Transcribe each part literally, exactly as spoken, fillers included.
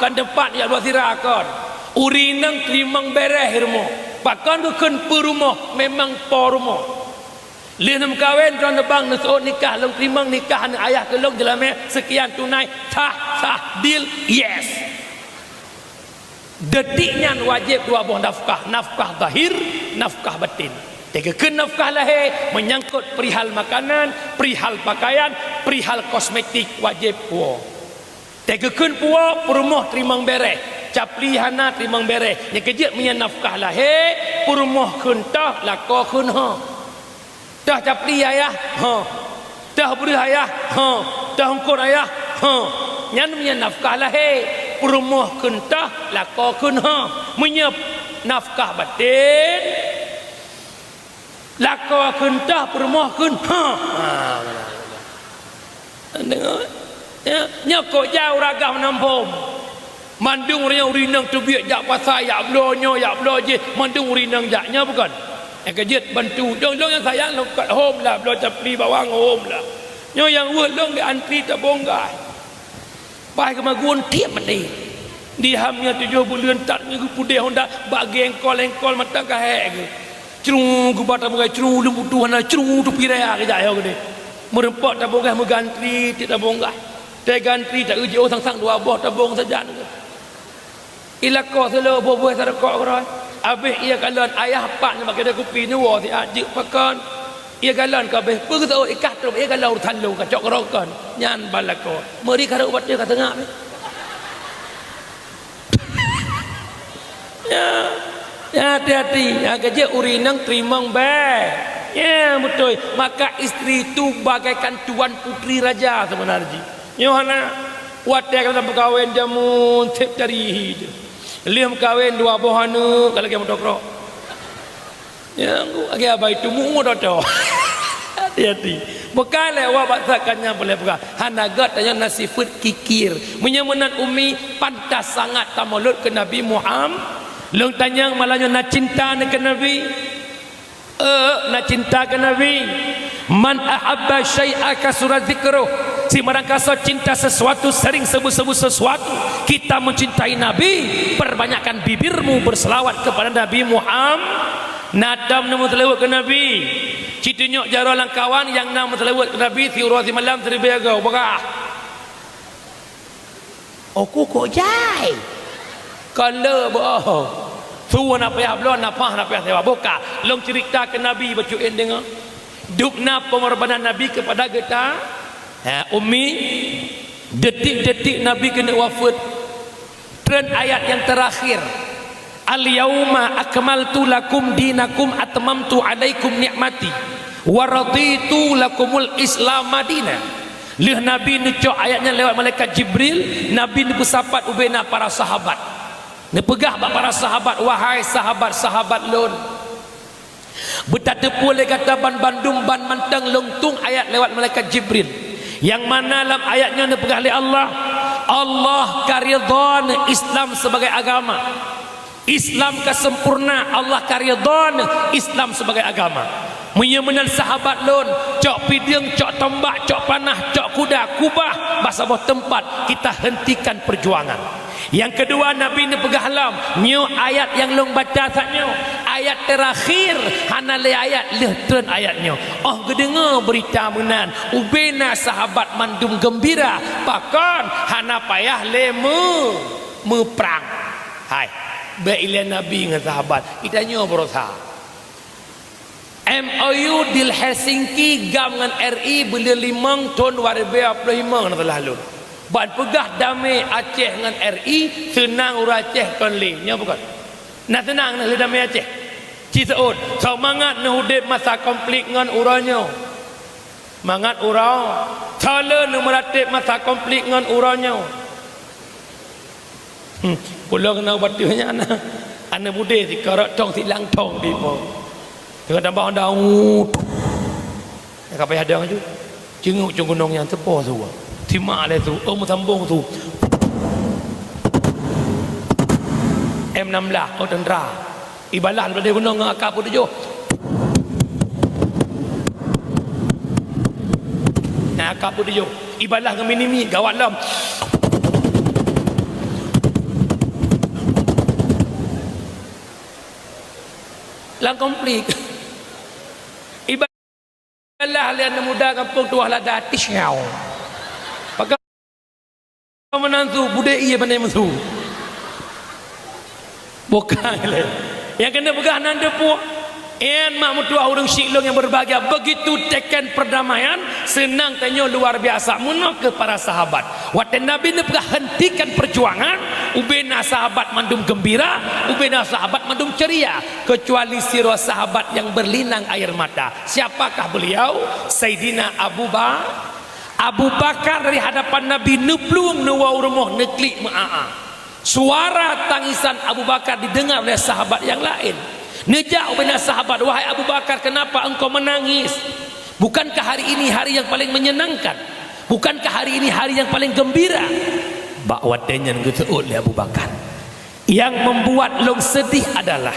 Kon teumpat jak bloe sira kon. Ureueng inong teurimong bèrèh rumoh. Pakon geukheun peurumoh, memang po rumoh. Lheueh neumeukawen droe neubang neuseuôt nikah, lôn teurimong nikah aneuk ayah keu lôn jeulamèe seukian tunai, sah, sah, deal, yes. Detik nyan wajéb dua boh nafkah, nafkah zahir, nafkah batin. Teugeukheun nafkah lahé, meunyangkot perihal makanan, perihal pakaian, perihal kosmetik wajéb puwoe. Teugeukheun puwoe, peurumoh teurimong bèrèh, capli hana teurimong bèrèh. Nyang keujeuet meunyan nafkah lahé, peurumoh kheun toh, lakoe kheun ho. Toh capli ayah, ho. Toh breueh ayah, ho. Toh eungkôt ayah, ho. Nyan meunyan nafkah lahé, peurumoh kheun toh, lakoe kheun ho. Meunyoe nafkah batin, lakoe kheun toh, peurumoh kheun ho. Ha. Deungö. Ya, nyoe kok jak ureueng agam nam phom. Mandum ureueng nyoe ureueng inong teubiet jak pasai, jak bloe nyoe, jak bloe jih, mandum ureueng inong jak. Nyoe bukon? Nyang keujeuet bantu. Dong-dong nyang sayang lôn kat hom lah, bloe capli bawang hom lah. Nyoe nyang weueh lôn di antri tabong gas. Pai keu magun tiep maté. Di ham nyoe tujoh buleuen that nyoe geupudeh honda bak geng kol-engkol mantong ka hék geuh. Cru geuba tabong gas, cru leuem butuh hana, cru teupi raya geujak nyoe geude. Meureumpok tabong gas meugantri tiep tabong gas. Teuh gantri ta-eu jiôh sang-sang dua boh tabong sajan. Ilako seuleuh boh-boh sarukok keudroe. Abéh ie galon ayah pat nibak keudè kupi neuwoe siat jeuet pakon. Ie galon ka abéh peue geuseuôt ikah trok ie galon urusan lôn kacok keurokon. Nyan ban lakoe. Meuri kareueng batée ka seungab. Ya. Ya, hati-hati. Ya, keujeuet ureueng inong teurimong bèe. Ya, beutôi. Maka istri itu bagaikan tuan putri raja sebenarnya. Nyoe hana watèe ka lheueh meukawen jameun sép cari hi. Lheueh meukawen dua boh aneuk ka lagèe moto krok. Nyang lagèe abai tu mu-mu toto. Hati-hati. Bukan lé awak bak sakat nyang boleh peugah. Hana gèt tanyoe na sifeuet kikir. Meunyoe meunan umi pantas sangat tamulot keu Nabi Muhammad. Lôn tanyong malam nyoe na cinta keu Nabi. Eh, na cinta keu Nabi. Man ahabba syai'a kasura dzikruh. Sibarang kasoe cinta sesuatu, sering sebut-sebut sesuatu. Kita mencintai Nabi, perbanyakkan bibirmu berselawat kepada Nabi Muhammad. Na tom neumeuseulaweuet keu Nabi. Ci tunyok jaroe lam kawan nyang na meuseulaweuet keu Nabi siuroe simalam siribèe goe. Peugah. Oku kok jai. Ka le boh. Su na payah bloe, na paih na payah sewa. Buka, lôn ceurita keu Nabi bacut en deungoe. Dubna pengorbanan Nabi kepada geuta. Ha, Ummi, detik-detik Nabi keuneuk wafeuet. Treun ayat nyang teurakhir. "Al-yauma akmaltu lakum dinakum atmamtu alaikum ni'mati wa raditu lakumul Islam madina." Lheueh Nabi neucok ayat nyan lewat malaikat Jibril, Nabi neupeusapat ubena para sahabat. Neupeugah bak para sahabat, "Wahai sahabat-sahabat lôn, beutateupeue lé gata banbandum ban mantong lôn tueng ayat lewat malaikat Jibril, nyang mana lam ayat nyoe neupeugah lé Allah, Allah ka ridha Islam sebagai agama." Islam ka sempurna, Allah ka ridha Islam sebagai agama. Meunyoe meunan sahabat lôn, cok pideueng, cok tombak, cok panah, cok kuda, kubah bak saboh teumpat, kita hentikan perjuangan. Nyang keudua, Nabi neupeugah lom, nyoe ayat nyang lôn baca saat nyoe, ayat teurakhir, hana lé ayat lheueh treun ayat nyoe. Óh geudeungoe beurita meunan, ubena sahabat mandum geumbira, pakon hana payah lé meu-, meuprang. Hai, bèk ilèe Nabi ngon sahabat. Geutanyoe beurosa. M O U deal Helsinki GAM ngon R I buleuen limong thôn dua ribèe dua ploh limong na salah lôn. Ban peugah damé Aceh ngon R I, seunang ureueng Aceh kon lé. Nyoe bukon? Na seunang na lé damé Aceh. Ci seuôt, soe mangat neuh udép masa konflik ngon uroe nyoe. Mangat uroe, soe le neumeuratéb masa konflik ngon uroe nyoe. Hmm, ulôn keunoe bak teuh nyan na. Aneuk budé sikarot thong silang thong di po. Teungoh tambah honda, ut. Ka payah dong aju. Ceungok cong gunong nyan teupo su. Simak lé su, oh meusambong su. M enam belas, oh tentara. Ibalah daripada gunong ngon A K peuet tujoh. Nah, A K peuet tujoh. Ibalah ngon minimi, gawat lom. Lam konflik. Ibarat lah lé aneuk muda gampông tuah lada atis nyau. Pakai meunan su, budek ié pane meusu. Bukan lé. Nyang keuneuk peugah nan deupok. Nyan mak meutuah ureuëng syiek lôn nyang berbahagia, begitu teken perdamaian, seunang tanyoe luar biasa. Meunoe keuh para sahabat. Watée Nabi neupeugah hentikan perjuangan, ubena sahabat mandum gembira, ubena sahabat mandum ceria, kecuali sidroe sahabat nyang berlinang air mata. Siapakah beliau? Saidina Abu Ba-, Abu Bakar di hadapan Nabi neuplueng neuwoe u rumoh neuklik meu-a-a. Suara tangisan Abu Bakar didengar oleh sahabat nyang laén. Neujak ubena sahabat, "Wahai Abu Bakar, kenapa engkau menangis? Bukankah hari ini hari yang paling menyenangkan? Bukankah hari ini hari yang paling gembira?" Bak watée nyan geuseuôt lé Abu Bakar, "Yang membuat lôn sedih adalah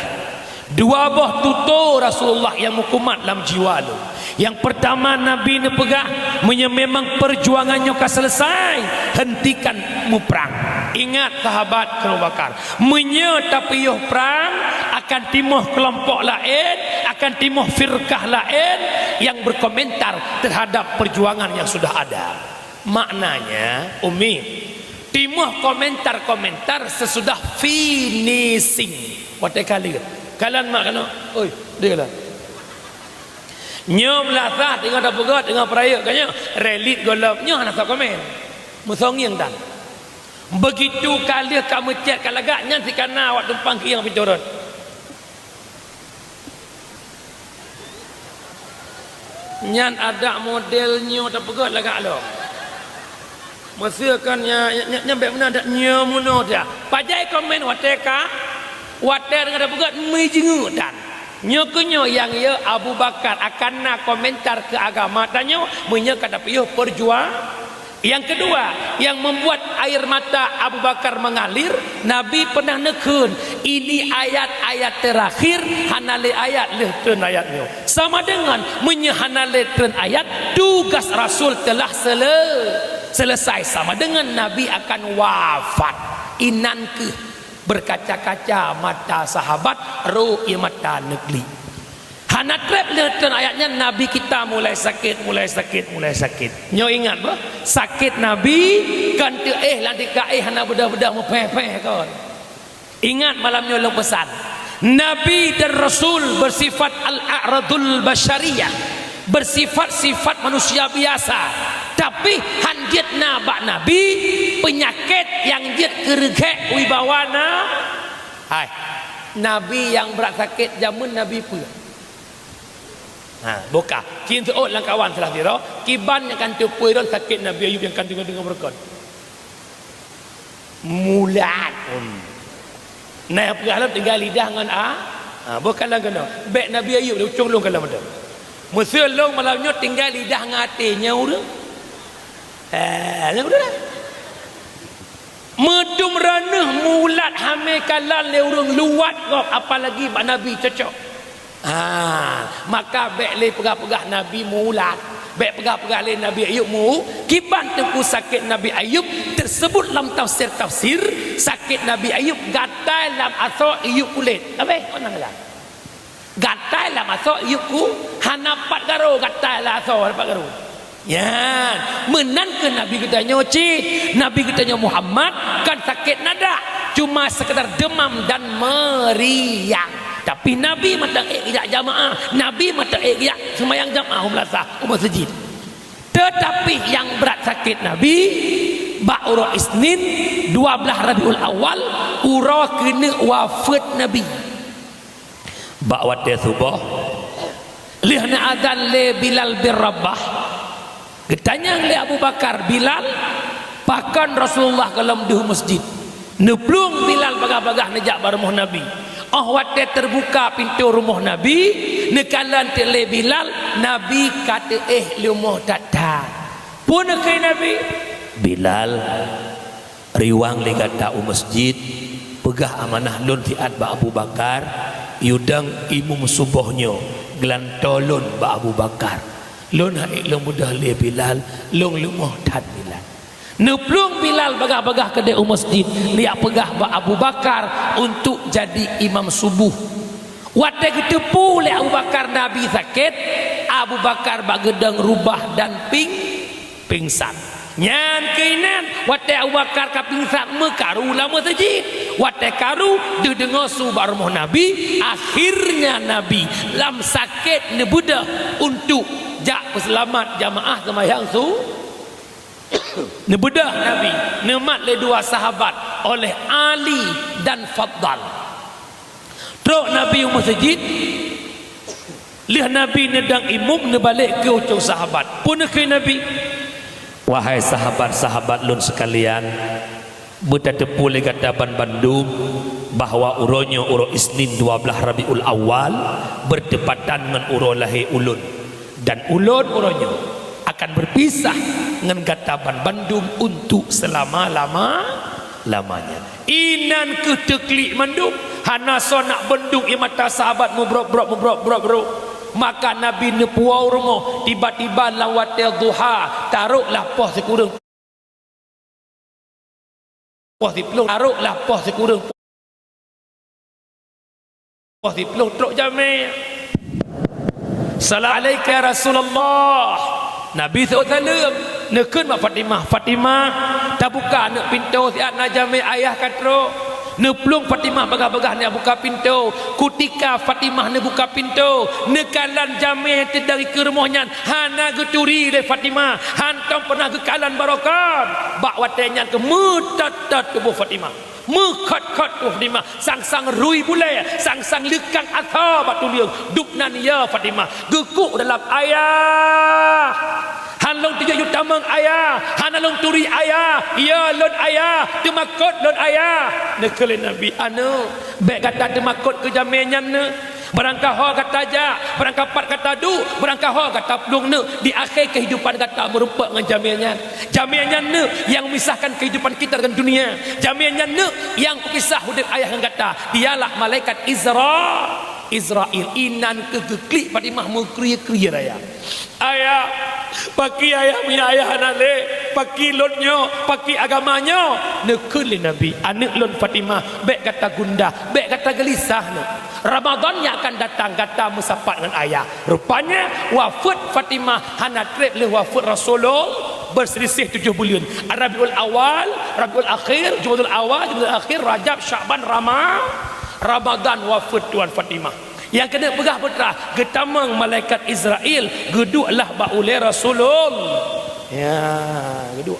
dua boh tutoe Rasulullah nyang meukumat lam jiwa lôn. Nyang peurtama, Nabi neupeugah, 'Meunyoe memang peujuangan nyoe ka seuleusoe, hentikan muprang.' Ingat sahabat, kheun Abu Bakar, meunyoe tapiôh prang, akan timoh keulompok laén, akan timoh firkah laén nyang berkomentar terhadap perjuangan yang sudah ada." Maknanya, Umi, timoh komentar-komentar sesudah finishing. Watée ka lheueh. Kalon mak keunoe. Oi, deh lah. Nyoe meulasah teungoh tapeugét, teungoh peurayeuk ka nyoe. Relit gohlom. Nyoe hana soe komen. Meusongieng tan. Begitu ka lheueh ka meucét ka lagak, nyan sikana awak tumpang kieng pintoe rot. Nyan adak model nyoe tapeugét lagak lom. Meuseu kan nya, nya, nya, nya bék meunan dak nyoe meunoe dak. Pajan komen watée ka, watée deungon tapeugét meujeungeuk tan. Nyoe keuh nyoe nyang yö Abu Bakar akan na komentar keu agama tanyoe meunyoe ka tapiôh peurjuang-, Yang kedua, yang membuat air mata Abu Bakar mengalir, Nabi pernah neukheun, "Ini ayat-ayat terakhir, hana lé ayat lheueh treun ayat nyoe." Sama dengan meunyoe hana lé treun ayat, tugas Rasul telah sele-, selesai, sama dengan Nabi akan wafat. Inan keuh berkaca-kaca mata sahabat, rhot ie mata neuklik. Hana treb lheueh treun ayat nyan, Nabi kita mulai sakét, mulai sakét, mulai sakét. Nyoe ingat beuh, sakét Nabi kan teuéh lam tika éh hana beudôh-beudôh meupéh-péh kon. Ingat malam nyoe lôn peusan. Nabi dan Rasul bersifat al-a'radul basyariyah, bersifat sifat manusia biasa. Tapi han jeuet na bak Nabi peunyakét nyang jeuet keu reugét wibawa na-, hai. Nabi nyang brat sakét jameun Nabi peue? Ha, boh ka. Cit seuôt lam kawan salah sidroe, kiban nyang kan teupeue lôn sakét Nabi Ayub nyang kan deungoe-deungoe beureukat. Mulat. Hmm. Nah, nyang peugah lôn tinggai lidah ngon a-, ha, boh ka lôn keunoe. Bék Nabi Ayub, ucong lôn ka lôn meudoe. Meuseu lôn malam nyoe tinggai lidah ngon até nyoe ureuëng. Eh, nyoe ureuëng. Meudum raneuh mulat hamé kalon lé ureuëng luwat gob, apalagi bak Nabi cocok. Ah, maka bék lé peugah-peugah Nabi mulat, bék peugah-peugah lé Nabi Ayub mu-, kiban teungku sakét Nabi Ayub teusebut lam tafsir-tafsir, sakét Nabi Ayub gatai lam asoe iyup kulét. Abéh, oh, nang lah. Gatai lam asoe iyup ku-, hana pat garo gatai lam asoe, hana pat garo. Nyan, meunan keuh Nabi geutanyoe cit. Nabi geutanyoe Muhammad kan sakét nadak, cuma sekedar demam dan meriang. Tapi Nabi mantong ék geujak jamaah, Nabi mantong ék geujak seumayang jamaah u meulasah, u meuseujid. Tetapi nyang brat sakét Nabi, bak uroe Isnin, dua blaih Rabiul Awal, uroe keuneuk wafeuet Nabi. Bak watée suboh, lheueh neuazan lé Bilal bin Rabah, geutanyong lé Abu Bakar, "Bilal, pakon Rasulullah gohlom deuh u meuseujid?" Neuplueng Bilal bagah-bagah neujak bak rumoh Nabi. Óh watée teubuka pintoe rumoh Nabi, neukalon teuk lé Bilal, Nabi ka teuéh leumoh that-that. Peue neukheun Nabi? "Bilal, riwang lé gata u meuseujid, peugah amanah lôn siat bak Abu Bakar, yue dong imum suboh nyoe geulantoe lôn bak Abu Bakar. Lôn han ék lôn beudôh lé Bilal, lôn leumoh that Bilal." Neuplueng Bilal bagah-bagah keudeh u meuseujid, neujak peugah bak Abu Bakar untuk jadi imam suboh. Watée geuteupeue lé Abu Bakar Nabi sakét, Abu Bakar bak geudong rubah dan ping-, pingsan. Nyan keuh inan, watée Abu Bakar ka pingsan meukaru lam meuseujid. Watée karu, deudeungoe su bak rumoh Nabi, akhirnya Nabi lam sakét neubeudôh untuk jak peuseulamat jamaah seumayang su-, neubeudôh Nabi, neumat lé dua sahabat oleh Ali dan Faddal. Trok Nabi u meuseujid, lheueh Nabi neudong imum, neubalek keu ucok sahabat. Peue neukheun Nabi? "Wahai sahabat-sahabat lôn seukalian, beutateupeue lé gata banmandum bahwa uroe nyoe uroe Isnin dua blaih Rabiul Awal, beurtepatan ngon uroe lahé ulôn. Dan ulôn uroe nyoe akan beurpisah ngon gata banmandum untuk seulama-lama-lamanya." Inan keuh teuklik mandum, hana soe nak bandum ie mata sahabat meubrok-brok, meubrok-brok, brok. Maka Nabi neupuwoe rumoh, tiba-tiba lam watée duha, taroklah poh sikureueng poh siplôh, taroklah poh sikureueng poh siplôh trok jamé. "Salam alaika ya Rasulullah." Nabi seuôt saleuem, neukheun bak Fatimah, "Fatimah, tabuka aneuk pintoe siat na jamé ayah ka trok." Neuplueng Fatimah bagah-bagah na buka pintoe. Kutika Fatimah neubuka pintoe, neukalon jamé nyang teudong dikeue rumoh nyan hana geuturi lé Fatimah, hantom pernah geukalon baroekon. Bak watée nyan keuh meutot-tot tuboh Fatimah. Meukhot-khot tuboh Fatimah, sang-sang rui bulée, sang-sang leukang asa bak tuleueng. Dubnan, "Ya Fatimah, geukuk dalam ayah. Han lôn tujoh yue tamong ayah, hana lôn turi ayah. Ya lôn ayah, teumakot lôn ayah." Neukheun lé Nabi, "Aneuk, bék gata teumakot keu jamé nyan neuk. Barangkaho gata jak, barangkapat gata duek, barangkaho gata plueng neuk, di akhé keuhidupan gata meurumpok ngon jamé nyan. Jamé nyan neuk nyang memisahkan keuhidupan kita dengan dunia. Jamé nyan neuk nyang pemisah udeb ayah ngon gata. Dialah malaikat Izra-, Izrail." Inan keuh geuklik Fatimah meukrie-krie raya. "Ayah, pakri ayah meunyoe ayah hana lé? Pakri lôn nyoe? Pakri agama nyoe?" Neukheun lé Nabi, "Aneuk lôn Fatimah, bék gata gundah, bék gata geulisah neuk. Ramadhan nyang akan datang gata meusapat ngon ayah." Rupanya, wafeuet Fatimah hana treb lheueh wafeuet Rasulullah, beurselisih tujoh buleuen. Rabiul Awal, Rabiul Akhir, Jumadil Awal, Jumadil Akhir, Rajab, Syakban, Rama-, Ramadhan wafeuet tuan Fatimah. Nyang keuneuk peugah putra, geutamong malaikat Izrail, geudueklah bak ulée Rasulullah. Ya, geuduek.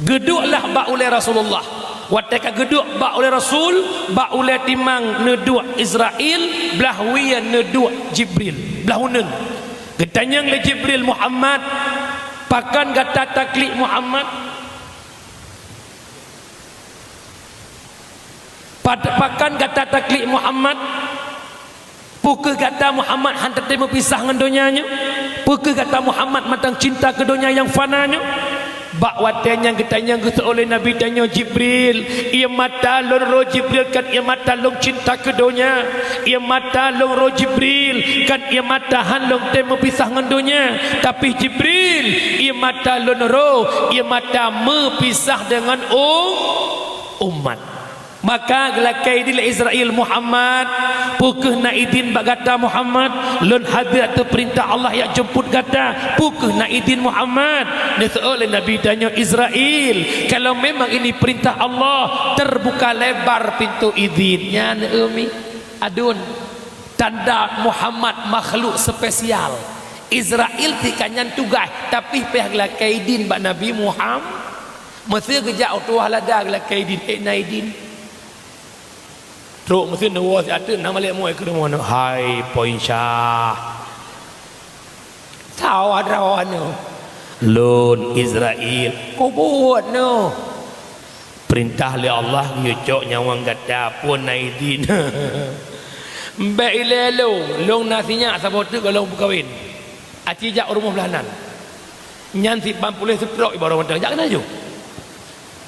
Geudueklah bak ulée Rasulullah. Watée ka geuduek bak ulée Rasul, bak ulée timang neuduek Izrail, blaih wie neuduek Jibril, blaih uneuen. Geutanyong lé Jibril, "Muhammad, pakon gata taklik Muhammad? Pat-, pakon gata taklik Muhammad? Peu kheueh gata Muhammad han teutem meupisah ngon donya nyoe? Peu kheueh gata Muhammad mantong cinta keu donya nyang fana nyoe?" Bak watée nyan geutanyong geuseuôt lé Nabi tanyoe, "Jibril, ie mata lôn roh Jibril kon ie mata lôn cinta keu donya. Ie mata lôn roh Jibril kon ie mata han lôn tem meupisah ngon donya. Tapi Jibril, ie mata lôn roh ie mata meupisah deungon um-, umat." Maka geulakée idin lé Izrail, "Muhammad, peu kheueh na idin bak gata Muhammad? Lôn habéh ateueh peurintah Allah jak jemput gata. Peu kheueh na idin Muhammad?" Neuseuôt lé Nabi tanyoe, "Izrail, kalau memang ini perintah Allah, terbuka lebar pintu idin." Nyan, eu mi, aduen. Tanda Muhammad makhluk spesial. Izrail teuka nyan tugaih, tapi payah geulakée idin bak Nabi Muham-, Meusé geujak u tuah lada geulakée idin, ék na idin. Trok meusé neuwoe siat teuk na malée muai keu rumoh nyoe, "Hai Po Insyah, sawa droeneuh, lôn Izrail." "Keu buet neuh?" "Peurintah lé Allah geuyue cok nyawöng gata, phon na idin." "Bék ilée lôn, lôn na sinyak saboh teuk goh lôn peukawen. Aci jak u rumoh blaih nan." Nyan siban puléh seutrok ibaroe mantong, jak keunan laju.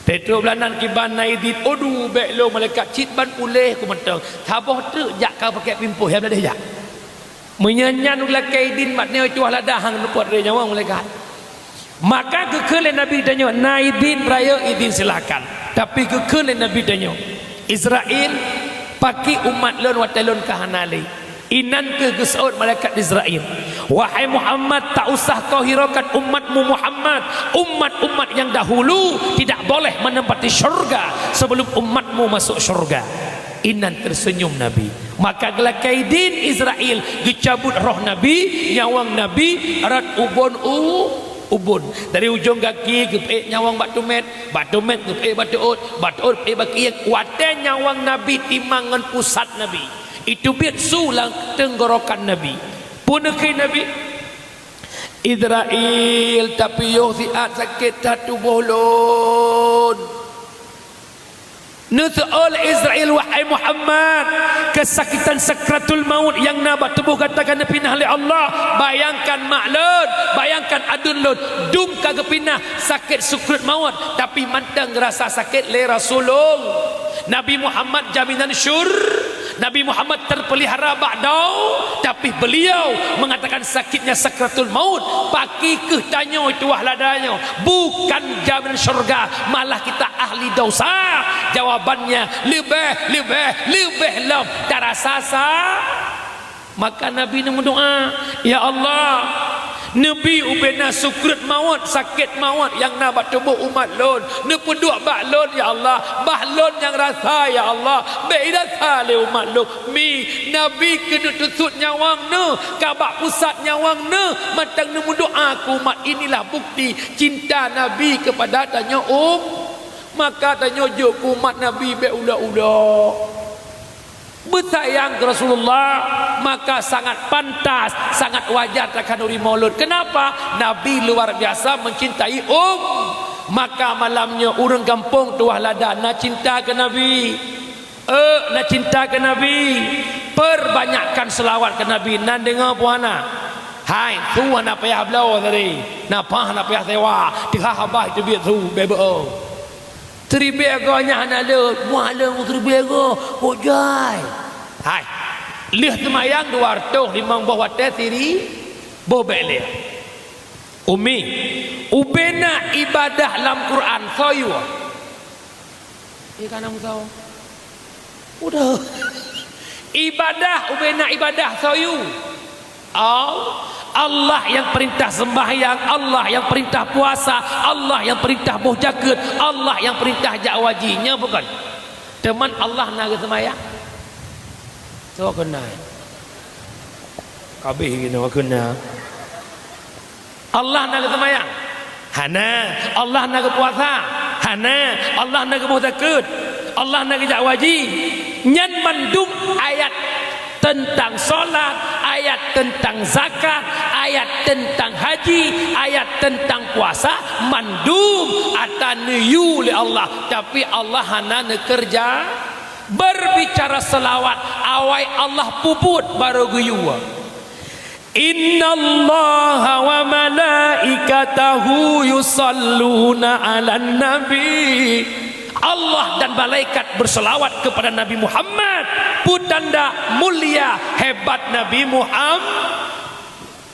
Teutôb blaih nan kiban na idin, "Aduh, bék lôn malaikat, cit ban puléh ku mantong. Saboh teuk jak ka pakèk pimpôh, ya bladeh jak." Meunyoe nyan geulakée idin mat nyoe tuah lada hang lupot lé nyawöng malaikat. Maka geukheun lé Nabi tanyoe, "Na idin rayeuk idin silakan." Tapi geukheun lé Nabi tanyoe, Izrail, pakri umat lôn watée lôn ka hana lé. Inan kheueh geuseuôt malaikat Izrail, "Wahai Muhammad, tak usah kau hiraukan umatmu Muhammad. Umat-umat yang dahulu tidak boleh menempati syurga sebelum umatmu masuk syurga." Inan terseunyum Nabi. Maka geulakée idin Izrail geucabut roh Nabi, nyawöng Nabi rot ubon u-, ubon. Dari ujong gaki geupeuék nyawöng bak teumét, bak teumét geupeuék bak teuôt, bak teuôt geupeuék bak keuieng. Watée nyawöng Nabi timang ngon pusat Nabi, iteubiet su lam teunggorokan Nabi. Peue neukheun Nabi? "Izrail, tapiôh siat sakét that tuboh lôn." Neuseuôt lé Izrail, "Wahai Muhammad, keusakitan sakratul maut nyang na bak tuboh gata ka neupinah lé Allah. Bayangkan mak lôn, bayangkan aduen lôn, dum ka geupinah sakét sukruet maut, tapi mantong geurasa sakét lé Rasulullah." Nabi Muhammad jaminan syur-, Nabi Muhammad terpelihara bak dau, tapi beliau mengatakan sakitnya sakratul maut. Pakri kheueh tanyoe tuwah lada nyoe? Bukan jaminan syurga, malah kita ahli dosa. Jawabannya leubeh, leubeh, leubeh lom tarasa sa-, Maka Nabi neumeudoá, "Ya Allah, neubi ubena sukruet mawöt, sakét mawöt nyang na bak tuboh umat lôn, neupeuduek bak lôn, ya Allah, bah lôn nyang rasa, ya Allah, bék irasa lé umat lôn." Mi, Nabi keuneuk teusut nyawöng neuh, ka bak pusat nyawöng neuh, mantong neumeudoá keu umat. Inilah bukti cinta Nabi keupada tanyoe um-, maka tanyoe jok keu umat Nabi bék ulok-ulok. Beusayang keu Rasulullah, maka sangat pantas, sangat wajar takhanuri maulud. Kenapa? Nabi luar biasa mencintai um-, maka malam nyoe ureuëng gampông tuwah lada na cinta keu Nabi. Eh, na cinta keu Nabi. Perbanyakkan selawat keu Nabi. Nan deungoe puana. Hai, su hana payah bloe tadi. Na paih hana payah sewa. Teuhah abah itu biet su, bebe. Siribée goe nyan hana le, muah le siribée goe, kok jai. Hai, lheueh seumayang dua reutôh limong boh watée siri-, boh bék lé. Umi, ubena ibadah lam Quran, soe yue? Eh, kana musawa. Udah. Ibadah, ubena ibadah, soe yue? Al-, Allah nyang peurintah sembahyang, Allah nyang peurintah puasa, Allah nyang peurintah boh jakeuet, Allah nyang peurintah jak haji. Nyoe bukan? Teuma Allah na geuseumbahyang? Soe keunan? Kabeh geunoe keunan. Allah na geuseumbahyang? Hana. Allah na geupuasa? Hana. Allah na geuboh zakeuet? Allah na geujak haji? Nyan mandum ayat teuntang salat, ayat teuntang zakat, ayat teuntang haji, ayat teuntang puasa, mandum ata neuyue lé Allah, tapi Allah hana neukeureuja. Berbicara seulawat, awai Allah peubuet barô geuyue. "Innallaha wa malaikatahu yusalluna 'alan nabi." Allah dan malaikat berselawat kepada Nabi Muhammad. Peue tanda mulia, hebat Nabi Muhammad.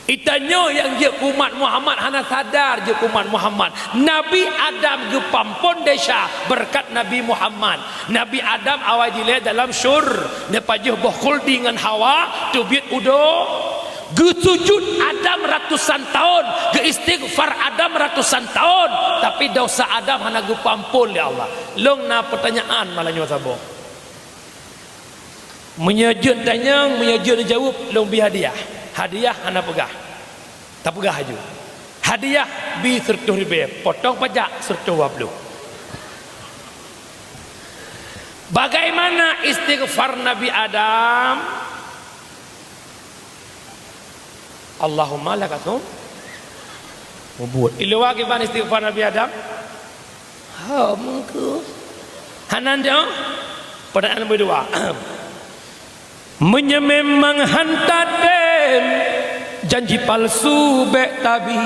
Geutanyoe nyang jeuet keu umat Muhammad hana sadar jeuet keu umat Muhammad. Nabi Adam geupampon desya beureukat Nabi Muhammad. Nabi Adam awai jilée dalam syur-, neupajoh boh khuldi ngon Hawa, teubiet udo-, Geusujut Adam ratusan taon, geuistighfar Adam ratusan taon, tapi dosa Adam hana geupeuampon lé Allah. Lôn na peutanyaan malam nyoe saboh. Meunyoe jeuet tanyong, meunyoe jeuet neujaweueb, lôn bi hadiah. Hadiah hana peugah. Tapeugah laju. Hadiah bi seureutôh ribée, potong pajak seureutôh dua ploh. Bagaimana istighfar Nabi Adam? Allahumma laka sum-, mubuet. Iluwa kiban istighfar Nabi Adam? Ha, meukeue. Hana nyoe? Pertanyaan nomor dua. Meunyoe memang hanta tem, janji palsu bék tabi.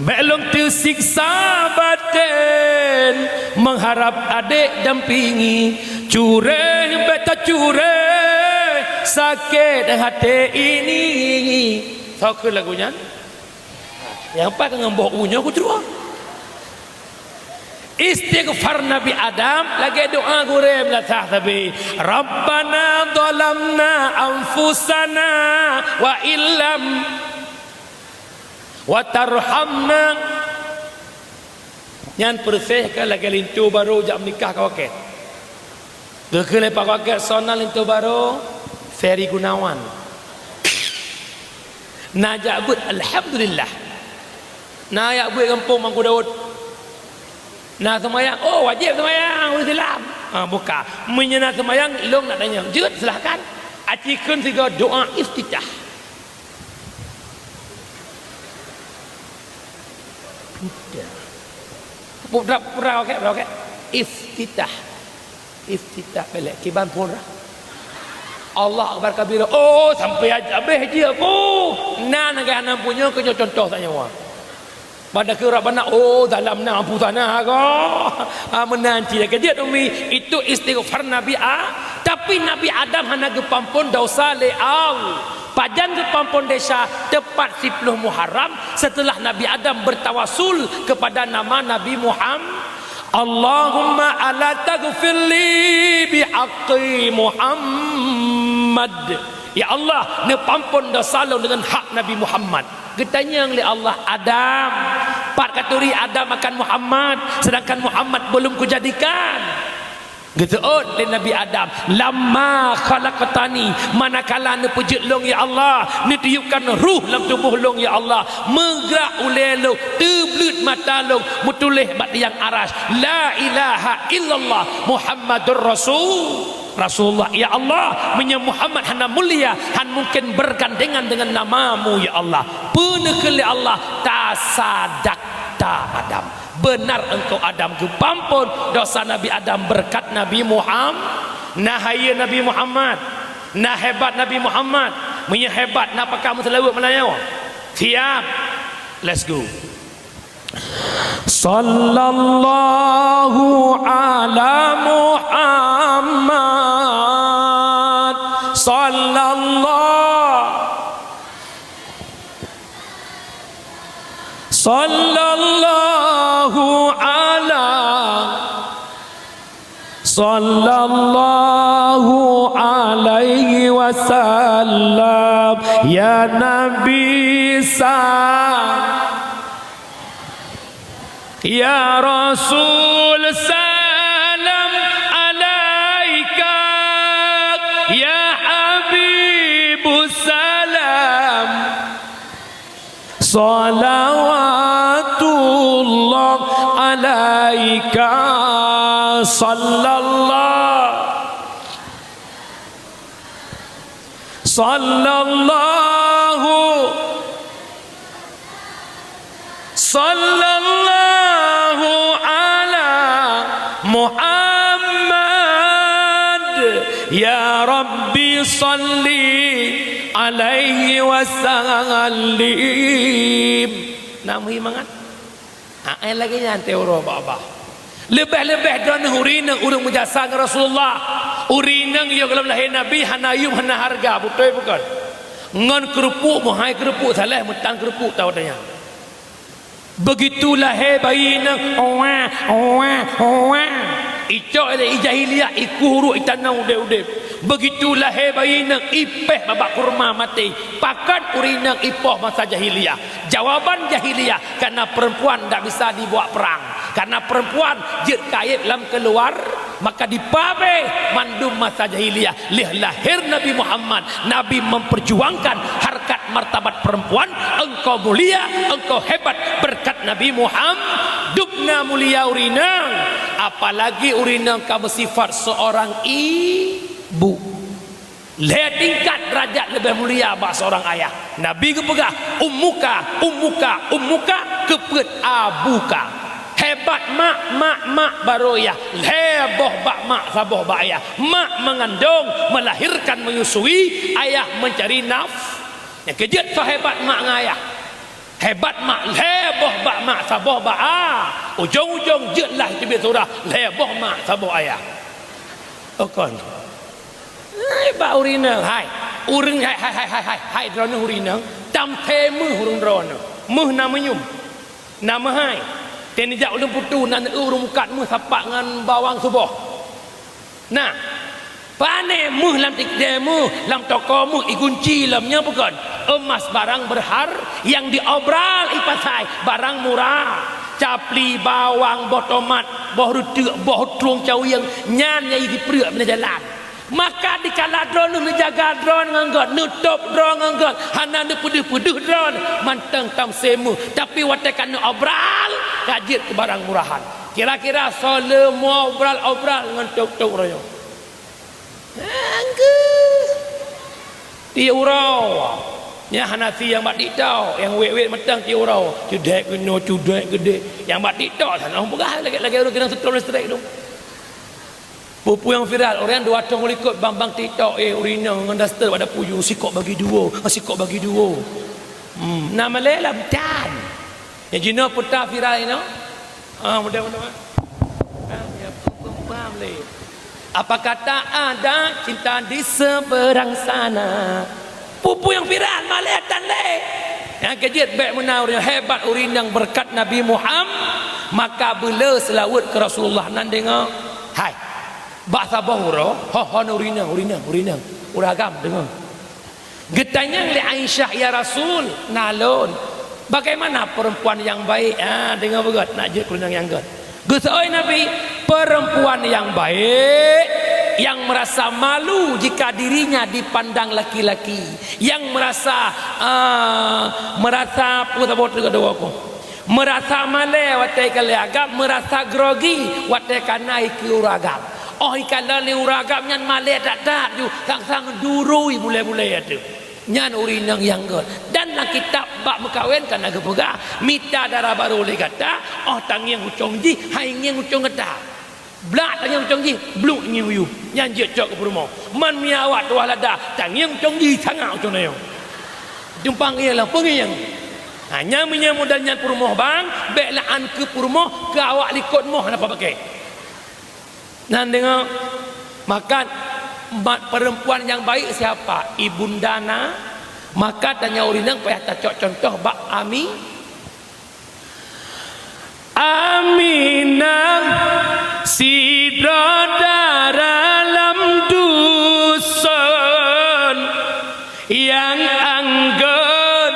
Bék lôn teusiksa baten, mengharap adék dampingi. Cureh bék tacuréh, sakét haté ini. Soe kheun lagu nyan? Nyang pat ngon boh u nyoe kucurah. Istighfar Nabi Adam lagèe doa gurèe meulasah sabe, "Rabbana zalamna anfusana wa illam wa tarhamna." Nyan peureuseh ka lagèe linto baro jak meunikah ka wakèe. Geukheun lé Pak Wakil sona linto baro, Ferry Gunawan. Na jak beuet, alhamdulillah. Na jak beuet gampông Mangku Daud. Na seumayang, oh, wajéb seumayang, ureueng Islam. Ha, buka. Meunyoe na seumayang, lôn nak tanyong. Jeuet, silahkan. Aci kheun sigoe doa iftitah. Putra, putra, putra, okey, putra, okey. Iftitah. Iftitah belek kiban phôn rah. Allah Akbar kabira. Oh, sampai habéh jih aku. Nan lagèe hana punya keu nyoe contoh tanyoe. Pada keu Rabbana, oh, dalam na ampun sana ko. Ah, meunan cit lagèe jeuet umi. Itu istighfar Nabi A. Tapi Nabi Adam hana geupeuampon dosa lé Allah. Pajan geupeuampon desya tepat siploh Muharram setelah Nabi Adam bertawasul kepada nama Nabi Muhammad. Allahumma ala taghfirli bihaqqi Muhammad. Ya Allah, neupeuampon dosa lôn deungon hak Nabi Muhammad. Geutanyong lé Allah, "Adam, pat katuri Adam akan Muhammad, sedangkan Muhammad belum kujadikan?" Geuseuôt lé Nabi Adam, "Lamma khalaqtani, manakala neupeujeuet lôn, ya Allah, neutiupkan ruh lam tuboh lôn, ya Allah, meugrak ulèe lôn, teubleuet mata lôn, meutuléh bak tiang aras, 'La ilaha illallah Muhammadur Rasul, Rasulullah.' Ya Allah, meunyoe Muhammad hana mulia, han mungken bergandengan dengan nama-Mu, ya Allah." Peue neukheun lé Allah, "Tasadaqta Adam." Beunar engkau Adam geupeuampon dosa Nabi Adam beureukat Nabi Muham-, na hayeue Nabi Muhammad, na hebat Nabi Muhammad. Meunyoe hebat, na pakon meuseulaweuet meunyoe? Siap. Let's go. Sallallahu ala Muhammad. Sallallahu Sallallahu ala, sallallahu alaihi wasallam, ya Nabi sa-, ya Rasul salam alaika, ya Habibu salam. Salawatullah alaika, sallallahu, sallallahu, sallallahu ala Muhammad. Ya Rabbi, salli alaihi wa sallim. Nak meuhi mangat? Ha, eh, lagèe nyan teuh uroe bak babah. Leubeh-leubeh droeneuh ureueng inong ureueng meujasa ngon Rasulullah. Ureueng inong yoh gohlom lahé Nabi hana yuem, hana hareuga, beutôi bukon? Ngon keureupuk, meuhai keureupuk, saléh meutan keureupuk, tahu tanya. Beugitu lahé bayi inong, wah, wah, wah. Icok lé i jahiliyah, ikueh uruek, itanong udeb-udeb. Beugitu lahé bayi inong, ipéh babah kurma maté. Pakon ureueng inong ipoh masa jahiliyah? Jawaban jahiliyah, karena perempuan ndak bisa dibawa perang. Karena perempuan jeuet kayèe lam keuluar, maka dipabéh mandum masa jahiliyah. Lheueh lahé Nabi Muhammad, Nabi memperjuangkan harkat martabat perempuan, engkau mulia, engkau hebat berkat Nabi Muhammad. Dubna mulia ureueng inong, apalagi ureueng inong ka beusifat seorang ibu. Lhèe tingkat deurajat leubeh mulia bak seurang ayah. Nabi geupeugah, "Ummuka, ummuka, ummuka," keu peuet abuka. Hebat mak, mak, mak, baru ayah. Lhèe boh bak mak, saboh bak ayah. Mak mengandung, melahirkan, menyusui, ayah mencari naf-, nyang keujeuet soe hebat mak ngon ayah. Hebat mak, lhèe boh bak mak, saboh bak a. Ujong-ujong jeuet lah teubiet surah, lhèe boh mak, saboh ayah. Oh kon. Hai bak ureueng inong, hai. Ureueng hai, hai, hai, hai, hai, hai droeneuh ureueng inong, tam teumeung ureueng droeneuh. Meuh na meunyum. Na meuhai. Teuh nijak ulôn putôh na neu ureuëng mukat meuh sapat ngon bawang suboh. Nah, pane meuh lam tikde meuh, lam toko meuh igunci lom nyoe bukon. Emas barang berhar yang diobral ipasai barang murah. Capli, bawang, boh tomat, boh reuteuk, boh trueng cawieng, nyan nyang jipreuek bina jalan. Maka dikala droeneuh neujaga droe ngon gét, neutôp droe ngon gét, hana neupeudeuh-peudeuh droe, mantong tam seumeue. Tapi watée ka neuobral, ka jeuet keu barang murahan. Kira-kira soe le meuobral-obral ngon tôp-tôp royong? Anggeuh. Tiep uroe. Nyan hana si nyang bak TikTok, nyang wét-wét mantong tiep uroe. Cudek keunoe, cudek keudeh. Nyang bak TikTok sana peugah lagée-lagée ureuëng keunong seutrom listrik tu. Peue-peue nyang viral, ureuëng dua thôn likot bang-bang TikTok, eh, ureuëng inong ngon daster bak dapu ju, sikok bagi dua, sikok bagi dua. Hmm, na malée lam tan. Nyang jinoe peue ta viral inoe? Ah, mudah-mudahan. Ah, ya, paham, paham lé. Apa kata ada cinta di seberang sana? Peue-peue nyang viral, malée tan lé. Nyang keujeuet bék meunan ureuëng hebat, ureuëng nyang beureukat Nabi Muhammad, maka beule seulaweuet keu Rasulullah nan deungoe. Hai, bak saboh uroe, ho-, hon ureuëng inong, ureuëng inong, ureuëng inong, ureuëng agam deungoe. Geutanyong lé Aisyah, "Ya Rasul, na lôn, bagaimana perempuan yang baik?" Ah, deungoe beugét, nak jeuet keu ureuëng nyang gét. Geuseuôt Nabi, "Perempuan yang baik, yang merasa malu jika dirinya dipandang laki-laki, yang merasa, ah, merasa," peue saboh teuk dua ko, "merasa malée watée ikalon agam, merasa grogi watée kana ikeu ureuëng agam." Oh, ikalon lé ureuëng agam nyan malée that-that ju, sang-sang durui bulée-bulée ateueh. Nyan ureuëng inong nyang gét. Dan lam kitab bak meukawen kana geupeugah, mita dara barô lé gata, oh tangieng ucong jih, hai ngieng ucong gata. Blak tangieng ucong jih, bluk ngieng uyueng. Nyan jeuet cok keu peurumoh. Man meunyo awak tuwah lada, tangieng ucong jih, sangak ucong nyoe. Jumpang ngieng lam peungieng. Ha, nyan meunyo model nyan peurumoh bang, bék la'an keu peurumoh, keu awak likot moh hana pakai. Nan deungoe, maka mat perempuan nyang baik siapa? Ibunda na. Maka tanyoe ureuëng inong payah tacok contoh bak Ami. Aminah sidroe dara lam duson. Nyang anggon,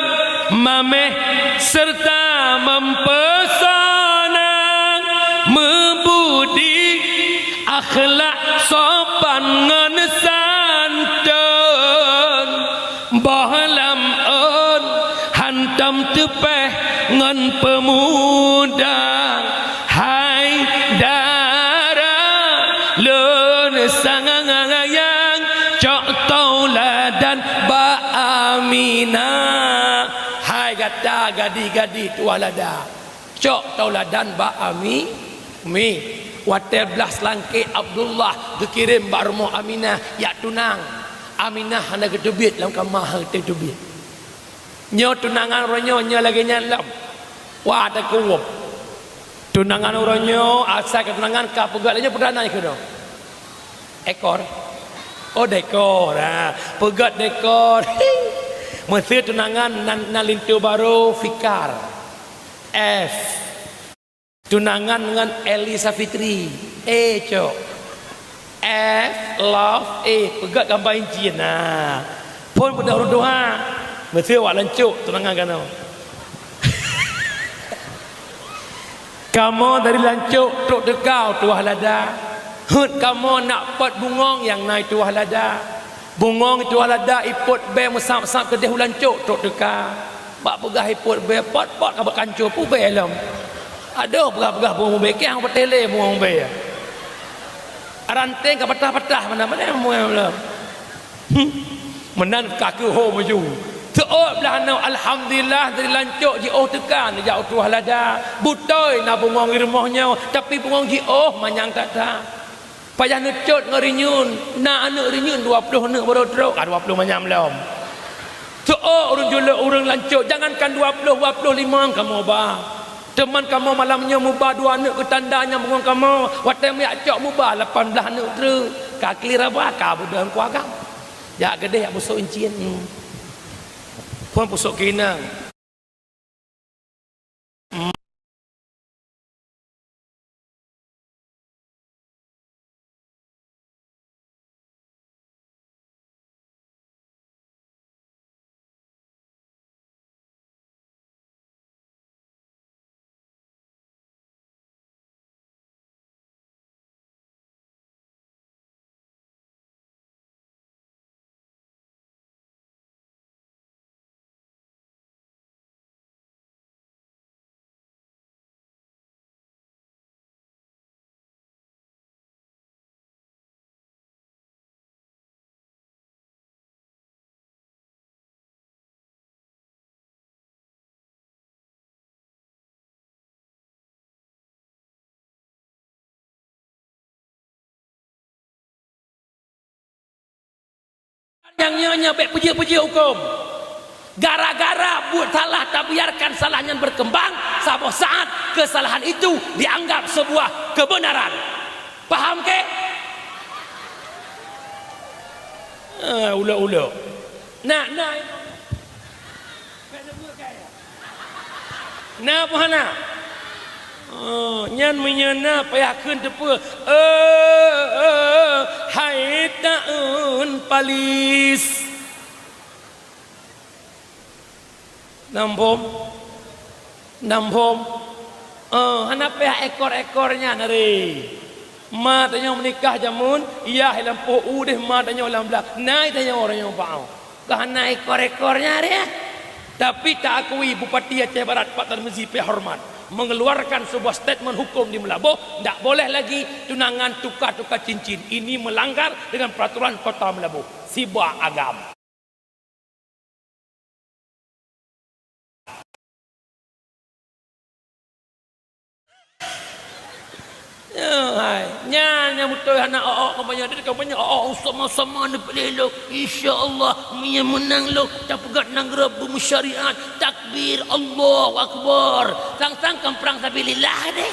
mameh, serta meupeusona, meubudi, akhlak sopan ngon santôn, boh lam ôn hantom teupeh ngon peumuda. Hai dara lôn sayang, cok tauladan bak Aminah. Hai gata gadih-gadih tuwah lada, cok tauladan bak Ami-, Mi. Watée blaih seulangké Abdullah geukirém bak rumoh Aminah jak tunang, Aminah hana geuteubiet lam kama, hana geuteubiet. Nyoe tunangan uroe nyoe, nyoe lagée nyan lom. Wah, teukuwöm. Tunangan uroe nyoe, asai keu tunangan ka peugét lé nyoe perdana keunoe. Ekor. Oh, dekor. Ha, peugét dekor. Meuseu tunangan nan, nan linto barô Fikar. F. Tunangan ngon Elisa Fitri. Eh, cok. F, love, eh, peugét gambar incin. Nah. Phon beudôh ureuëng tuha. Meuseu awak lancok tunangan keunoe. Kamoe dari lancok trok teuka u tuwah lada. Heuet kamoe nak pot bungöng nyang na i tuwah lada. Bungöng i tuwah lada ipot bée meusab-sab keudeh u lancok trok teuka. Bak peugah ipot bée, pot-pot ka bak kancô, peue bée lom. Adoh, peugah-peugah bungöng bée, kiang pateh lé bungöng bée. Ranteng ka patah-patah, mana-mana bungöng lom. Hmm. Meunan ka keuh ho meujue. Seuôt blaih nyoe, alhamdulillah, dari lancok jiôh teuka neujak u tuwah lada. Beutôi na bungöng i rumoh nyoe, tapi bungöng jiôh manyang that-that. Payah neucot ngon rinyun, na aneuëk rinyun dua ploh aneuëk baroe trok, ah, dua ploh manyam lom. Seuôt ureuëng julok ureuëng lancok, jangankan dua ploh, dua ploh lima kamoe ba. Teuma kamoe malam nyoe muba dua aneuëk keu tanda nyang bungöng kamoe, watée meujak cok muba lapan blaih aneuëk treuk, ka kli raba, ka beudôh kuagam. Jak keudeh jak pusok incin. Phon pusok keuinang. Nyang nyoe-nyoe bék peujeuet-peujeuet huköm. Gara-gara buet salah tabiarkan salah nyan berkembang, saboh saat kesalahan itu dianggap sebuah kebenaran. Paham ke? Ah, ulok-ulok. Nah, nah. Na peue hana? Oh, nyan meunyoe na payah kheun teupeue. Eh, eh, eh, hai taeun palis. Nam phom? Nam phom? Eh, hana payah ekor-ekor nyan, aré. Ma tanyoe meunikah jameun, yah lam poh u deh ma tanyoe lam blah. Nai tanyoe uroe nyoe bak. Ka hana ekor-ekor nyan, aré. Tapi taakui Bupati Aceh Barat Pak Tarmizi pih hormat mengeluarkan sebuah statement hukum di Meulaboh, ndak boleh lagi tunangan tukar-tukar cincin. Ini melanggar dengan peraturan Kota Meulaboh. Siba agam. Ya, hai. Nyan nyang beutôi hana ôk-ôk kampanye. Di kampanye ôk-ôk sama-sama neupiléh lôn. Insya Allah, meunyoe meunang lôn, tapeugah nanggroe beumeusyariat. Takbir, Allahu Akbar. Sang-sang kon prang sabilillah deh.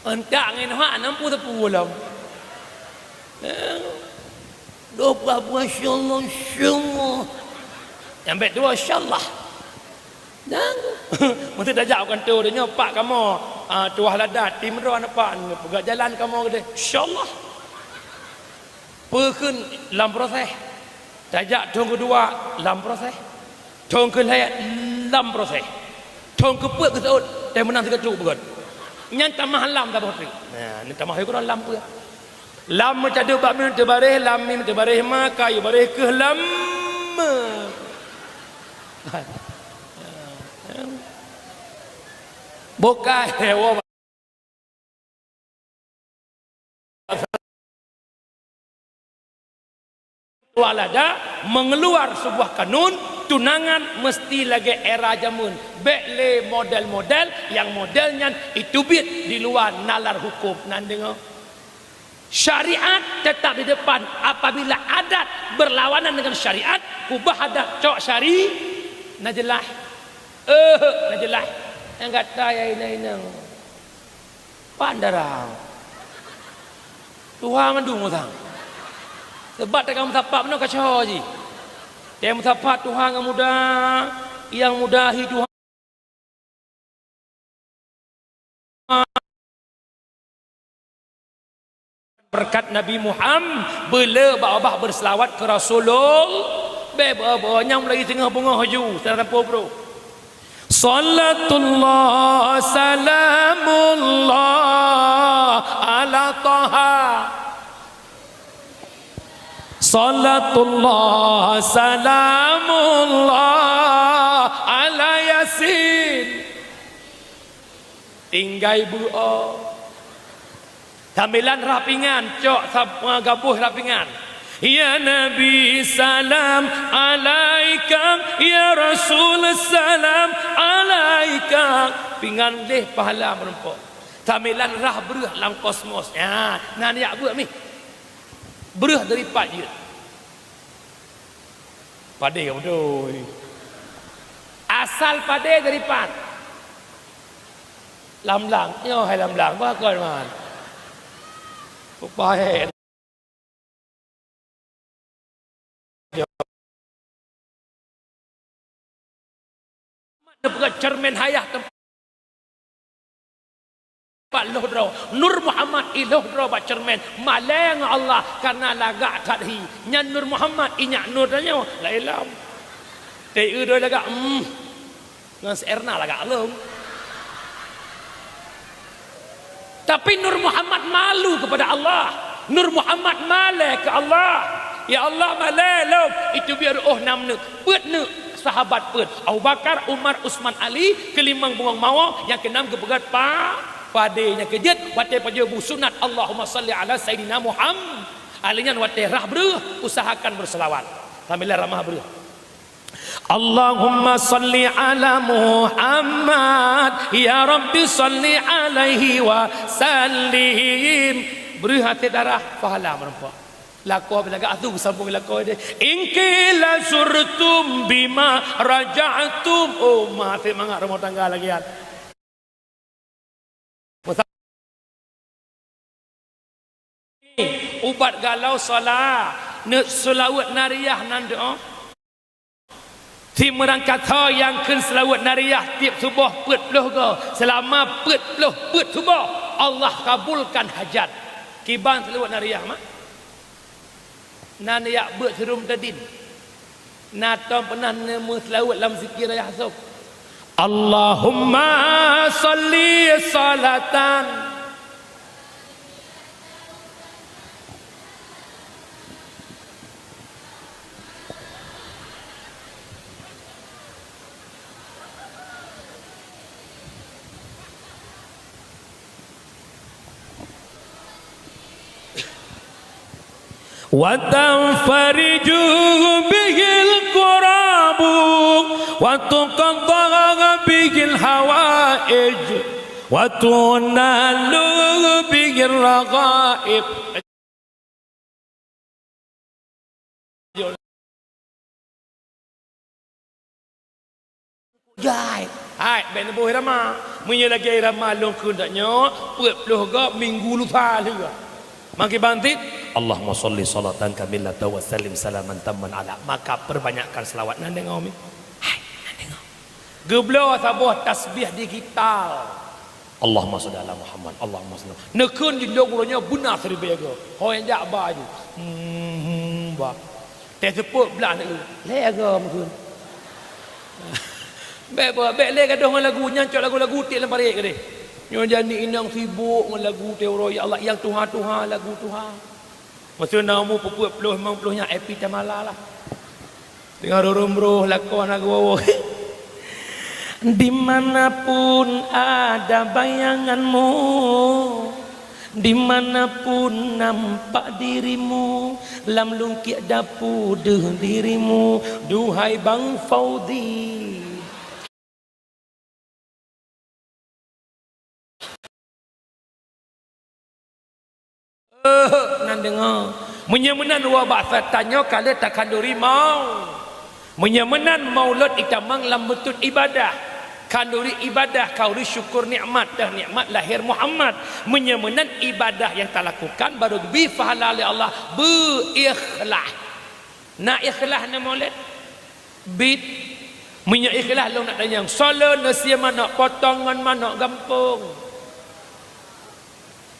Entak ngon hak nam pun teupeu lom. Eh, dua belas buah insyaallah, insyaallah. Nyang bèk dua insyaallah. Dan mesti tajak bukan tu, dia nyoe pak kamoe, ah, tuah lada, tim droe aneuk pak, peugah jalan kamoe keudeh. Insyaallah. Peukheun lam proses. Tajak thôn keudua lam proses. Thôn keulhèe lam proses. Thôn keupeuet geuseuôt, teuh meunang sigoe trok beugöt. Nyan tamah lam saboh trok. Nah, nyan tamah keudroe lam peue. Lam meucadeuh bak mim teubaréh, lam mim teubaréh ma, ka yue baréh keuh lam me. Bukai, woe. Walada mengeluar sebuah kanun, tunangan mesti lagèe era jameun. Bèk lé model-model nyang model nyan iteubiet di luwa nalar huköm. Nan deungö. Syariat tetap di depan. Apabila adat berlawanan dengan syariat, ubah adat, cok syari-, na jeulaih. Eh, na jeulaih. Nyang gata ya inong-inong. Pan darah. Tuha mandum sang. Sebab teuka meusapat meunoe kaco jih. Teuka meusapat tuha ngon muda, nyang muda hi tuha. Berkat Nabi Muhammad, beuleu bak babah beuseulawat keu Rasulul-, bèk beu-, beu-, nyang lagi teungoh beungoh ju, salah sampôh bro. Salatullah salamullah ala Taha. Salatullah salamullah ala Yasin. Tinggai beuo. Sambilan rah pingan, cok sab-, gaboh rah pingan. Ya Nabi salam alaika, ya Rasul salam alaika. Pingan leh pahala meurumpok. Sambilan rah breuh lam kosmos. Ya, nan yak beuh mih. Breuh dari pat jeuet. Padé ka beutôi. Asal padé dari pat. Lam blang, nyoe hai lam blang, bah kon man. Peupahet. Neupeugah ceureumen hayah teumpat loh droe. Nur Muhammad i loh droe bak ceureumen. Malèe ngon Allah kareuna lagak that hi. Nyan Nur Muhammad, i nyak Nur tanyoe laén lom. Teu droe lagak, hmm. Ngon si Erna lagak lom. Tapi Nur Muhammad malu kepada Allah. Nur Muhammad malèe keu Allah. Ya Allah, malèe lom. Iteubiet reuôh nam neuk. Peuet neuk sahabat peuet. Abu Bakar, Umar, Utsman, Ali, keulimong bungong mawö, nyang keunam geupeugöt pa-, padé, nyang keujeuet watèe pajoh bu sunat, Allahumma shalli ala Sayyidina Muhammad. Ahli nyan watèe rhah breuh, usahakan beuseulawat. Sambilan ramah breuh. Allahumma shalli ala Muhammad, ya Rabbi shalli alaihi wa sallim. Breuh até darah, pahala meurumpok. Lakoe lagak atu sambung lakoe deh. In qila zurtum bima raja'tum. Oh, ma, seumangat rumoh tangga lagèe nyan. Ubat galau salat, neuk seulaweuet nariyah nan doa. Simeurangkat ho nyang kheun seulaweuet nariyah tiep suboh peuet ploh goe, seulama peuet ploh peuet suboh, Allah kabulkan hajat. Kiban seulaweuet nariyah mah? Na neujak beuet siuroe teudin. Na tom peunah neumeuseulaweuet lam zikir raya sôk. Allahumma shalli shalatan. Wa tanfariju bihil kurabu, wa tuqadda bihil hawaij, wa tunalu bihir raghaib. Jai. Hai, bèk neuboh irama. Meunyoe lagèe irama lôn kheun tanyoe, peuet ploh goe minggu lusa lheueh. Mangke bantit, Allahumma shalli shalatan kamilatan wa sallim salaman tamman ala. Maka perbanyakkan selawat. Na deungö mi? Hai, na deungö. Geubloe saboh tasbih digital. Allahumma shalli ala Muhammad, Allahumma shalli. Neukheun di lôn uroe nyoe beuna siribèe goe. Ho nyang jak ba aju. Hmm, hmm, ba. Teuseupôt blah neuk. Lhèe goe meukheun. Bèk ba, bèk lé gadôh ngon lagu, nyan cok lagu-lagu tiek lam parék keudéh. Nyoe jadi inong sibok ngon lagu teuroe, ya Allah, nyang tuha-tuha lagu tuha. Meuseue na umu peuet ploh, limong ploh nyan, eh, pih tamala lah. Teungoh rurôm roh lakoe na geuwoe-woe. Di mana pun ada bayanganmu, di mana pun nampak dirimu, lam lungkiek dapu deuh dirimu, duhai Bang Faudi. Eh, nan deungö. Meunyoe meunan, wa bak tanyoe ka lheueh takhanduri mau. Meunyoe meunan, maulud itamong lam beutôt ibadah. Khanduri ibadah, khanduri syukur nikmat, dan nikmat lahé Muhammad. Meunyoe meunan, ibadah nyang talakukan barô geubri pahala lé Allah beu ikhlas. Na ikhlas na maulud? Bit. Meunyoe ikhlas lôn nak tanyong, soe le neusie manök potong ngon manök gampông?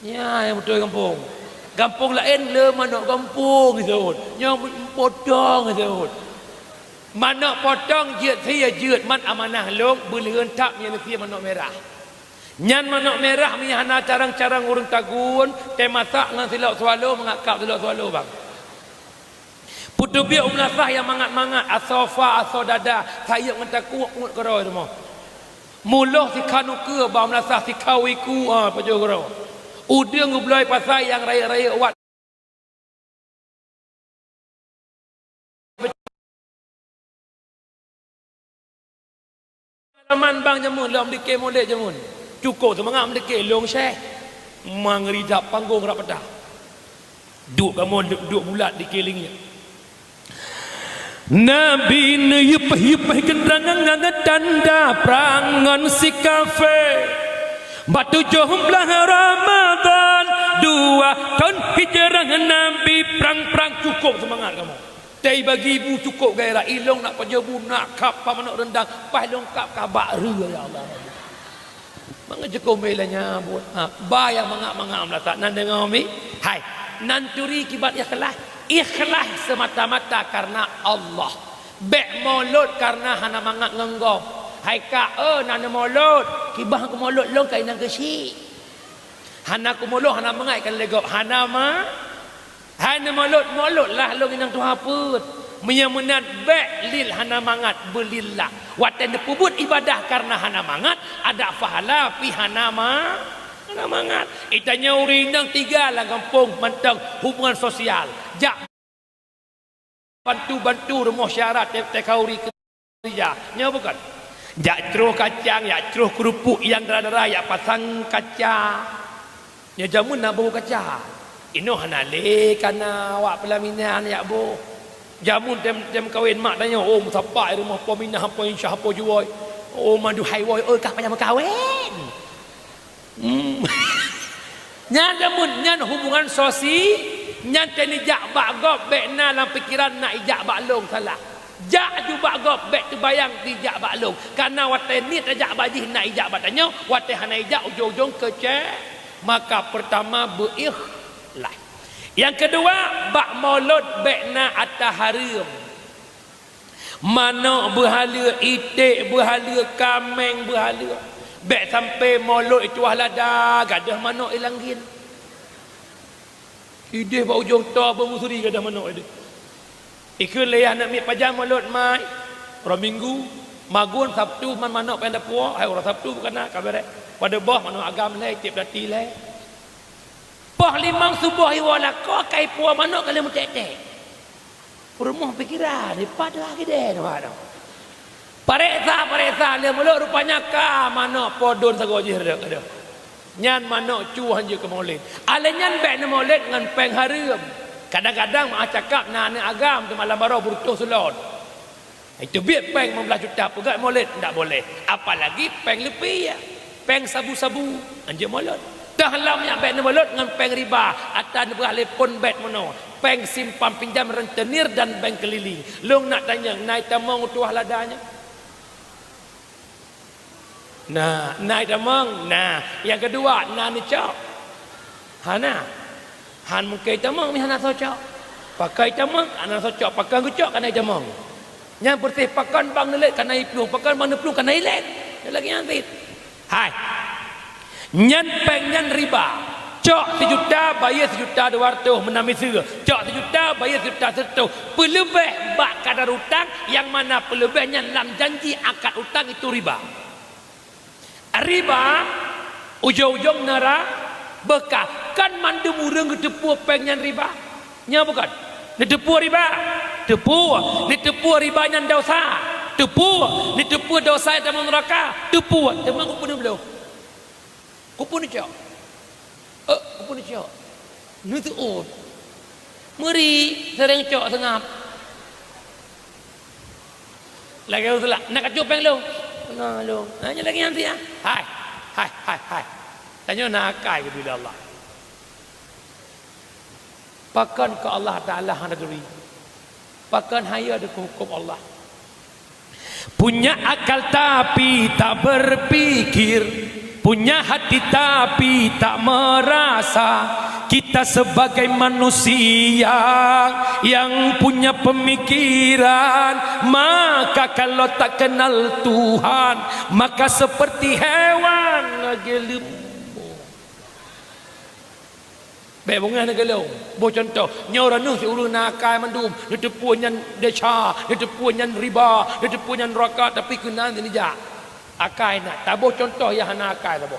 Nyan nyang beutôi gampông. Gampông laén le manök gampông geuseuôt. Nyang potong geuseuôt. Manök potong jeuet sie jeuet, man amanah lôn beuleuheun that nyang neusie manök mirah. Nyan manök mirah meunyoe hana carông-carông ureuëng tagun, teumasak ngon silop swallow, mangat kab silop swallow, bang. Peuteubiet u meulasah nyang mangat-mangat, asoe fa, asoe dada, sayeuep ngon takue, uet keudroe rumoh. Muloh sikhan ukeue, bak meulasah sikhan wiku, ah, pajoh keudroe. Udeueng geubloe pasai nyang rayeuk-rayeuk wat. Pengalaman bang jameun lom dikeu mulod jameun. Cukôp seumangat meudikeu lôn syeh. Mangri that panggong rap peudah. Duek kamoe duek bulat dikeu lingiek. Nabi neuyupaih-yupaih keundangan ngon tanda prang ngon si kafé. Bak tujoh blaih Ramadhan dua thon hijrah Nabi prang-prang. Cukôp seumangat kamoe. Tei bagi bu cukôp gairah, ilong nak pajoh bu, nak kap pa manok rendang, paih longkap kabak reu, ya Allah. Mangat jeukombé lé nyan buet. Ha, ba nyang mangat-mangat meulasah. Nan deungoe mi? Hai. Nan turi kiban ikhlas. Ikhlas semata-mata karena Allah. Bèk mulod karena hana mangat ngon gob. Hai ka, eh, na neumulod. Kiban keumulod lôn ka inong keuchik. Hana keumulod, hana mangat ikan lé gob. Hana ma-, Hai neumulod, mulod lah lôn inong tuha peuet. Meunyoe meunan bèk lil hana mangat, beulillah. Watèe neupeubuet ibadah kareuna hana mangat, adak pahala pih hana ma-, hana mangat. Itanyoe ureueng inong tiga lam gampông mantong hubungan sosial. Jak bantu-bantu rumoh syara te-, T K U ri keurija. Nyoe bukon? Jak croh kacang, jak croh keurupuk nyang dara-dara, jak pasang kaca. Nyoe jameun na boh kaca. Inoe hana lé kana awak peulaminan jak boh. Jameun tem, tem kawen mak tanyoe, "Oh, meusapat rumoh po Minah, po Insyah, po Juwoi. Oh, manduhai woi, oh, kah payah meukawen." Hmm. Nyan jameun, nyan hubungan sosi, nyan teuh neujak bak gob, bék na lam pikeran na ijak bak lôn, salah. Jak ju bak gob, bék teubayang ijak bak lôn. Kana watée niet tajak bak jih na ijak bak tanyoe, watée hana ijak ujong-ujong keucé. Maka peurtama beuikhlas. Nyang keudua, bak mulod bék na ata hareuem. Manok beuhaleue, iték beuhaleue, kaméng beuhaleue. Bék sampoe mulod ituah lada, gadôh manok ilang gin. Ideh bak ujong toh beumeuseuri gadôh manok ideh. Ikheun lé yah aneuk miet, "Pajan mulod, Mai?" "Uroe Minggu." "Magun Sabtu man manok péng dapuo?" "Hai, uroe Sabtu bukana ka béré." Padub boh manok agam lé, tieb dati lé. Poh limong suboh iwoe lakoe ka ipuwoe manok ka lheueh meuték-ték. Peurumoh pikeran, ipat dah gidée nyoe. Pareksa, pareksa, lheueh mulod rupanya ka manok podon sagoe jih rhot, adoh. Nyan manok cu hanjeuet keu mulod. Alèh nyan bék neumulod ngon péng hareuem. Kadang-kadang meuah cakap na aneuk agam teumalam baroe beureutôh seulon. Iteubiet péng limong blaih juta peugöt mulod, ndak boleh. Apalagi péng leupie, péng sabu-sabu, hanjeuet mulod. Teuh lom nyan bék neumulod ngon péng riba, ata neupeugah lé phon bèt meunoe, péng simpan pinjam rentenir dan bank keliling. Lôn nak tanyong, na itamong tuah lada nyan? Na, na itamong, na. Nyang keudua, na neucok? Hana. Han mungken itamong meuhana soe cok. Pakon itamong, hana soe cok. Pakon geucok, kana itamong. Nyan peureuseh pakon bang neulét, kana iplueng. Pakon bang neuplueng, kana ilét. Nyan lagèe nyan cit. Hai. Nyan péng nyan riba. Cok sijuta, bayeue sijuta dua reutôh meunan miseue. Cok sijuta, bayeue sijuta sireutôh. Peuleubeh bak kadar utang, nyang mana peuleubeh nyan lam janji akad utang itu riba. Riba, ujong-ujong neura beukah. Kan mandum ureueng geuteupeue péng nyan riba? Nyo bukon? Neuteupeue riba? Teupeue. Neuteupeue riba nyan desya? Teupeue. Neuteupeue desya nyan tamong neuraka? Teupeue. Teuma keupeue neubloe? Keupeue neucok? Eh, keupeue neucok? Neuseuôt. Meuri, seuréng cok seungab. Lagèe ureueng seulak, "Na kacok péng lôn?" "Na lôn." "Na nyan lagèe nyan siat, ah." Hai, hai, hai, hai. Tanyoe na akai geubri lé Allah. Pakon keu Allah Taala hana geubri? Pakon han yö dikeu huköm Allah? Punya akal tapi tak berpikir, punya hati tapi tak merasa. Kita sebagai manusia yang punya pemikiran, maka kalau tak kenal Tuhan, maka seperti hewan lagèe leumo. Bèk beungèh neugulong. Boh cuntoh, nyoe ureueng si ureueng na akai mandum, neuteupeue nyan desya, neuteupeue nyan riba, neuteupeue nyan neuraka, tapi keunan sinijak. Akai na, taboh cuntoh nyang hana akai taboh.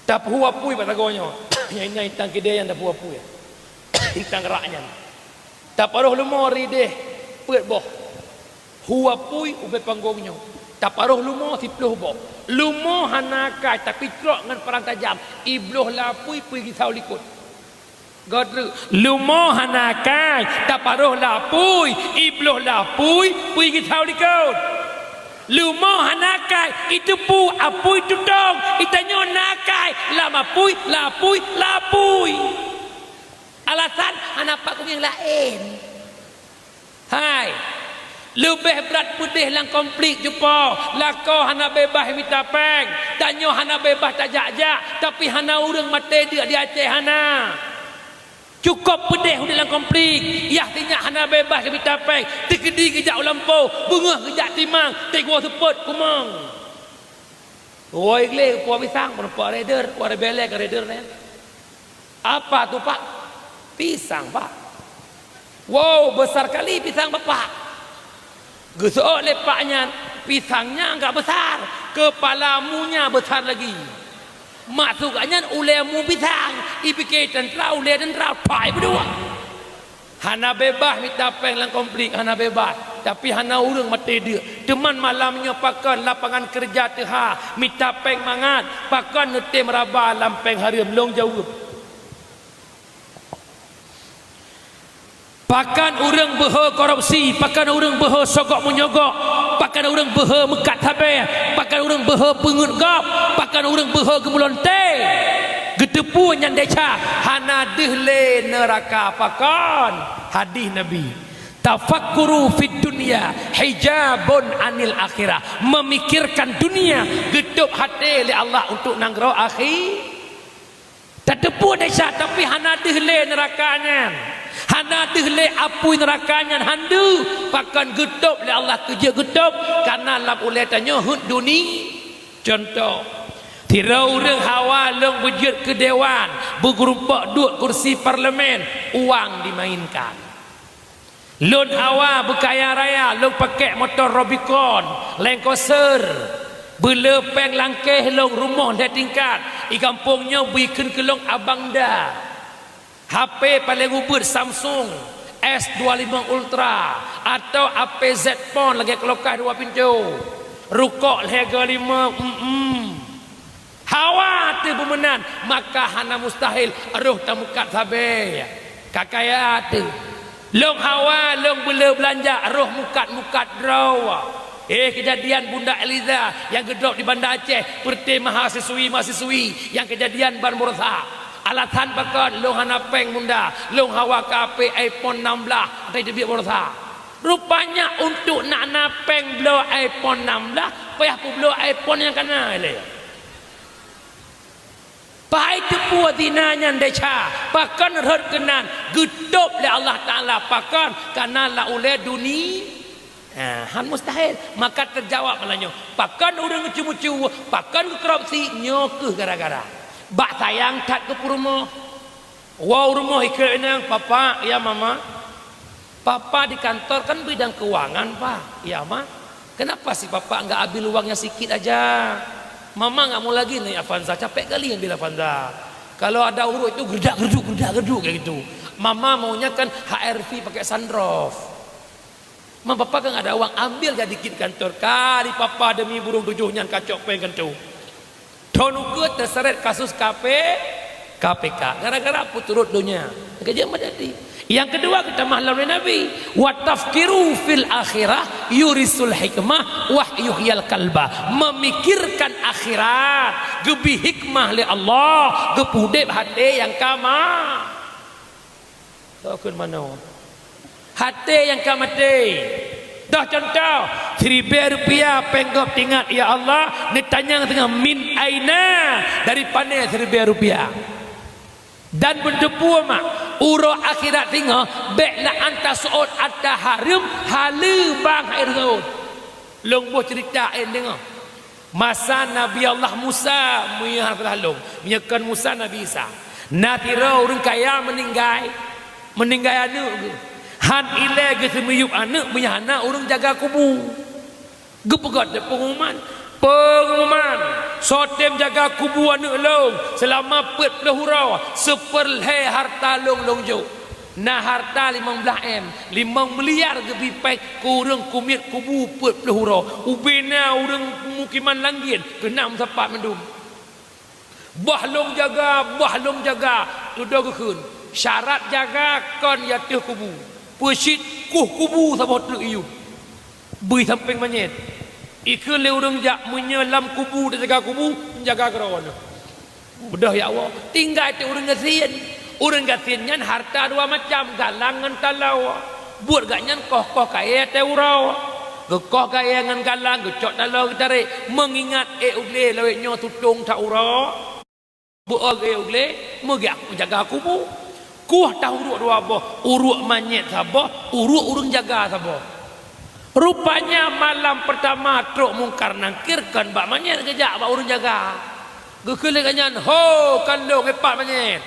Tapeuhu apui bak sagoe nyoe. Nyang inong intan keudè nyan tapeuhu apui. Intan rak nyan. Taparoh leumo rideh peuet boh. Hu apui ubé panggong nyoe. Taparoh leumo siploh boh. Leumo hana akai, tapi trok ngon parang tajam. Ibloh lam apui, pui geusau likot. Göt treuk. Leumo hana akai, taparoh lam apui, ibloh lam apui, pui geusau likot. Leumo hana akai, iteupeue apui tutong, itanyoe na akai, lam apui, lam apui, lam apui. Alasan hana pat kumieng laén. Hai, leubeh brat peudeh lam konflik cupo, lakoe hana beubaih mita péng, tanyoe hana beubaih tajak-jak, tapi hana ureueng maté deuk di Aceh hana. Cukôp peudeh udép lam konflik, yah sinyak hana beubaih mita péng, teukeudi geujak u lampôh, beungöh geujak timang, teugô seupôt kumong. Woi glé, puwoe pisang, meureumpok raider, puwoe rebele keu raider nyan. Apa tu, Pak? Pisang, Pak. Wow, besar kali pisang Bapak. Geuseuôt lé pak nyan, pisang nyan agak besar, kepala mu nyan besar lagi. Maksud gobnyan ulèe mu pisang, ipike teuntra, ulèe teuntra, pai beudua. Hana beubaih mita péng lam konflik, hana beubaih. Tapi hana ureueng maté deuk. Teuma malam nyoe pakon lapangan keureuja teuhah, mita péng mangat, pakon neutem raba lam péng hareuem, lôn jaweueb. Pakon ureuëng beuhe korupsi, pakon ureuëng beuhe sogok-menyogok, pakon ureuëng beuhe meukat sabé, pakon ureuëng beuhe peungeuet gob, pakon ureuëng beuhe geumeulontée. Geuteupeue nyan desya, hana deuh lé neuraka. Pakon? Hadih Nabi, "Tafakkuru fid dunya hijabun anil akhirah." Memikirkan dunia geutôb até lé Allah untuk nanggroe akhi. Tateupeue desya, tapi hana deuh lé neuraka nyan. Hana deuh lé apui neuraka nyan, han deuh. Pakon geutôb lé Allah, keujeuet geutôb, karena lam ulée tanyoe heuet duni. Cuntoh, sidroe ureuëng hawa lôn beujeuet keu dewan, beugeurumpok duek kursi parlemen, uang dimainkan. Lôn hawa beukaya raya, lôn pakèk motor Rubicon, Land Cruiser, beulé péng langkéh lôn, rumoh lhée tingkat, i gampông nyoe bri kheun keu lôn Abang Da. H P paleng ubit Samsung S dua lima Ultra atau H P Z Phone lagée kulkas dua pintoe. Rukok lhée go lima, mm. Hawa teuh beumeunan, maka hana mustahil roh tameukat sabé. Ka kaya teuh. Lôn hawa, lôn beulé beulanja, roh meukat-meukat droe. Eh, keujadian Bunda Eliza nyang geudrop di Banda Aceh, peureuté mahasiswi-mahasiswi nyang keujadian ban bursa. Alasan pakon? Lôn hana péng Bunda, lôn hawa keu H P iPhone enam belas, ata teubiet bursa. Rupanya untuk nak na péng bloe iPhone enam belas, payah peubloe iPhone nyang kana ilée. Pai teupeue zina nyan desya, pakon rhot keunan, geutôb lé Allah Taala, pakon? Kana lam ulée duni-, ha, han mustahil. Maka teujaweueb malam nyoe, pakon ureuëng geuceumeucue, pakon geukorupsi, nyoe kheueh gara-gara. Bak sayang that keu peurumoh. Woe u rumoh ikheun inong, "Papa, ya Mama." "Papa di kantor kan bidang keuangan, Pa." "Ya, Ma." "Kenapa sih Papa nggak ambil uangnya sikit aja? Mama nggak mau lagi naik Avanza, capek kali ngambil Avanza. Kalau ada urut itu gerdak-gerduk, gerdak-gerduk kayak gitu. Mama maunya kan H R V pakai sunroof." "Ma, Papa kan nggak ada uang, ambil aja dikit di kantor." Kali Papa demi burung tujuh nyan kacok péng keunoe. Thon ukeue teuseret kasus K P, K P K. Gara-gara peuturot donya. Keujeuet meujadi. Nyang keudua geutamah lom lé Nabi, "Wa tafkiru fil akhirah yurisul hikmah wa yuhyil qalba." Memikirkan akhirat geubri hikmah lé Allah, geupeuudeb até nyang ka ma-, Tokon manoe. Até nyang ka maté. Toh cuntoh, siribée rupiah péng gob teuingat, "Ya Allah, neutanyong singoh min aina, dari pané siribée rupiah?" Dan beuteupeue mak, uroe akhirat singoh bék la'an taseuôt ata hareuem haleue bang hai reuôt. Lôn boh ceurita ék deungoe. Masa Nabi Allah Musa, meunyoe hana salah lôn, meunyoe kon Musa, Nabi Isa. Na sidroe ureuëng kaya meuninggai, meuninggai aneuëk geuh. Han ilée geuseumiyueb aneuëk meunyoe hana ureuëng jaga kubu. Geupeugah teuk peungumuman, "Peungumuman, soe tem jaga kubu aneuëk lôn seulama peuet ploh uroe, seupeurlhée hareuta lôn lôn jok." Na hareuta limong blaih M, limong miliar geubri péng keu ureuëng kumiet kubu peuet ploh uroe. Ubé na ureuëng peumukiman langgiet keunan meusapat mandum. Bah lôn jaga, bah lôn jaga, tudoe geukheun. Syarat jaga kon i ateueh kubu. Peucit kuh kubu saboh treuk iyub. Bri sampéng manyét. Ikheun lé ureuëng jak, meunyoe lam kubu teujaga kubu, jaga keudroe. Beudôh ya Allah, tinggai teuk ureuëng gasien. Ureuëng gasien nyan hareuta dua macam, galang ngon taloe. Buet gobnyan koh-koh kayée teuh uroe. Geukoh kayée ngon galang, geucok taloe geutarek. Meungingat ék u glé lawét nyoe tutong that uroe. Beu-o geuék u glé, meugiak jaga kubu. Kuh teuh uruek dua boh, uruek manyét saboh, uruek ureuëng jaga saboh. Rupanya malam peurtama trok Mungkar Nangkir kon bak manyét geujak bak ureuëng jaga. Geukheun lé gobnyan, "Ho, kon lôn, éh pat manyét.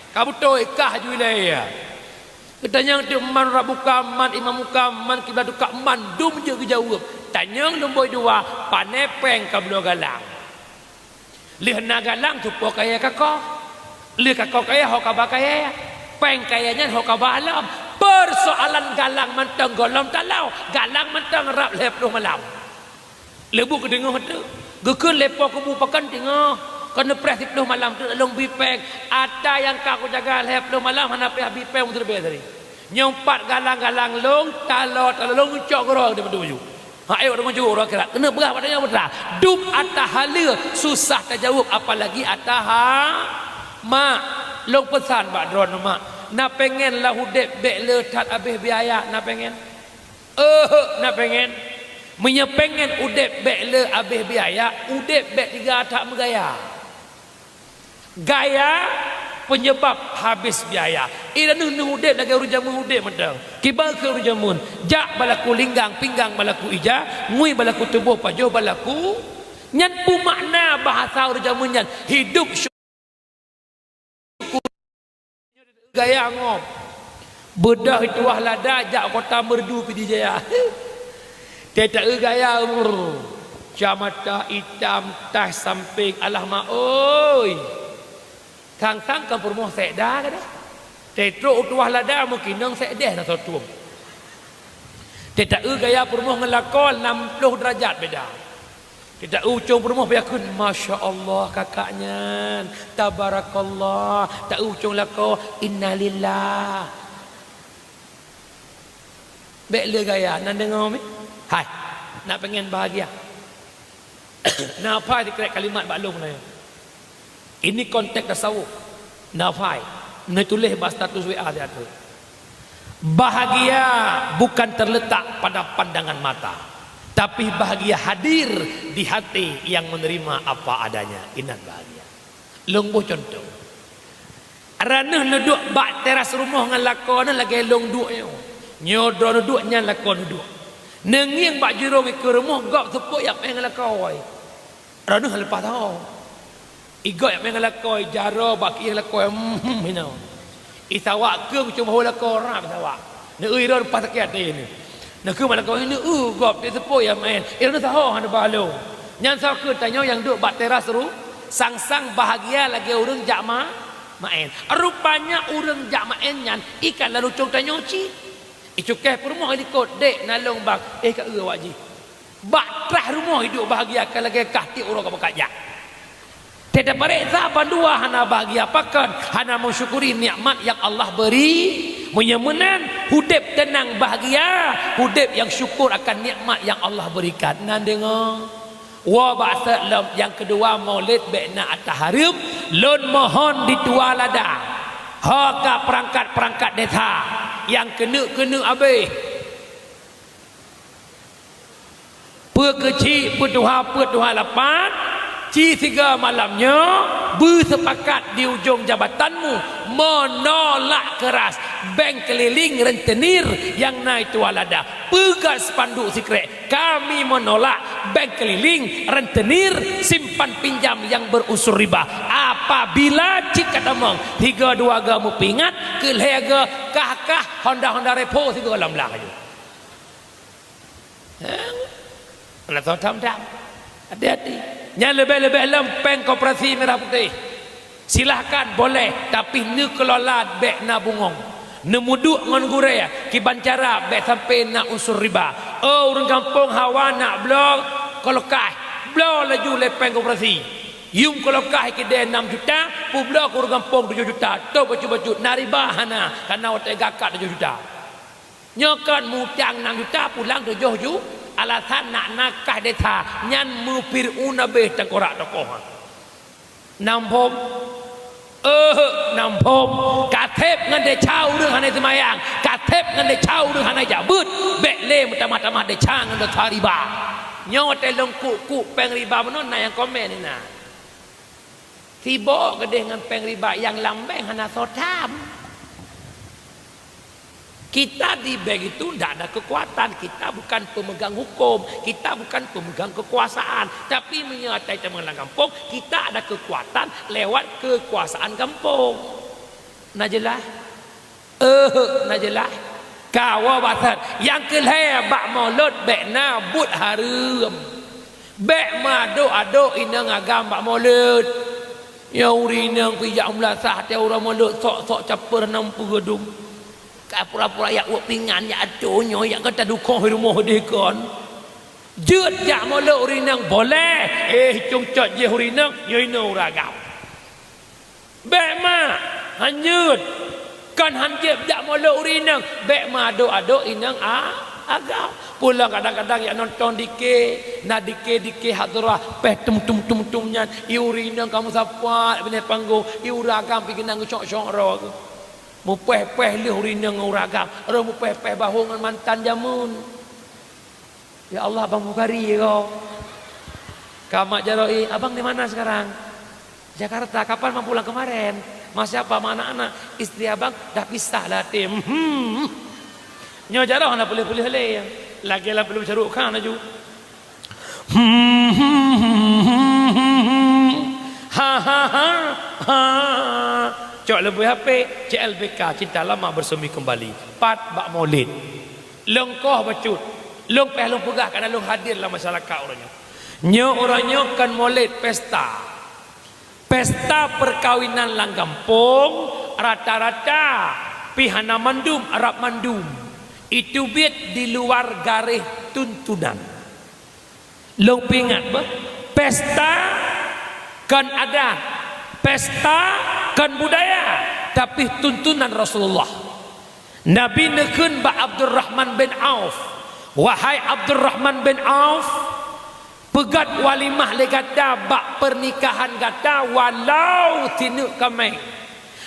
Ka beutôi kah ju ilée." Geutanyong teuk man rab muka, man imam muka, man kiblat tuka, mandum jeuet geujaweueb. Tanyong lumbôi dua, pané péng ka bloe galang. Lheueh na galang, tupôh kayée ka koh. Lheueh ka koh kayée, ho ka ba kayée. Péng kayée nyan ho ka ba lom. Peusoalan galang mantong gohlom taloe, galang mantong rab lhée ploh malam. Leubu geudeungoe teuk. Geukheun lé po kubu, "Pakon teungoh? Kon neupreh siplôh malam teuk lôn bri péng. Ata nyang ka kujaga lhée ploh malam hana payah bri péng meusiribée tadi." Nyoe pat galang-galang lôn, talo-talo lôn cok keudroe di baju. Ha, ayo deungon jurok akhirat. Keuneuk peugah bak tanyoe putra. Dum ata haleue susah tajaweueb, apalagi ata ha-, mak. Lôn peusan bak droeneuh mak. Na pengen lam udeb bék le that abéh biaya, na pengen? Euheuh, na pengen. Meunyoe pengen udeb bék le abéh biaya, udeb bék tiga that meugaya. Gaya penyebab habis biaya. Inan neuh udeb lagée ureuëng jameun udeb mantong. Kiban keu ureuëng jameun, jak balaku linggang, pinggang balaku ija, ngui balaku tuboh, pajoh balaku. Nyan peue makna bahasa ureuëng jameun nyan, hidup syukur. Gaya ngom. Beudôh tuah lada jak kota Merdu Pidie Jaya. Teuta gaya, brr. Camata itam, taih sampéng, alah ma oi. Sang-sang kon peurumoh sekda ka deh. Teutrok u tuah lada meukinong sekdeh na soe tueng. Teuta gaya peurumoh ngon lakoe nam ploh derajat beda. Teuta ucong peurumoh beuyakheun, "Masya Allah, kakak nyan, tabarakallah." Teuta ucong lakoe, "Innalillah." Bék le gaya, na deungoe mi? Hai, na pengen bahagia? Na phai sikrek kalimat bak lôn nyoe. Ini konteks tasawuf. Na phai, neutuléh bak status W A siat. Bahagia bukan terletak pada pandangan mata, tapi bahagia hadir di hati yang menerima apa adanya. Inan bahagia. Lôn boh contoh. Droeneuh neuduek bak teras rumoh ngon lakoe neuh lagée lôn duek nyoe. Nyoe droeneuh duek, nyan lakoe neuh duek. Neungieng bak jurông ikeue rumoh gob seupôt jak meu'én ngon lakoe. Droeneuh leupah tho. Igob jak meu'én ngon lakoe, jaroe bak kiéh lakoe, hmm, hinoe. Isawak keueng cuma bahô lakoe rab isawak. Neueu droe leupah sakét até nyoe. Neukheun bak lakoe nyoe, "Eu, gob, di seupôt jak meu'én." Droeneuh saho hana ba lôn. Nyan saho keuh tanyoe nyang duek bak teras ru, sang-sang bahagia lagée ureuëng jak ma-, meu'én. Rupanya ureuëng jak meu'én nyan i ka lam lucong tanyoe cit. Icukéh peurumoh ilikot, "Dek, na lôn bang." "Eh, ka eu awak jih." Bak trah rumoh iduek bahagia ka lagée kah tieb uroe ka beukat jak. Teuta pareksa bandua hana bahagia pakon, hana meusyukuri nikmat nyang Allah beri. Meunyoe meunan, udeb teunang bahagia, udeb nyang syukur akan nikmat nyang Allah berikan. Na deungoe? Woe bak sat lom, nyang keudua, Maulid bék na ata hareuem, lôn mohon di tuah lada. Ho ka peurangkat-peurangkat desa nyang keuneuk-keuneuk abéh. Peue keuchik, peue tuha, peue tuha lapan, ci sigoe malam nyoe beuseupakat di ujong jabatanmu menolak keras beng keulileng rentenir nyang na i tuah lada. Peugah spanduk sikrek, "Kami menolak beng keulileng rentenir simpan pinjam yang berunsur riba." Apabila cit ka tamong, sigoe dua goe meupeuingat, keu lhée goe kah-kah Honda-Honda Revo sigoe lam blah aju. Hah? Alah, soe tham-tham. Hati-hati. Nyan leubeh-leubeh lom péng koperasi Merah Putih. Silahkan, boleh, tapi neukelola bék na bungong. Neumuduek ngon gurée, kiban cara bék sampai na unsur riba. Oh, ureuëng gampông hawa nak bloe kolokaih, bloe laju lé péng koperasi. Yuem kolokaih keudée enam juta, peubloe keu ureuëng gampông tujoh juta. Toh bacut-bacut, na riba hana, kareuna watée gakat tujoh juta. Nyoe kon mutang enam juta, pulang tujoh ju-, alasan nak na kah desa, nyan meufir'aun abéh teukorak tokoh. Nam phom? Eh, nam phom. Ka theb ngon desya ureuëng hana seumayang, ka theb ngon desya ureuëng hana jak beuet, bék lé meutamah-tamah desya ngon desya riba. Nyoe watée lôn kuk-kuk péng riba meunan na nyang komen na. Sibok keudeh ngon péng riba nyang lam bank hana soe tham. Kita di bank itu ndak ada kekuatan, kita bukan pemegang hukum, kita bukan pemegang kekuasaan. Tapi meunyoe ata teuma lam gampông, kita ada kekuatan lewat kekuasaan gampông. Na jeulaih? Eh, na jeulaih. Ka woe bak that. Nyang keu lhée bak mulod bék na buet hareuem. Bék meuadok-adok inong agam bak mulod. Nyoe ureuëng inong pih jak meulasah até uroe mulod, sok-sok capeue nam peue dum. Ka pura-pura jak wok pingan jak atô nyoe jak gata dukoh rumoh deh kon. Jeuet jak mulod ureuëng inong boleh. Eh, cung cot jih ureuëng inong, nyoe inoe ureuëng agam. Bék mak, hanjeuet. Kan han jeuet jak molod ureueng inong, bèk meuadok-adok inong a-, agam. Pulang kadang-kadang jak nonton dikè, na dikè-dikè hadrah, pèh tum tum tum tum nyan, i ureueng inong ka meusapat binéh panggong, i ureueng agam pih keunan geucok-cok droe. Mupèh-pèh lheueh ureueng inong ngon ureueng agam, roh mupèh-pèh bahô ngon mantan jameun. Ya Allah, Abang Bukhari ya kau. Ka mak jaroe, "Abang di mana sekarang?" "Jakarta." "Kapan Abang pulang?" "Kemarin." "Sama siapa?" "Sama anak-anak." "Istri Abang dah pisah lah, Tim." Hmm. Nyoe jaroe hana peuleueh-peuleueh lé. Lagèe lam filem Shah Rukh Khan laju. Hmm. Ha, ha, ha, ha. Cok leubeh H P, C L B K, Cinta Lama Bersemi Kembali. Pat bak Maulid. Lôn koh bacut, lôn payah lôn peugah karena lôn hadir lam masyarakat uroe nyoe. Nyoe uroe nyoe kon molod, pesta. Pesta perkawinan lam gampông, rata-rata pih hana mandum, rab mandum. Iteubiet di luar garéh tuntunan. Lôn peuingat beuh, pesta kon adat, pesta kon budaya, tapi tuntunan Rasulullah. Nabi neukheun bak Abdurrahman bin Auf, "Wahai Abdurrahman bin Auf, peugöt walimah lé gata bak pernikahan gata walau sineuk kaméng."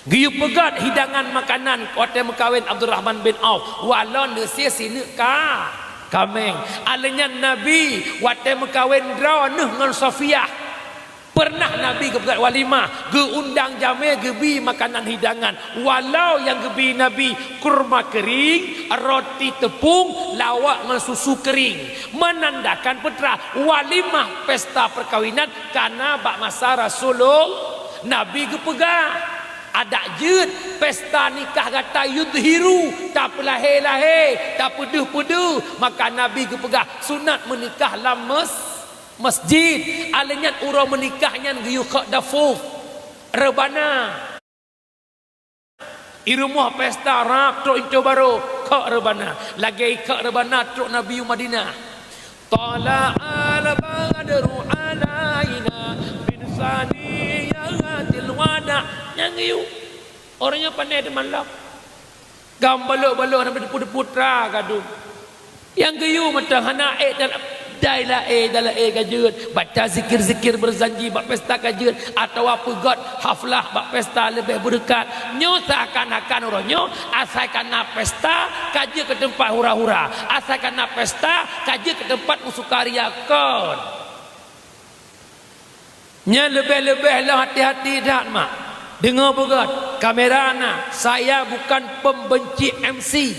Geuyue peugöt hidangan makanan watèe meukawen Abdurrahman bin Auf, walau neusie sineuk ka-, kaméng. Alèh nyan Nabi watèe meukawen droeneuh ngon Safiyah, pernah Nabi geupeugöt walimah, geuundang jamé, geubi makanan hidangan. Walau nyang geubi Nabi kurma keuring, roti teupông, lawak ngon susu keuring, menandakan peue teuma walimah pesta perkawinan kana bak masa Rasulul-, Nabi geupeugah. Adak jeuet pesta nikah gata yudhiru, tapeulahé-lahé, tapeudeuh-peudeuh, maka Nabi geupeugah sunat meunikah lam mes-, masjid. Alèh nyan uroe meunikah nyan geuyue khok dafuf, reubana. I rumoh pesta rab trok linto barô, khok reubana. Lagèe i khok reubana trok Nabi u Madinah. Thala'al badru 'alaina min saniyatil wada'. Nyan geuyue. Uroe nyoe pandai teuma lom. Gam balok-balok hana meudepu-depu tra gadôh. Nyang geuyue mantong hana ék dan dai laén, dai laén ka jeuet. Baca zikir-zikir berjanji bak pesta ka jeuet, atawa peugöt haflah bak pesta leubeh beureukat. Nyoe seakan-akan uroe nyoe asai kana pesta ka jeuet keu teumpat hura-hura. Asai kana pesta ka jeuet keu teumpat meusukaria, kon. Nyan leubeh-leubeh lôn hati-hati that, mak. Deungoe beugöt, kamera na, saya bukan pembenci M C.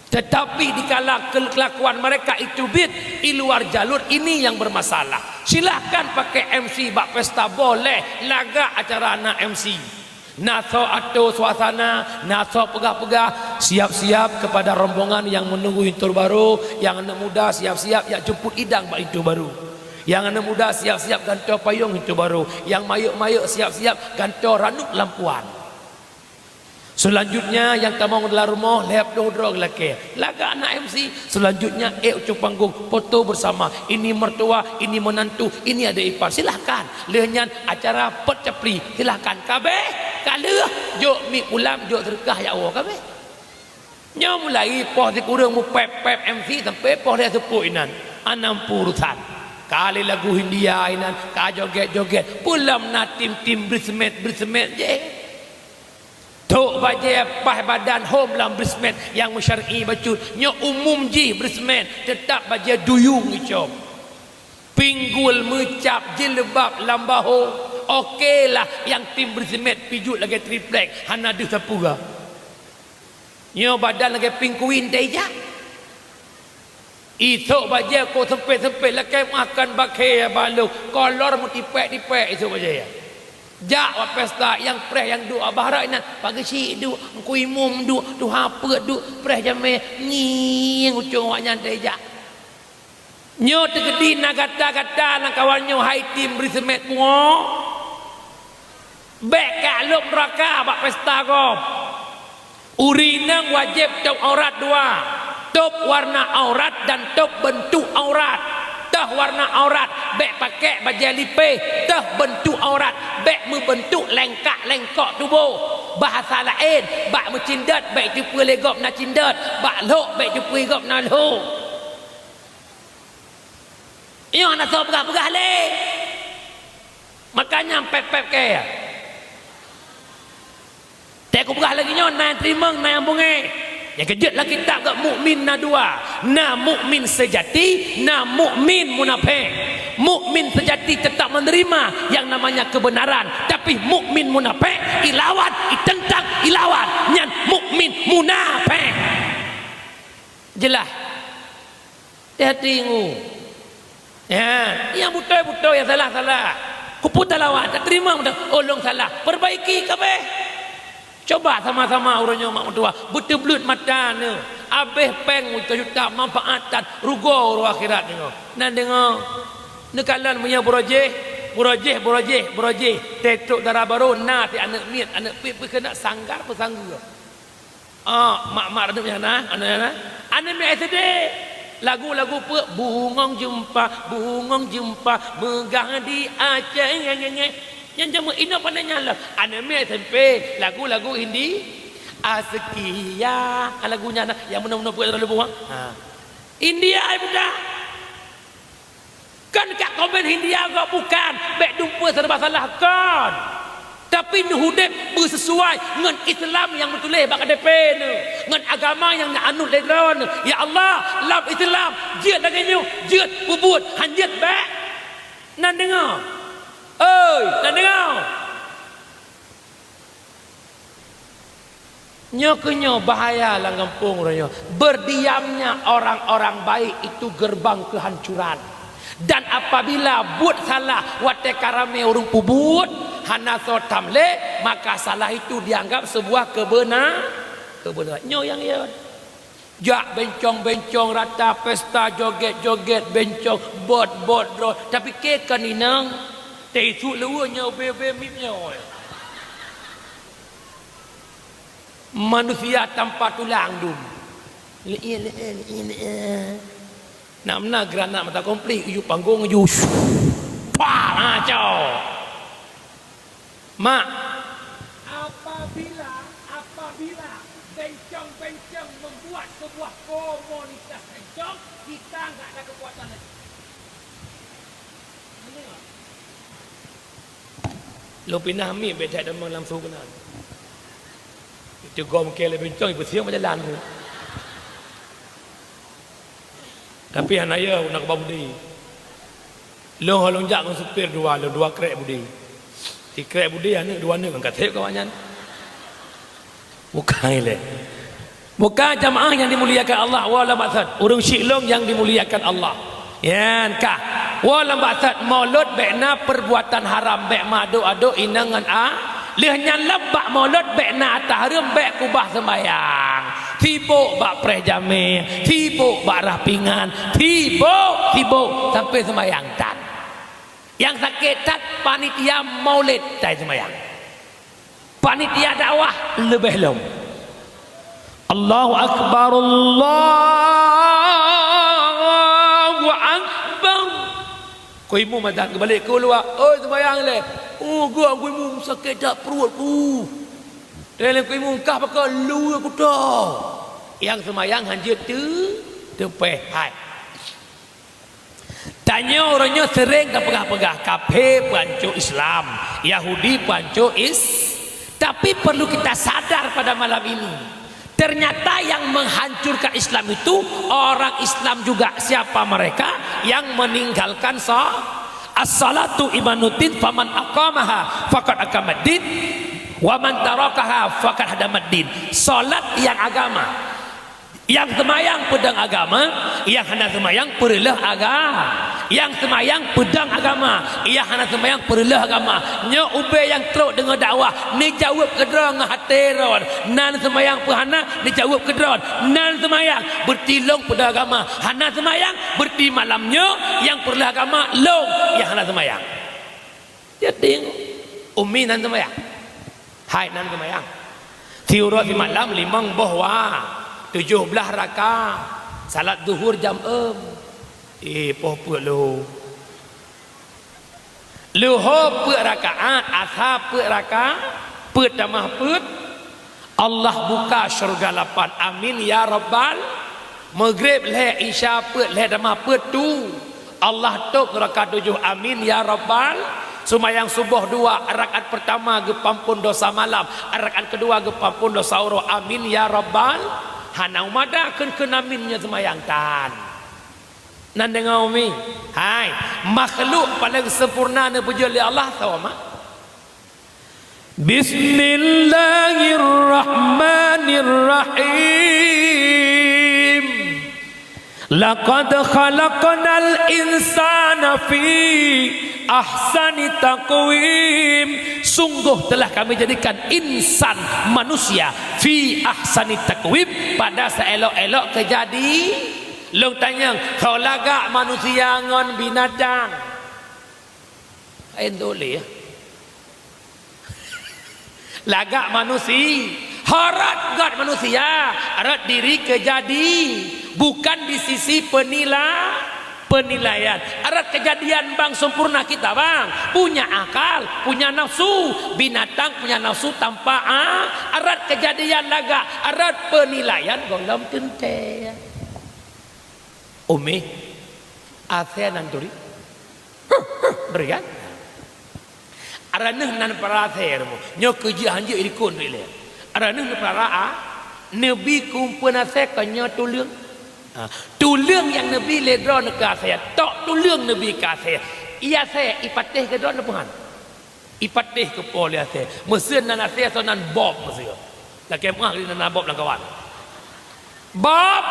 Tetapi dikala ke-, kelakuan mereka itu bit di luar jalur, ini yang bermasalah. Silahkan pakai M C bak pesta, boleh, lagak acara na M C. Na soe atô suasana, na soe peugah-peugah, siap-siap kepada rombongan yang menunggu linto barô, nyang aneuk muda siap-siap jak jemput idang bak linto barô. Nyang aneuk muda siap-siap gantoe payong linto barô, nyang mayeuek-mayeuek siap-siap gantoe ranub lam puan. Selanjutnya nyang tamong dalam rumoh lhèe ploh droe lakèe. Lagak na M C. Selanjutnya ék ucok panggong, foto bersama. Ini mertua, ini menantu, ini adik ipar. Silahkan. Lheueh nyan acara pot capli. Silahkan. Kabéh, ka lheueh, jok mi pulang, jok seudeukah jak woe, kabéh. Nyoe mulai poh sikureueng mupép-pép M C sampai poh lhèe seupôt inan. Hana muphom urusan. Ka lé lagu Hindia inan, ka jogét-jogét. Peue lom na tim-tim bridesmaid-bridesmaid jih. Trok bajèe paih badan hom lam bridesmaid nyang meusyar'i bacut. Nyoe umum jih bridesmaid, teutap bajèe duyung icom. Pinggul meucab, jilbab lam bahô. Oke lah, nyang tim bridesmaid pijuet lagèe triplek, hana deuh sapeue. Nyoe badan lagèe pinguin teuh ijak. Isok bajèe kok sempit-sempit lakèe makan bakhe balôh, kolor meutipèk-tipèk isok bajèe. Jak bak pesta nyang preh nyang duek bak barat inan, Pak Geuchik duek, Teungku Imum duek, tuha peuet duek, preh jamèe, ngieng ucong awaknyan teuh jak. Nyoe teukeudi na gata-gata lam kawan nyoe hai tim bridesmaid bunoe. Bèk ka lheueh neuraka bak pesta gob. Ureueng inong wajéb tôb aurat dua, tôb warna aurat dan tôb beuntuk aurat. Tôb warna aurat bèk pakèk bajèe lipéh, tôb beuntuk aurat bèk meubeuntuk lengkak-lengkok tuboh. Bahasa laén, bak meucindot bèk teupeue lé gob na cindot, bak lhok bèk teupeue gob na lhok. Nyoe hana soe peugah-peugah lé. Makanya pép-pép kèe. Teuka kupeugah lagèe nyoe, na nyang teurimong, na nyang beungèh. Nyang keujeuet lam kitab geuh mukmin na dua. Na mukmin seujati, na mukmin munafék. Mukmin seujati tetap menerima yang namanya kebenaran, tapi mukmin munafék ilawan, itentang, ilawan. Nyan mukmin munafék. Jeulaih? Hati-hati ngu. Ya, nyang beutôi-beutôi, nyang salah-salah. Kupeue talawan, tateurimong meunan, oh, lôn salah. Perbaiki kabéh. Coba sama-sama uroe nyoe mak meutuwah, beuteubleuet mata neuh. Abéh péng juta-juta manfaat that rugoe uroe akhirat nyoe. Na deungö. Neukalon meunyoe beurojéh, beurojéh, beurojéh, beurojéh. Teutrok dara barô na si aneuk miet, aneuk piet pih keuneuk sanggar peusanggur. Ah, mak-mak radup nyan na, aneuk nyan na. Aneuk miet S D. Lagu-lagu peue? Bungong jeumpa, bungong jeumpa, meugah di Aceh, nge, nge, nge. Nyan jameun inoe pandai nyan lom. Aneuk miet S M P, lagu-lagu Hindi. Askia, lagu nyan na, nyang meunoe-meunoe peue lalu buang. Ha. India ai budak. Kon ka komen Hindia gob bukan, bèk dumpeue serba salah, kon. Tapi neuh udép beusesuai ngon Islam nyang meutuléh bak K T P neuh, ngon agama nyang neuanut lé droeneuh. Ya Allah, lam Islam, jeuet lagèe nyoe, jeuet peubuet, han jeuet bèk. Na deungö. Oi, na deungö. Nyoe keuh nyoe bahaya lam gampông uroe nyoe. Berdiamnya orang-orang baik itu gerbang kehancuran. Dan apabila buet salah watèe ka ramé ureueng peubuet, hana soe tham lé, maka salah itu dianggap sebuah kebeuna-, kebenaran. Nyoe nyang, ya. Jak bencong-bencong rata pesta, joget-joget bencong, bot-bot droe. Tapi kèe kon inong, teuisut leuweue nyoe ubé-ubé miet nyoe. Manusia tanpa tulang dum. Lé-, lé-, lé-, lé-. Nak meunan granat mata komplit, uju panggong uju. Pah, ha, cok. Mak. Apabila, apabila bencong-bencong membuat sebuah komunitas bencong, kita nggak ada kekuatan lagi. Lôn pinah miet bèk that deungon lam su keunan. Itu gom kèe lé bencong, ipeusieng bak jalan tu. Tapi hana yö, na keubah budi. Lôn ho lôn jak ngon supir dua, lôn dua krek budi. Sikrek budi aneuk, dua aneuk kan ka sép keu awaknyan. Bukai lé. Buka jamaah yang dimuliakan Allah, wa lam baksat. Ureueng syiek lôn yang dimuliakan Allah. Nyan ka. Wa lam baksat, mulod bèk na perbuatan haram, bèk meuadok-adok inong ngon a. Lheueh nyan lom bak mulod bèk na ata hareuem, bèk keubah seumbahyang. Sibok bak preh jamé, sibok bak rah pingan, sibok, sibok sampai seumbahyang that. Nyang sakét that panitia maulid tai seumbahyang. Panitia dakwah leubeh lom. Allahu Akbar, Allahu Akbar. Ku imum adan geubalek keuluwa, "Oi, seumayang lé." "Oh, geuh, ku imum, sakét that pruet ku." Lé ku imum, "Kah pakon, luweue kuto." Nyang seumayang hanjeuet teu-, teupèh hai. Tanyoe uroe nyoe seuréng tapeugah-peugah, kafé peuhanco Islam, Yahudi peuhanco Is-, tapi perlu kita sadar pada malam ini, ternyata yang menghancurkan Islam itu orang Islam juga. Siapa mereka? Yang meninggalkan sa-, as-salatu imaduddin, faman aqamaha faqad aqamaddin, wa man tarakaha faqad hadamaddin. Salat nyang agama. Nyang seumayang peudong agama, nyang hana seumayang peureuloh aga-, nyang seumayang peudong agama, nyang hana seumayang peureuloh agama. Nyoe ubé nyang trok deungon dakwah, neujaweueb keudroe ngon até droe. Nan seumayang peu hana, neujaweueb keudroe. Nan seumayang, beureuti lôn peudong agama. Hana seumayang, beureuti malam nyoe nyang peureuloh agama lôn nyang hana seumayang. Jadi, umi nan seumayang. Hai nan seumayang. Siuroe simalam limong boh wa, tujoh blaih raka. Salat zuhur jam eum. Eh, poh peuet leuho. Leuho peuet rakaat, asa peuet raka, peuet tamah peuet, Allah buka syurga lapan. Amin ya rabbal. Maghrib lhèe, Isya peuet, lhèe tamah peuet tu. Allah tôp neuraka tujoh. Amin ya rabbal. Seumayang suboh dua, rakaat peurtama geupeuampôn dosa malam, rakaat keudua geupeuampôn dosa uroe. Amin ya rabbal. Hana umada kheun-kheun amin nyoe seumayang tan. Nan deungoe umi, hai, makhluk paleng sempurna neupeujeuet lé Allah, soe ma? Bismillahirrahmanirrahim. Laqad khalaqnal insana fi ahsani taqwim. Sungguh telah Kami jadikan insan, manusia, fi ahsani taqwim, pada seelok-elok keujadi. Lôn tanyong, soe lagak manusia ngon binatang? Laén teuh lé. Lagak manusi-, rot göt manusia, rot diri keujadi, bukan di sisi penila-, penilaian. Rot keujadian bang sempurna kita bang, punya akal, punya nafsu, binatang punya nafsu tanpa a-, rot keujadian lagak, rot penilaian gohlom teuntèe. Umi, asèe nan turi. Berikan. Araneuh nan para asèe rumoh. Nyoe keujeuet hanjeuet ilikot duek ilèe. Araneuh nan para a, neubi kumpeuen asèe keu nyoe tuleueng. Ha, tuleueng nyang neubi lé droeneuh keu asèe. Tok tuleueng neubi keu asèe. Ié asèe ipatéh keu droeneuh peuhan. Ipatéh keu po lé asèe. Meuseuen nan asèe soe nan bob meuseue. Lakèe meuah nan bob lam kawan. Bob!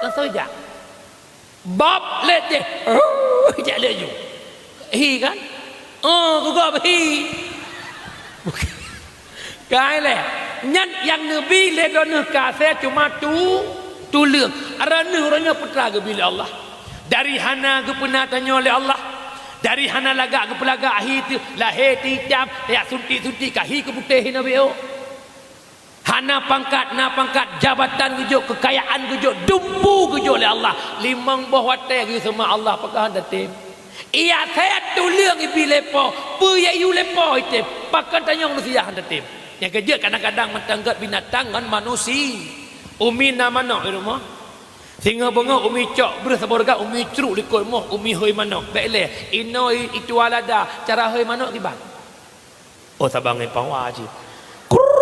Langsung ijak. Bob lé deh. Ijak laju. Hi kan? Oh, gugob hi. Kai lé. Nyan nyang neubi lé droeneuh keu asèe cuma tu, tuleueng. Araneuh uroe nyoe peue teuma geubi lé Allah. Dari hana geupeuna tanyoe lé Allah. Dari hana lagak geupeulagak hi teuh, lahé teuh itam, tajak suntik-suntik ka hi keu putéh hinoe beu. Hana pangkat, na pangkat, jabatan geujok, keukayaan geujok, dumpu geujok lé Allah. Limong boh watèe geuyue seumah Allah, pakon hana tem. Ié asèe tuleueng ibi lé po, peue yue lé po item, pakon tanyoe manusia hana tem. Nyang keujeuet kadang-kadang mantong göt binatang ngon manusi. Umi na manok di rumoh. Singoh beungoh umi cok breuh saboh reugat, umi crok likot moh, umi hôi manok. Bèk lé, inoe i-, ituwa lada, cara hôi manok kiban. Oh, saban ngon pawa cit. Krrrr.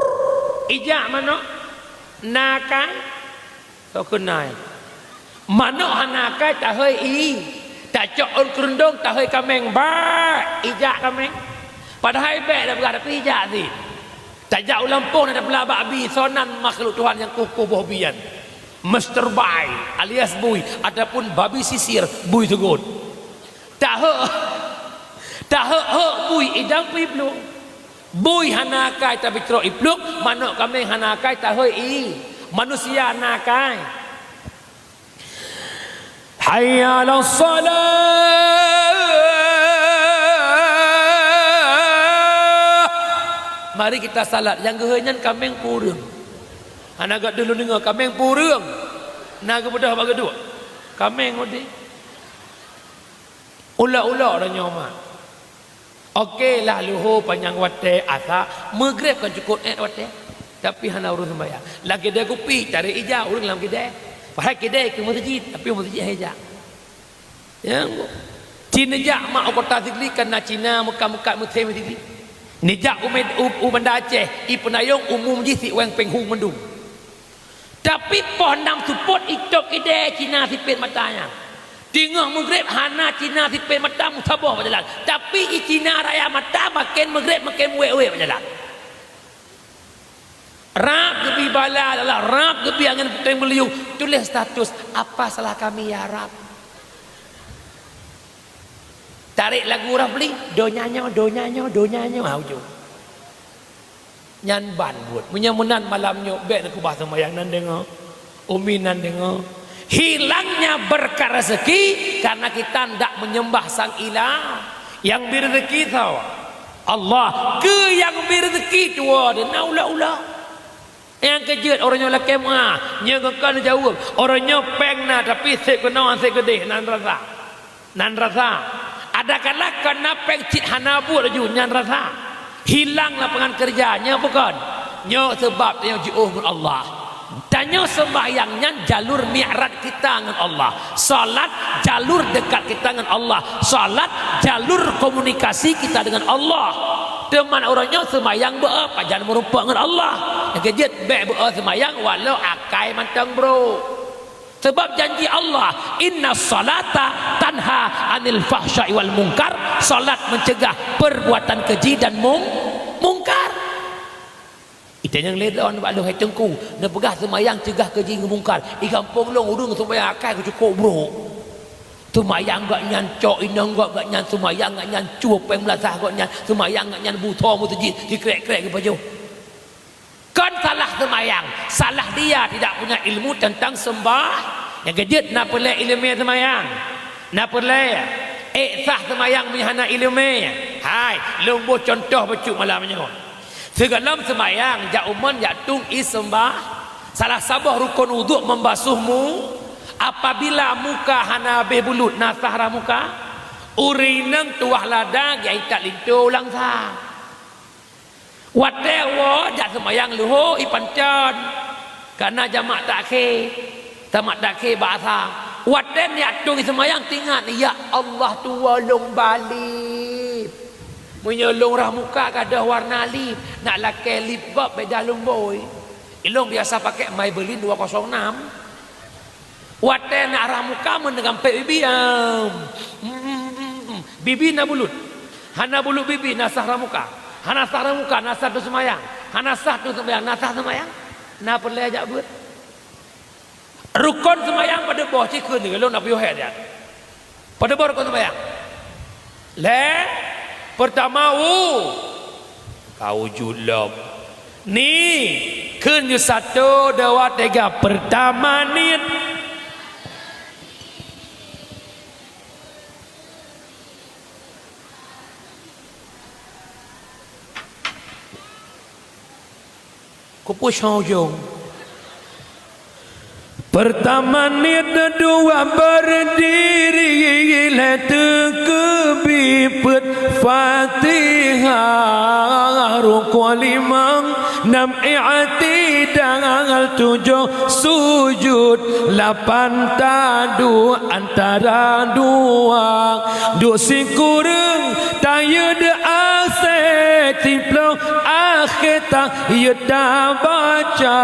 Ijak manok. Na akai? Soe keuh na? Manok hana akai tahôi ié. Tacok ôn keurundong tahôi kaméng. Bak! Ijak kaméng. Padahai bèk tapeugah tapi ijak cit. Tajak u lampôh na tapeulah bak bi, soe nan makhluk Tuhan nyang kueh-kueh boh bi nyan. Mister Bai alias bui ataupun babi sisir, bui seugot. Tahok, tahok-hok bui idang pih plueng. Bui hana akai tapi trok iplueng, manok kaméng hana akai tahôi ié. Manusia na akai. Hayya 'alas shalah. Mari kita salat. Nyang geuhôi nyan kaméng peue ureueng. Hana gata lôn deungoe kaméng peue ureueng. Na geubeudôh bak geuduek. Kaméng udeb. Ulok-ulok tanyoe mak. Oke lah, luho panyang watèe, asa, meugreb kan cukop èt watèe. Tapi hana ureueng seumbahyang. Lam keudè kupi, tarek ija ureueng lam keudè. Padahai keudè keu meuseujid, tapi meuseujid han ija. Ya, ci neujak mak u Kota Sigli, kan na Cina meukat-meukat meuseujid Sigli. Neujak u Med-, u, u Banda Aceh, i peunayong umum jih si weng péng hung mandum. Tapi poh nam seupôt itôp idèe Cina sipét mata nyan. Teungoh meugreb hana Cina sipét mata meusaboh bak jalan. Tapi i Cina raya mata maken meugreb maken wék-wék bak jalan. Rab geubi bala lala, rab geubi angén puténg meuliyueng, tuléh status, "Apa salah kami ya Rab?" Tarek lagu Rafli, "Donya nyoe, donya nyoe, donya nyoe," ha ujong. Nyan ban buet. Meunyoe meunan malam nyoe, bèk neukeubah seumayang nan deungoe. Umi nan deungoe. Hilangnya berkah rezeki karena kita ndak menyembah sang ilah yang beri rezeki tau. Allah, keu nyang beri rezeki tuwoe deh na ulok-ulok. Nyang keujeuet uroe nyoe lakèe meuah, nyoe kon neujaweueb. Uroe nyoe péng na, tapi sép keunoe sép keudeh nan rasa. Nan rasa. Adakala kon na péng cit hana buet laju nyan rasa. Hilang lapangan kerja, nyan bukon. Nyoe sabab tanyoe jiôh ngon Allah. Tanyoe seumbahyang nyan jalur mi'raj kita ngon Allah. Salat jalur dekat kita ngon Allah. Salat jalur komunikasi kita dengan Allah. Teuma uroe nyoe seumbahyang beu-e pajan meurumpok ngon Allah. Nyang keujeuet bèk beu-e seumbahyang walau akai mantong brôk. Sebab janji Allah, "Inna salata tanha anil fahsya'i wal munkar." Salat mencegah perbuatan keji dan mung-, mungkar. Itanyong lé droen bak lôn, "Hai Teungku, neupeugah seumayang cegah keji ngon mungkar. I gampông lôn ureueng seumayang akai geucukôp brôk. Seumayang gobnyan cok inong gob, gobnyan seumayang, gobnyan cuôp péng meulasah gobnyan, seumayang gobnyan butho meuseujid, sikrek-krek geupajoh." Kon salah seumayang, salah dia tidak punya ilmu tentang sembah. Nyang keujeuet na peureulèe ileumèe seumayang. Na peureulèe ék sah seumayang meunyo hana ileumèe. Hai, lôn boh cuntoh bacut malam nyoe. Sigohlom seumayang jak u mon jak tueng ie seumbah, salah saboh rukon uduk membasuh mu-, apabila muka hana habéh bulut na sah rhah muka, ureueng inong tuwah lada geujak itat linto u langsang. Watèe woe jak seumayang leuhô ie pancon, ka na jamak takhé, tamat takhé bak asa. Watèe neujak tueng ie seumayang teuingat, "Ya Allah, tuwoe lôn ba lip." Meunyoe lôn rhah muka gadôh warna lip, nak lakèe lip gob beda lôn bôi. Ilôn biasa pakèk Maybelline dua kosong enam. Watèe nak rhah muka meuneuk gampék bibi, am. Bibi na bulut. Hana bulut bibi na sah rhah muka. Hana sah rhah muka na sah tueng seumayang. Hana sah tueng seumayang na sah seumayang. Na peureulèe jak beuet. Rukon seumayang padub boh, ci kheun lôn na piôh hèk nyan. Padub boh rukon seumayang? Lhèe, peurtama u-, ka wujud lom. Ni, kheun keu sato, dua, tiga, peurtama niet. Kupeue soe ujong? Peurtama niet, dua beurdiri, lhèe teukeubi peuet Fatihah, rukon limong, nam i'tidal, tujoh sujud, lapan taduek antara dua, duek sikureueng tayeue asèe, siplôh akhé ta- Yeuet tabaca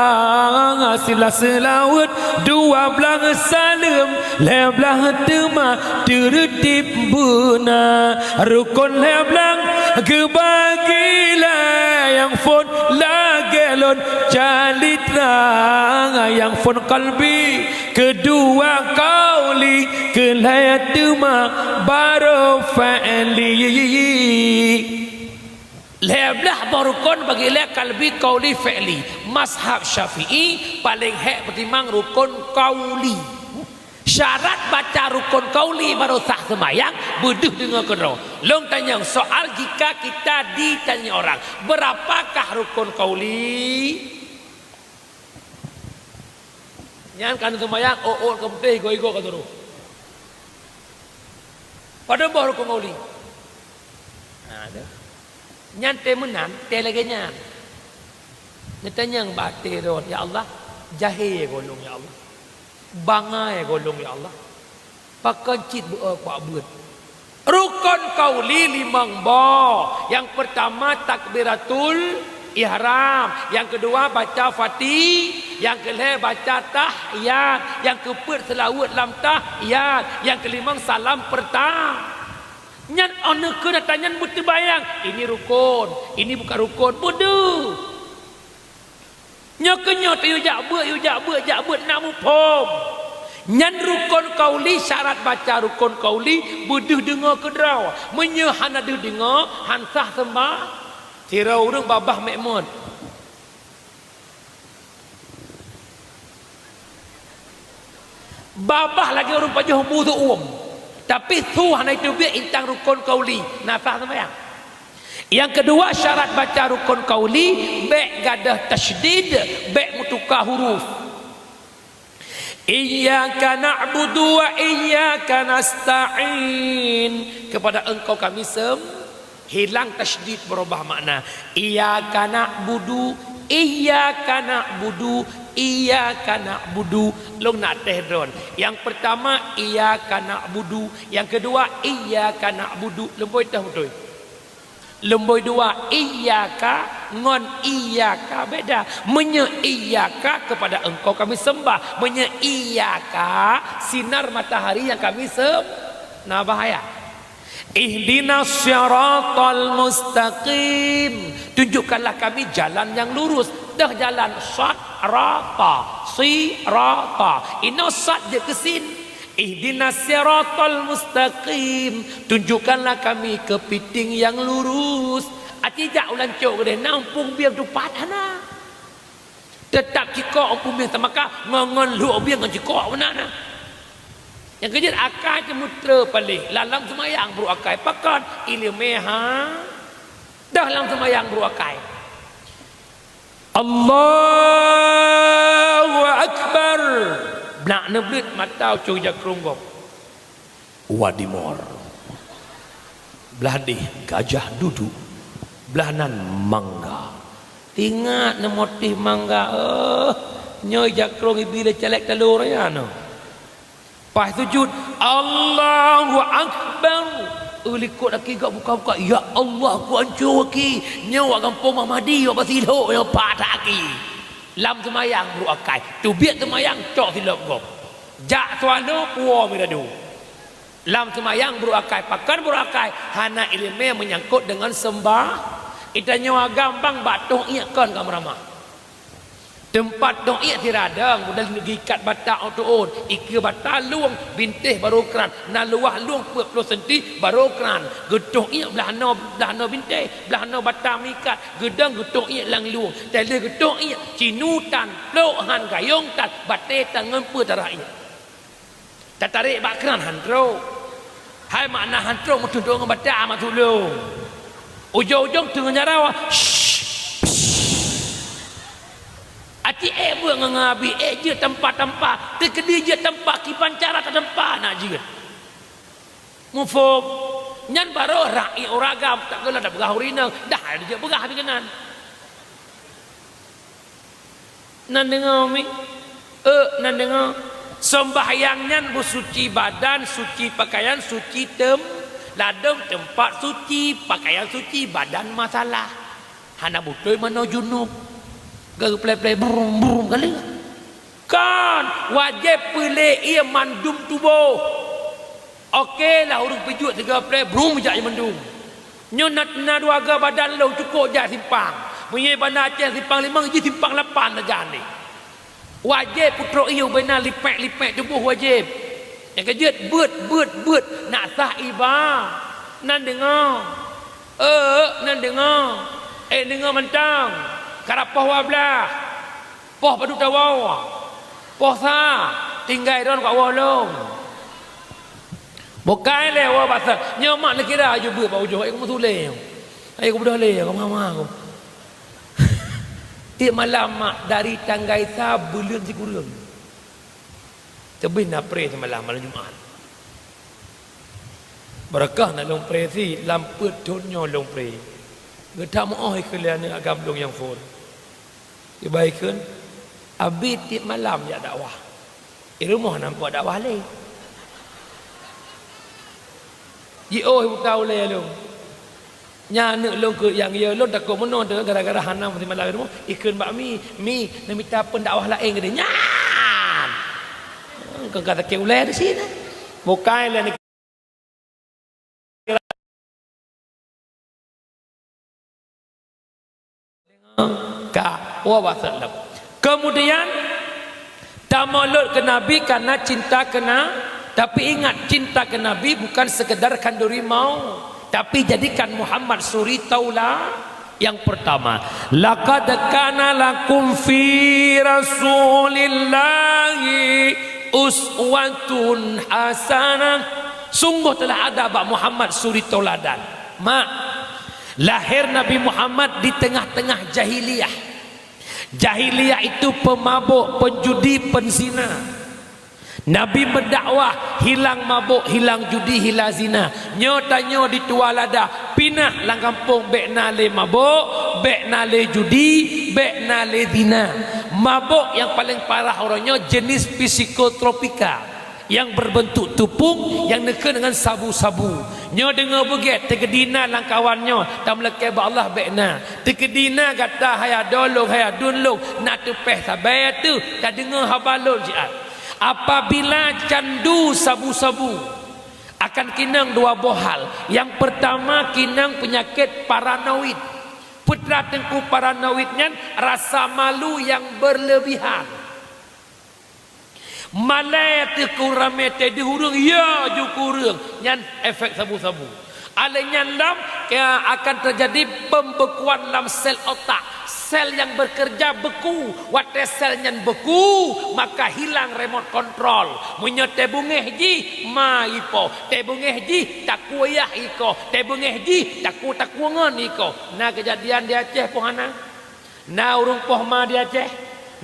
silah seulaweuet, dua blang saleuem, lhèe blang teuma teureutib beuna. Rukon lhèe blang geubagi lé, nyang phôn lagèe lôn calitra, nyang phôn qalbi, keudua qauli, keulhèe teuma baru fi'li. Lhèe blah boh rukon bagi lé qalbi, qauli, fi'li. Mazhab Syafi'i paleng hèk peutimang rukon qauli. Syarat baca rukon qauli baru sah seumayang, beudeuh deungoe keudroe. Lôn tanyong soal, jika kita ditanya orang, "Berapakah rukon qauli?" Nyan ka seumayang, ôk-ôk ka putéh, igoe-igoe ka turoh. Padub boh rukon qauli? Ha, tu. Nyan teuh meunan, teuh lagèe nyan. Neutanyong bak até droe, "Ya Allah, jahé goe lôn, ya Allah. Bangai goe lôn, ya Allah. Pakon cit beu-e kuak beuet." Rukon qauli limong boh. Nyang peurtama takbiratul ihram, nyang keudua baca Fati-, nyang keulhèe baca tahiyat, nyang keupeuet seulaweuet lam tahiyat, nyang keulimong salam peurta-, nyan oh neuh keuh atra nyan beuteubayang, ini rukon, ini bukan rukon, beudeuh. Nyoe keuh nyoe teuh yue jak beuet, yue jak beuet, jak beuet na muphom. Nyan rukon qauli, syarat baca rukon qauli beudeuh deungoe keudroe. Meunyoe hana deuh deungoe, han sah seumbah. Sidroe ureueng babah meu'mon. Babah lagèe ureueng pajoh bu seuuem, tapi su hana jiteubiet intang rukon qauli, na sah seumayang. Nyang keudua syarat baca rukon qauli, bèk gadôh tasydid, bèk meutuka huruf. Iyyaka na'budu wa iyyaka nasta'in. Kepada Engkau kami sem-, Hilang tasydid, beurubah makna. Iyyaka na'budu, Iyyaka na'budu, iyyaka na'budu. Lôn nak teh droen. Nyang peurtama, iyyaka na'budu. Nyang keudua, iyyaka na'budu. Lôn bri teh beutôi. Lôn bri dua, iyyaka ngon iyyaka beda. Meunyoe iyyaka, kepada Engkau kami sembah. Meunyoe iyyaka, sinar matahari nyang kami sem-, nah, bahaya. Ihdinas siratal mustaqim. Tunjukkanlah kami jalan yang lurus. Dah jalan sat, rata, si, rata. Inoe sat jeuet keu sin. Ihdinas siratal mustaqim. Tunjukkanlah kami kepiting yang lurus. Aci jak ulan cok geude na umpung bieng tupat hana. Teutap cikok umpung bieng tamaka ngon, ngon lhok bieng ngon cikok meunan na. Nyang keujeuet akai teumeutre paléh, lam seumayang brôk akai. Pakon? Ileumèe ha. Dah lam seumayang brôk akai. Allahu Akbar. Blah neubleuet mata ucok jakrong gob. Wadimor. Blah deh gajah duduk. Blah nan mangga. Ingat neumotif mangga, eh. Nyoe jakrong ibi lé caleg talur ya nyoe. Paih sujud, Allahu Akbar. Eulikot aki gak buka-buka, ya Allah, ku ancô aki. Nyoe wak gampông Muhamadi, wak Basilhok, nyoe pat aki. Lam seumayang brôk akai. Teubiet seumayang, cok silop gob. Jak sualo, puwoe miradu. Lam seumayang brôk akai, pakon brôk akai, hana ileumèe meunyangkot deungon seumbah. Itanyoe agam bang bak toh iek kon ka meuramah. Teumpat toh iek sira dong, mudah gikat batak ôk tuôn, ikeue bata lueng, bintéh barô kran, na luwah lueng peuet ploh senti barô kran. Geutoh iek blah noe, blah noe bintéh, blah noe bata meuikat, geudong geutoh iek lam lueng, teuh lheueh geutoh iek, cinu tan, plôk han gayong tan, batée tan ngon peue tarah iek. Tatarek bak kran han trôk. Hai makna han trôk meututoe ngon bata mak tulông. Ujong-ujong teungoh nyarawa. Aci ék beuet ngon ngabi, ék jeuet tampa-tampa, teukeudi jeuet tampa kiban cara tatampa nak jeuet. Muphom? Nyan barô rak iek uragam tak geula tapeugah urineueng, dah jeuet peugah bit keunan. Nan deungoe mi? Euk, nan deungoe. Seumbahyang nyan beusuci badan, suci pakaian, suci tem-, ladôm teumpat suci, pakaian suci, badan masalah. Hana beutôi manoe junub. Geuplé-plé brum-brum ka lheueh. Kan, wajéb peulé ié mandum tuboh. Oke lah ureuëng pijuet sigoe plé brung jak mandum. Nyoe na, na dua goe badan lôn cukôp jak simpang. Meunyoe Banda Aceh simpang limong jih simpang lapan sajan deh. Wajéb putroe ié ubena lipék-lipék tuboh wajéb. Nyang keujeuet beuet, beuet, beuet nak sah iba. Nan deungoe. Euk, nan deungoe. Ék deungoe mantong. Karab poh dua blah. Poh padub tawoe. Poh sa, tinggai droen bak woe lom. Bukai lé woe basa, nyoe mak neukira aju beuet bak ujoe, ayo kamoe sulé nyoe. Ayo kamoe beudôh lé, kamoe hama kamoe. Tiep malam mak dari tanggai sa buleuen sikureueng. Teubiet na pré seumalam, malam Jumat. Beureukah na lôn pré si, lam peuet thon nyoe lôn pré. Geutameuoh ikheun lé aneuk agam lôn nyang phon. Iba ikheun, abi tiep malam jak dakwah. I rumoh nampak dakwah lé. Jiôh buta ulée lôn. Nyan aneuk lôn keu nyang yue lôn takot meunoe teuh gara-gara hana meusimalam i rumoh, ikheun bak mi, "Mi, neumita peundakwah laén keudeh." Nyan! Kon ka sakét ulée di sinoe. Bukai lé Ka, wa wasallam. Kemudian, tamulod ke Nabi karena cinta ke Na-, tapi ingat, cinta ke Nabi bukan sekedar khanduri mau, tapi jadikan Muhammad suri taula yang pertama. Laqad kana lakum fi Rasulillahi uswatun hasanah. Sungguh telah ada bak Muhammad suri tauladan. Mak, lahir Nabi Muhammad di tengah-tengah jahiliyah. Jahiliyah itu pemabuk, penjudi, penzina. Nabi mendakwah, hilang mabuk, hilang judi, hilang zina. Nyoe tanyoe di tuha lada, Pinah lam gampông, bék na lé mabök, bék na lé judi, bék na lé zina. Mabök nyang paleng parah uroe nyoe jenis psikotropika nyang berbentuk tupung nyang neukheun ngon sabu-sabu. Nyoe deungoe beugét, teukeudi na lam kawan nyoe, tameulakée bak Allah bék na. Teukeudi na gata hai adoe lôn, hai aduen lôn, na teupéh sabe teuh, tadeungoe haba lôn siat. Apabila candu sabu-sabu, akan kinong dua boh hal. Nyang peurtama, kinong peunyakét paranoid. Peue teungku paranoid nyan? Rasa malu nyang beureulebihan. Malée teuh keu ramé teuh di ureuëng, ya ju keu ureuëng. Nyan efek sabu-sabu. Alai nyan lom, ya, akan teujadi pembekuan lam sel otak. Sel nyang beukeureuja beku. Watée sel nyan beku, maka hilang remote control. Meunyoe teubeungéh jih, ma ipoh. Teubeungéh jih, takue yah ikoh. Teubeungéh jih, takue-takue ngon ikoh. Na keujadian di Aceh poh hana? Na ureuëng poh ma di Aceh?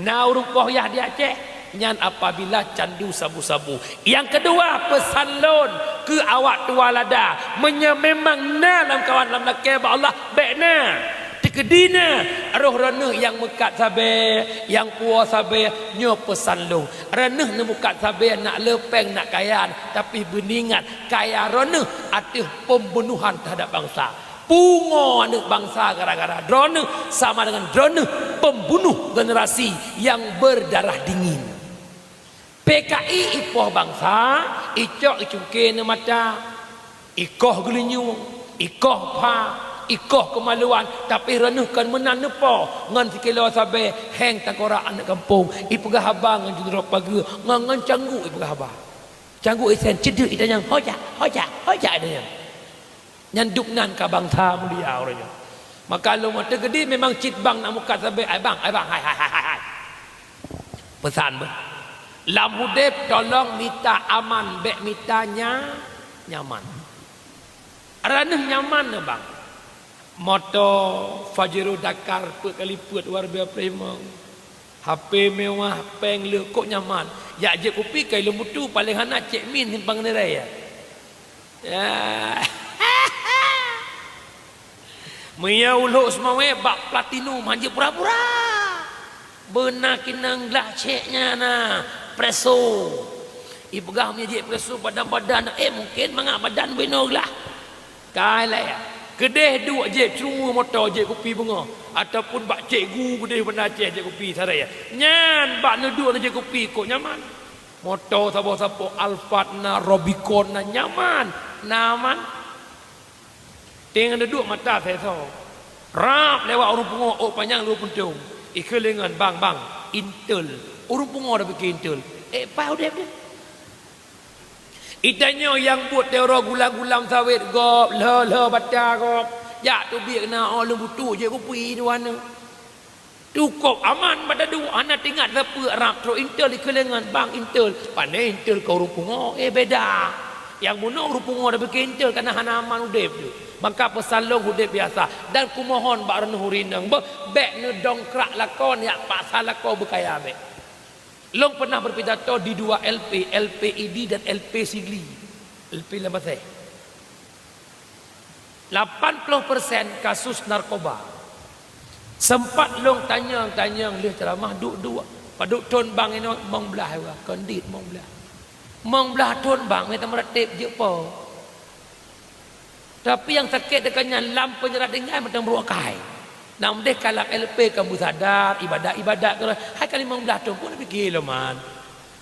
Na ureuëng poh yah di Aceh? Nyan apabila candu sabu-sabu. Nyang keudua, peusan lôn keu awak tualada. Meunyoe memang na lam kawan, lam lakée bak Allah, bék na. Teukeudi na, roh droeneueh nyang meukat sabe, nyang puwoe sabe, nyoe peusan lôn. Droeneueh neumeukat sabe, nak le péng, nak kaya, tapi beuingat, kaya droeneueh ateueh pembunuhan terhadap bangsa. Pungoe aneuëk bansa gara-gara droeneueh, sama dengan droeneueh pembunuh generasi nyang berdarah dingin. P K I ipoh bansa, icok icungke neumata, ikoh geulinyueng, ikoh pha, ikoh keumaluan, tapi droeneueh kon meunan neupoh ngon sikilo sabe, héng tangkorak aneuëk gampông, ipeugah haba ngon jeuet droe pageue, ngon, ngon cangguek ipeugah haba. Cangguek isen, ceudeuk itanyong, "Ho jak, ho jak, ho jak," itanyong. Nyan dum nan ka bansa mulia uroe nyoe. Maka lôn watée geude memang cit bang nak mukat sabe, "Ai bang, ai bang, hai, hai, hai, hai, hai." Peusan beuh. Lam udeb tolong mita aman, bék mita nya-, nyaman. Droeneueh nyaman na bang. Moto Pajero Dakar peuet kali peuet luar biasa prima. H P mewah, péng le kok nyaman. Jak jép kupi kai lôn butu, paléng hana cek min simpang niraya. Ya. Meunyoe ulok seumawé bak platinum hanjeuet pura-pura. Beuna kinong glah cek nyan na, preso. Ipeugah meunyoe jép preso badan-badan, eh, mungken mangat badan beuna glah. Kai lé, keudeh duek jép ceurue moto jép kupi beungoh, ataupun bak cikgu keudeh beuna ceh jép kupi sarai. Nyan bak neuduek neujép kupi kok nyaman. Moto saboh-saboh Alphard na, Rubicon na, nyaman, na aman. Tengah neuduek mata seso. Rab lewat ureuëng pungo ôk panyang lua puntông. Ikheun lé ngon, "Bang, bang, Intel." Ureuëng pungo dah pike Intel. Eh, pai udeb deh. Itanyoe nyang buet teuro gulam-gulam sawét gob, lho-lho bata gob. Jak teubiet na oh lôn butu jép kupi dua nyoe. Tukop aman bak taduek, hana teuingat sapeue rab trok Intel ikheun lé ngon, "Bang, Intel." Pane Intel keu ureuëng pungo, eh, beda. Nyang bunoe ureuëng pungo dah pike Intel kana hana aman udeb tu. Maka peusan lôn udeb biasa dan kumohon bak droeneueh ureuëng inong beuh, bék neudongkrak lakoe neujak paksa lakoe beukaya bék. Lôn pernah berpidato di dua L P, L P Idi dan L P Sigli. L P Lambaséh. Lapan ploh persen kasus narkoba. Sempat lôn tanyong-tanyong lheueh ceramah duek-duek. Padub thon bang inoe mong blaih, kon dit mong blaih. Mong blaih thon bang, mita meuratéb jeuet po. Tapi nyang sakét deungon nyan lam peunjara tinggai mantong brok akai. Nam deh kalab L P ka meusadar, ibadat-ibadat keudroe, hai ka limong blaih thon pun pike lom man.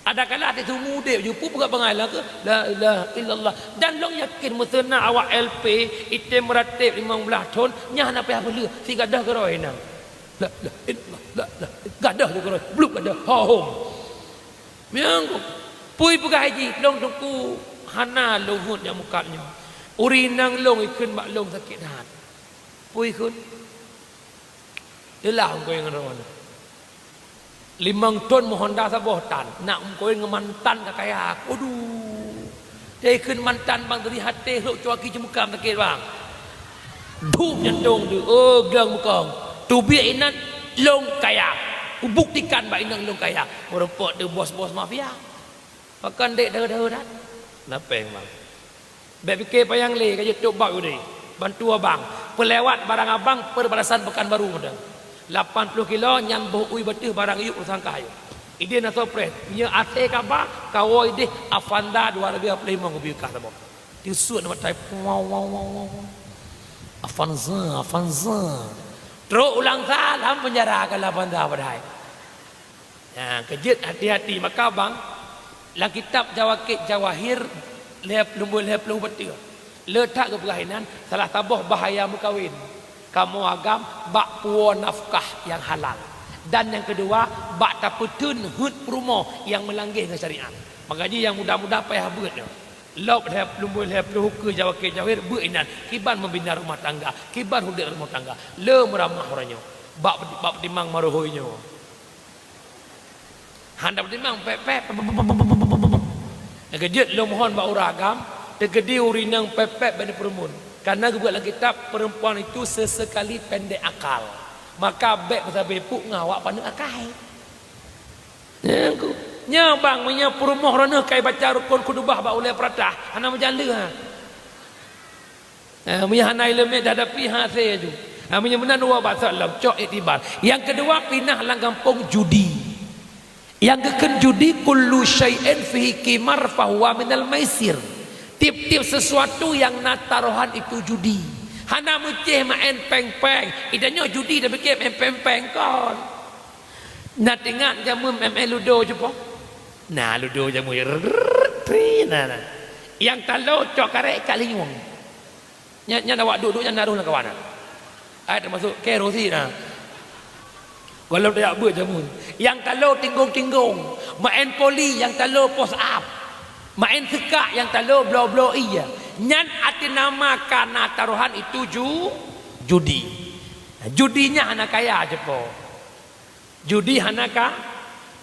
Adakala até teumudeb ju peugah bangai lagée, "La ilaha illallah." Dan lôn yakin meuseuna awak L P item meuratéb limong blaih thon, nyan hana payah peuleueh, sigadoh keudroe inong. "La ilaha illallah, la ilaha," gadoh ju keudroe, bluk gadoh, ho hom. Meunyoe peue peugah jih, lôn teungku hana lôn heuet nyang mukat nyoe. Ureuëng inong lôn ikheun bak lôn sakét that. Peue ikheun? Teulah ungkoi ngon droeneueh. Limong thon meuhonda saboh tan, nak ungkoi ngon mantan ka kaya. Aduh. Teuikheun mantan bang dari haté lhok cuaki ceumukam sakét bang. Dup jantong tu, oh glang bukong. Teubiet inan lôn kaya. Kubuktikan bak inong lôn kaya. Meureumpok tu bos-bos mafia. Pakon dek deuh-deuh dat? Lapeng bang. Bék pike panyang lé ka jeuet tôb bak udeh. Bantu abang. Peulewat barang abang perbatasan Pekanbaru meudan. Lapan ploh kilo nyan boh ui bateuh barang yuk teusangkah yuk. Ideh na sopreh. Nyoe asai kaba, kawoe ideh Avanza dua ribu dua puluh lima geubri kah saboh. Teusuet na matai. Wow, wow, wow, wow, wow. Avanza, Avanza. Trok ulang salam penjara ka Avanza padahai. Nah, keujeuet hati-hati maka bang, lam kitab Jawakit Jawahir lhèe ploh lhèe ploh bateuh. Le that geupeugah inan, salah saboh bahaya meukawen. Kamoe agam bak puwoe nafkah nyang halal. Dan nyang keudua, bak tapeuteun heuet peurumoh nyang meulangge ngon syariat. Maka jih nyang muda-muda payah beuet nyoe. Lop lhèe ploh lhèe ploh ukeue Jawakit Jawahir beuet inan, kiban meubina rumah tangga, kiban udép rumah tangga. Le meuramah uroe nyoe. Bak, bak peutimang marohoi nyoe. Hana peutimang pèp-pèp. Nyang keujeuet lôn mohon bak ureueng agam, teukeudi ureueng inong pèp-pèp bèk neupeureumeun. Karena geubuet lam kitab, perempuan itu sesekali pendek akal. Maka bèk peusabe puk ngon awak paneuk akai. Nyan ku. Nyoe bang, meunyoe peurumoh droeneuh kai baca rukon khutubah bak ulèe peuratah, hana meujan lé ha. Eh, meunyoe hana ileumèe dihadapi, ha, asèe aju. Ha, meunyoe meunan dua basa lom, cok iktibar. Nyang keudua, pinah lam gampông judi. Nyang geukheun judi, kullu syai'in fihi qimar fahuwa minal maisir. Tiep-tiep sesuatu nyang na tarohan itu judi. Hana meucéh maén péng-péng. Ida nyoe judi dah pikir maén péng-péng kon. Na teuingat jameun maén ludo cupo? Na ludo jameun. Rrrr, tri, na, na. Nyang talo cok karet ikat lingueng. Nyan, nyan awak duek-duek nyan na roh lam kawan na. Ai teumasuk kerosi na. Gohlom tajak beuet jameun. Nyang talo tinggong-tinggong, maén poli nyang talo pos ap. Maén seukak nyang talo bloe-bloe ie. Nyan ateueh nama ka na tarohan itu ju-, judi. Judi nyan hana kaya cupo. Judi hana ka.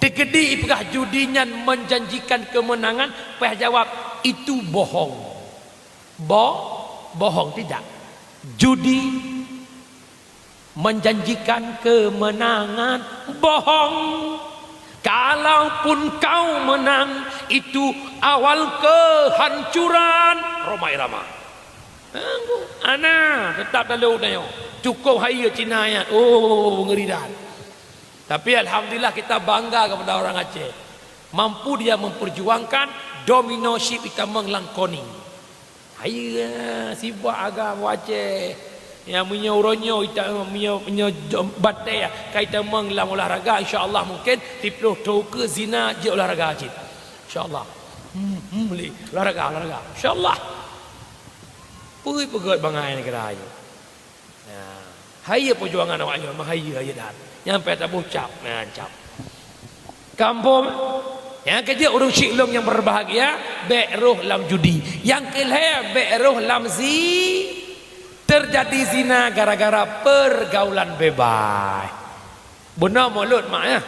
Teukeudi ipeugah judi nyan menjanjikan kemenangan, payah jawab, "Itu bohong." Bo-, bohong tidak. Judi menjanjikan kemenangan, bohong. Kalaupun kau menang, itu awal kehancuran. Rhoma Irama. Ana, tetap dalam udah nyoe. Cukup hayeue Cina nyan. Oh, ngeri dah. Tapi alhamdulillah kita bangga kepada orang Aceh. Mampu dia memperjuangkan domino ship itamong lam koning. Hayeue, sibak agam Aceh. Ya, meunyoe uroe nyoe ita-, meunyoe, meunyoe batèe ka itamong lam olahraga, insya Allah mungkin siplôh thôn keue zina jeuet olahraga cit. Insya Allah. Hmm, hmm, lé. Olahraga, olahraga. Insya Allah. Peue peugöt bangai neugara nyoe. Nah, hayeue peujuangan awak nyoe, meuhayeue, hayeue that. Nyang payah taboh cap, nah, cap. Kampung, nyang keujeuet ureueng syik lôn nyang berbahagia, bèk rôh lam judi. Nyang keulhèe, bèk rôh lam zi-, terjadi zina gara-gara pergaulan bebas. Bunoe mulod mak, ya.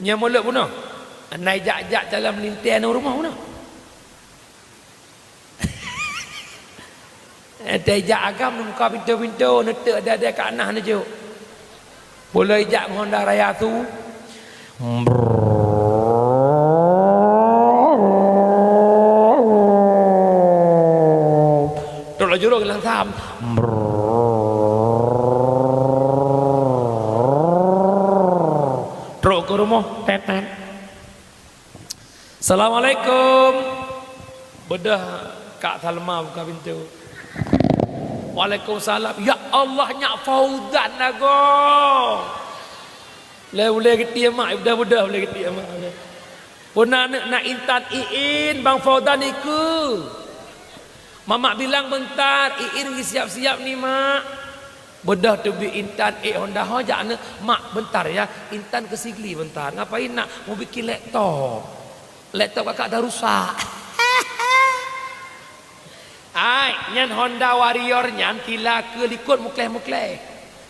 Nyan mulod bunoe. Nai jak-jak dalam lintèe aneuk rumoh bunoe. Eh, teuh jak agam neumuka pintoe-pintoe, neuteuk dada ka nah neujok. Pulai jak ngon Honda Raya tu. Trok laju rot langsam. Trok keu rumoh, tet, tet. Assalamualaikum. Beudôh Kak Salma buka pintoe. Waalaikumsalam. Ya Allah, nyak Fauzan lagoe. Lé ulèe geutie mak, beudôh-beudôh ulèe geutie mak. Pue na aneuk na Intan, Iin, Bang Fauzan ikeu. Mamak bilang beuntar, Iin geusiap-siap ni, Mak. Beudôh teubiet Intan ék Honda ho jak aneuk, "Mak, beuntar ya, Intan keu Sigli beuntar." "Ngapain, Nak?" "Mau bikin laptop. Laptop kakak dah rusak." Ai, nyan Honda Warrior nyan sila keu likot mukleh-mukleh.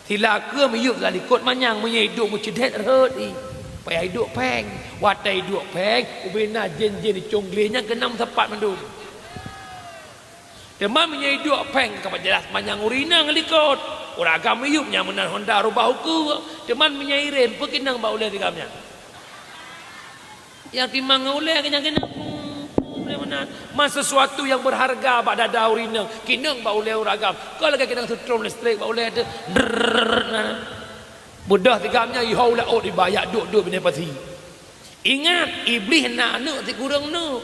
Sila keu miyueb lam likot manyang, meunyoe iduek meuceudet rhot i. Payah iduek pheng. Watèe iduek pheng, ubena jén-jén icong glé nyan keunong meusapat mandum. Teuma meunyoe iduek pheng ka pajeulaih manyang ureueng inong likot. Ureueng agam miyueb nyan meunan Honda rubah ukeue. Teuma meunyoe irem, peue keunong bak ulèe tigam nyan? Nyang timang ngon ulèe keunong-keunong, pum, pum, lé meunan. Man sesuatu nyang berharga bak dada ureueng inong, keuneuk bak ulèe ureueng agam. Kon lagèe keuneuk seutrom listrik bak ulèe teuh. Drrrr, na. Beudôh tigam nyan, iho u laôt iba, jak duek-duek binéh pasi. Ingat, Iblih na aneuk sikureueng neuk.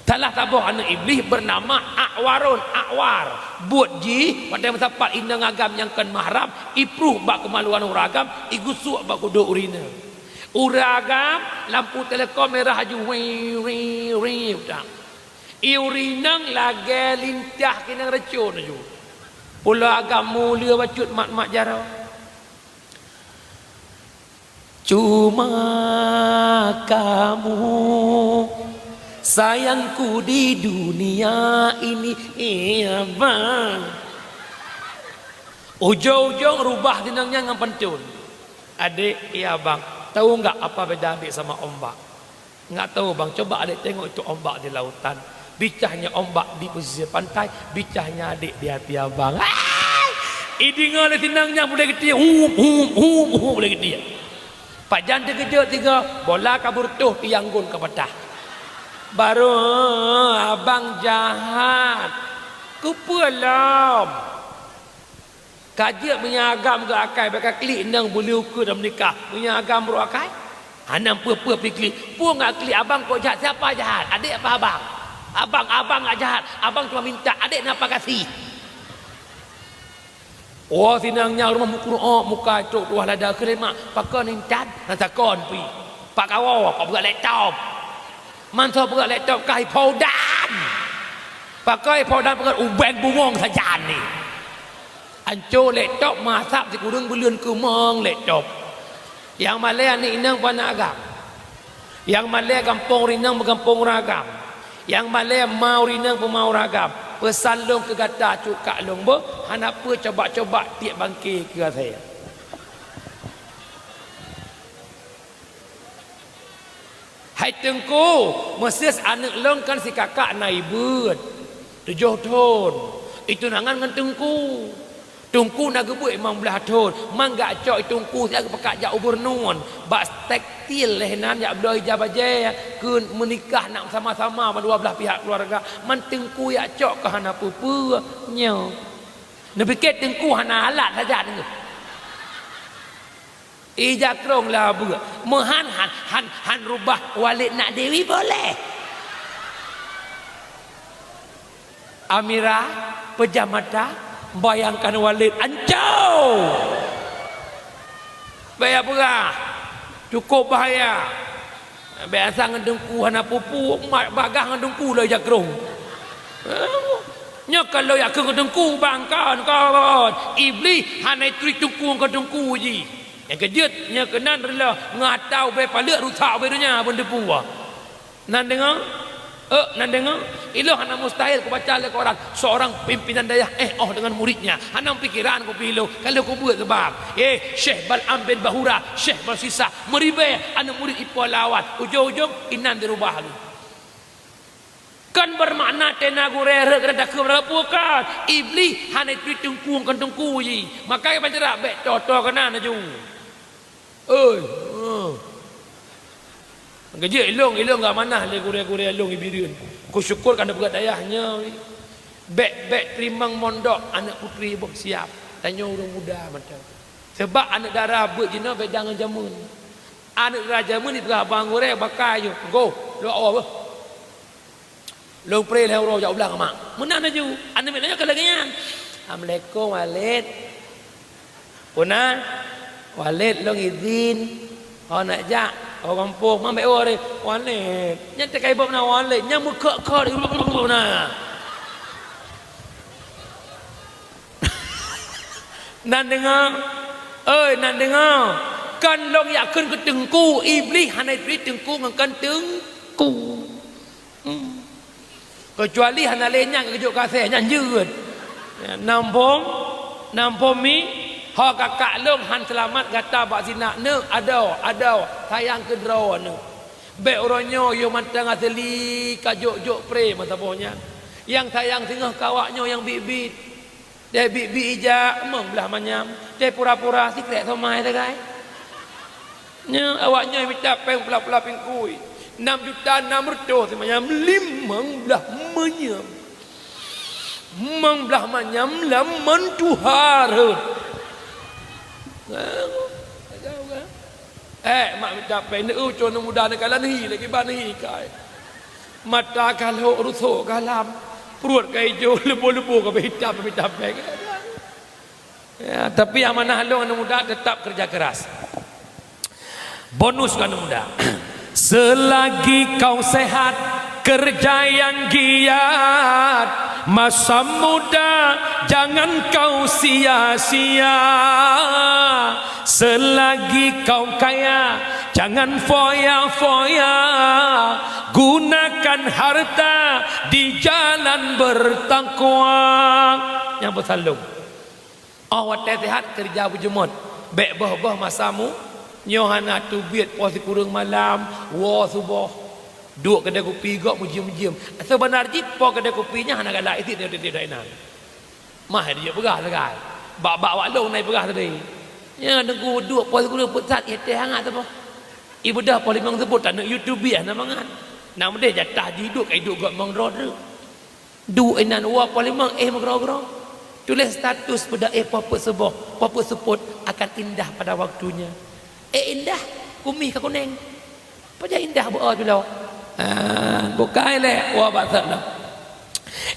Salah saboh aneuk Iblih bernama Akwarun, Akwar. Buet jih, watèe meusapat inong agam nyang kon mahram, ipruh bak keumaluan ureueng agam, igusok bak kudôk ureueng inong. Ureueng agam, lampu telekom merah laju, wi, wi, wi, udah. I ureueng inong lagèe lintah keuneuk racôn laju. Pulo agam mulia bacut mat-mat jaroe. Cuma kamu sayangku di dunia ini, iya bang. Ujong-ujong rubah si inong nyan ngon pantôn. Adék, iya bang, tahu enggak apa beda adék sama ombak? Enggak tahu bang, coba adék tengok itu ombak di lautan. Bicahnya ombak di pesisir pantai, bicahnya adék di hati abang. Hai! Ideungoe lé si inong nyan bulèe geutiek, hup, hup, hup, hup, bulèe geutiek. Pajan teukeujot sigoe, bola ka beureutoh, tiang gon ka patah. Barô, abang jahat. Keupeue lom? Ka jeuet meunyoe agam geuakai, bèk ka klik inong beuleueh ukeue dan meunikah. Meunyoe agam brôk akai, hana peue-peue pih klik. Peue nggak klik abang kok jahat? Siapa jahat? Adék apa abang? Abang, abang nggak jahat. Abang cuma minta. Adék na apa kasih? Oh, si inong nyan rumoh meukureueng muka trok tuah lada keulemak. Pakon intat? Rasa kon pih. Pak kawoe, pak beureukat laptop. Mantong beureukat laptop kah ipho udan. Pakon ipho udan, pakon ubeng bungong sajan ni. Ancô laptop meuasap sikureueng buleuen keumong laptop. Nyang malèe aneuk inong pih aneuk agam. Nyang malèe gampông ureueng inong meugampông ureueng agam. Nyang malèe ma ureueng inong pih ma ureueng agam. Peusan lôn keu gata cut kak lôn beuh, hana peue coba-coba tiek bangke keu asèe. Hai Teungku, meuseus aneuk lôn kan si kakak na ibeut, tujoh thon. Itunangan ngon Teungku. Teungku na geubeuet limong blaih thon, man geujak cok Teungku siat geupeugah jak u Beureunuen, bak tekstil lheuh nyan jak bloe ija bajèe keu meunikah nak sama-sama mandua blaih pihak keuluwarga. Man Teungku jak cok keu hana peue-peue nyoe. Neupiké Teungku hana alat saja deungoe. Ija krông lah beuk. Meuhan han, han, han rubah Walid nak Dewi boleh. Amira peujam mata, bayangkan Walid ancô. Bèk peugah, cukup bahaya. Bèk asai ngon Teungku hana peue-peue, mat bagah ngon Teungku lom ija krông. Nyoe ka lôn yakin keu Teungku bang, kon, kon. Iblih hana ituri Teungku ngon Teungku jih. Nyang keujeuet, nyoe keunan reuloh ngon ata ubé paleuet rusak ubé donya beuneuteupeue. Nan deungoe? Eh, nan deungoe? Ilôn hana mustahil kubaca lé koran, seorang pimpinan dayah eh oh dengan muridnya. Hana pikiran kupiôh lôn, ka lheueh kubeuet seubab. Eh, Syekh Bal'am bin Bahura, Syekh Balsisah, meuribèe aneuk murid ipo lawan. Ujong-ujong inan dirubah lé. Kon beumakna teuh na gurèe rhot keunan takheun meurapue kon. Iblih hana ituri Teungku ngon Teungku jih. Maka ban ceurak bèk toe-toe keunan laju. Oi, eh. Geujeuet ilôn, ilôn geuamanah lé gurèe-gurèe lôn i Bireuen. Kusyukur ka neupeugah dayah nyoe. Bèk, bèk teurimong mondok aneuk putri boh siab. Tanyoe ureueng muda mantong. Seubab aneuk dara beuet jinoe beda ngon jameun. Aneuk dara jameun jipeugah bang gurèe bakai nyoe. Goh, lôn awai beuh. Lôn pré lhèe uroe jak u blang mak. Meunan laju. Aneuk miet nyoe ka lagèe nyan. Assalamualaikum, Walid. Peue na? Walid, lôn izin. Ho nak jak? Ho gampông. Man bèk woe, Walid. Nyan teuka iboh na Walid. Nyan meukhot-khot na. Nan deungoe. Oi, nan deungoe. Kon lôn jak kheun keu Teungku. Iblih hana ituri Teungku ngon kon Teungku. Hmm. Keucuali hana lé nyan geujok keu asèe, nyan jeuet. Nam phom, nam phom mi, ho kakak lôn han seulamat gata bak zina. Neuk, adoe, adoe, sayang keu droe neuk. Bèk uroe nyoe yôh mantong aseuli ka jok-jok pré meusaboh nyan. Nyang sayang singoh keu awak nyoe nyang biet-biet. Deh biet-biet ija, mong blah manyam. Deh pura-pura, sikrek somai sagai. Nyoe awak nyoe mita péng pula-pula pingkui. Nam juta nam reutôh simanyam, limong blah Manyam. Mang blah manyam lam meutuha rhot. Eh, mak mita péng, neu-eu cok aneuk muda neukalon hi lagi ban hi kai. Mata ka lhok rusok galam, pruet ka ijo, leubo-leubo ka hitam mita péng. Ya, tapi amanah lôn aneuk muda tetap kerja keras. Bonus keu aneuk muda. Selagi kau sehat, kerja yang giat. Masa muda jangan kau sia-sia. Selagi kau kaya, jangan foya-foya. Gunakan harta di jalan bertakwa. Nyang peusalom. Óh watée sehat, keureuja beujeuet. Bék boh-boh masa mu, nyoe hana teubiet poh sikureueng malam, woe suboh. Duek keudée kupi gob meujiem-jiem. Seubeuna jih poh keudée kupi nyan hana galak isit tieb-tieb inan. Mah dijak peugah sagai. Bak-bak wak lôn na ipeugah tadi. Nyan teungku duek poh sikureueng peuet sat, ié teh hangat saboh. Ibeudôh poh limong seupôt taneuk YouTube hana mangat. Na meudeh jatah jih duek, ka iduek gob mong droe treuk. Duek inan woe poh limong éh meugroe-groe. Tuléh status peugah éh poh peuet suboh, poh peuet seupôt akan indah pada waktunya. Éh indah, kumih ka kuneng. Pajan indah beu-o culo. Ha, bukai lé woe bak sat lom.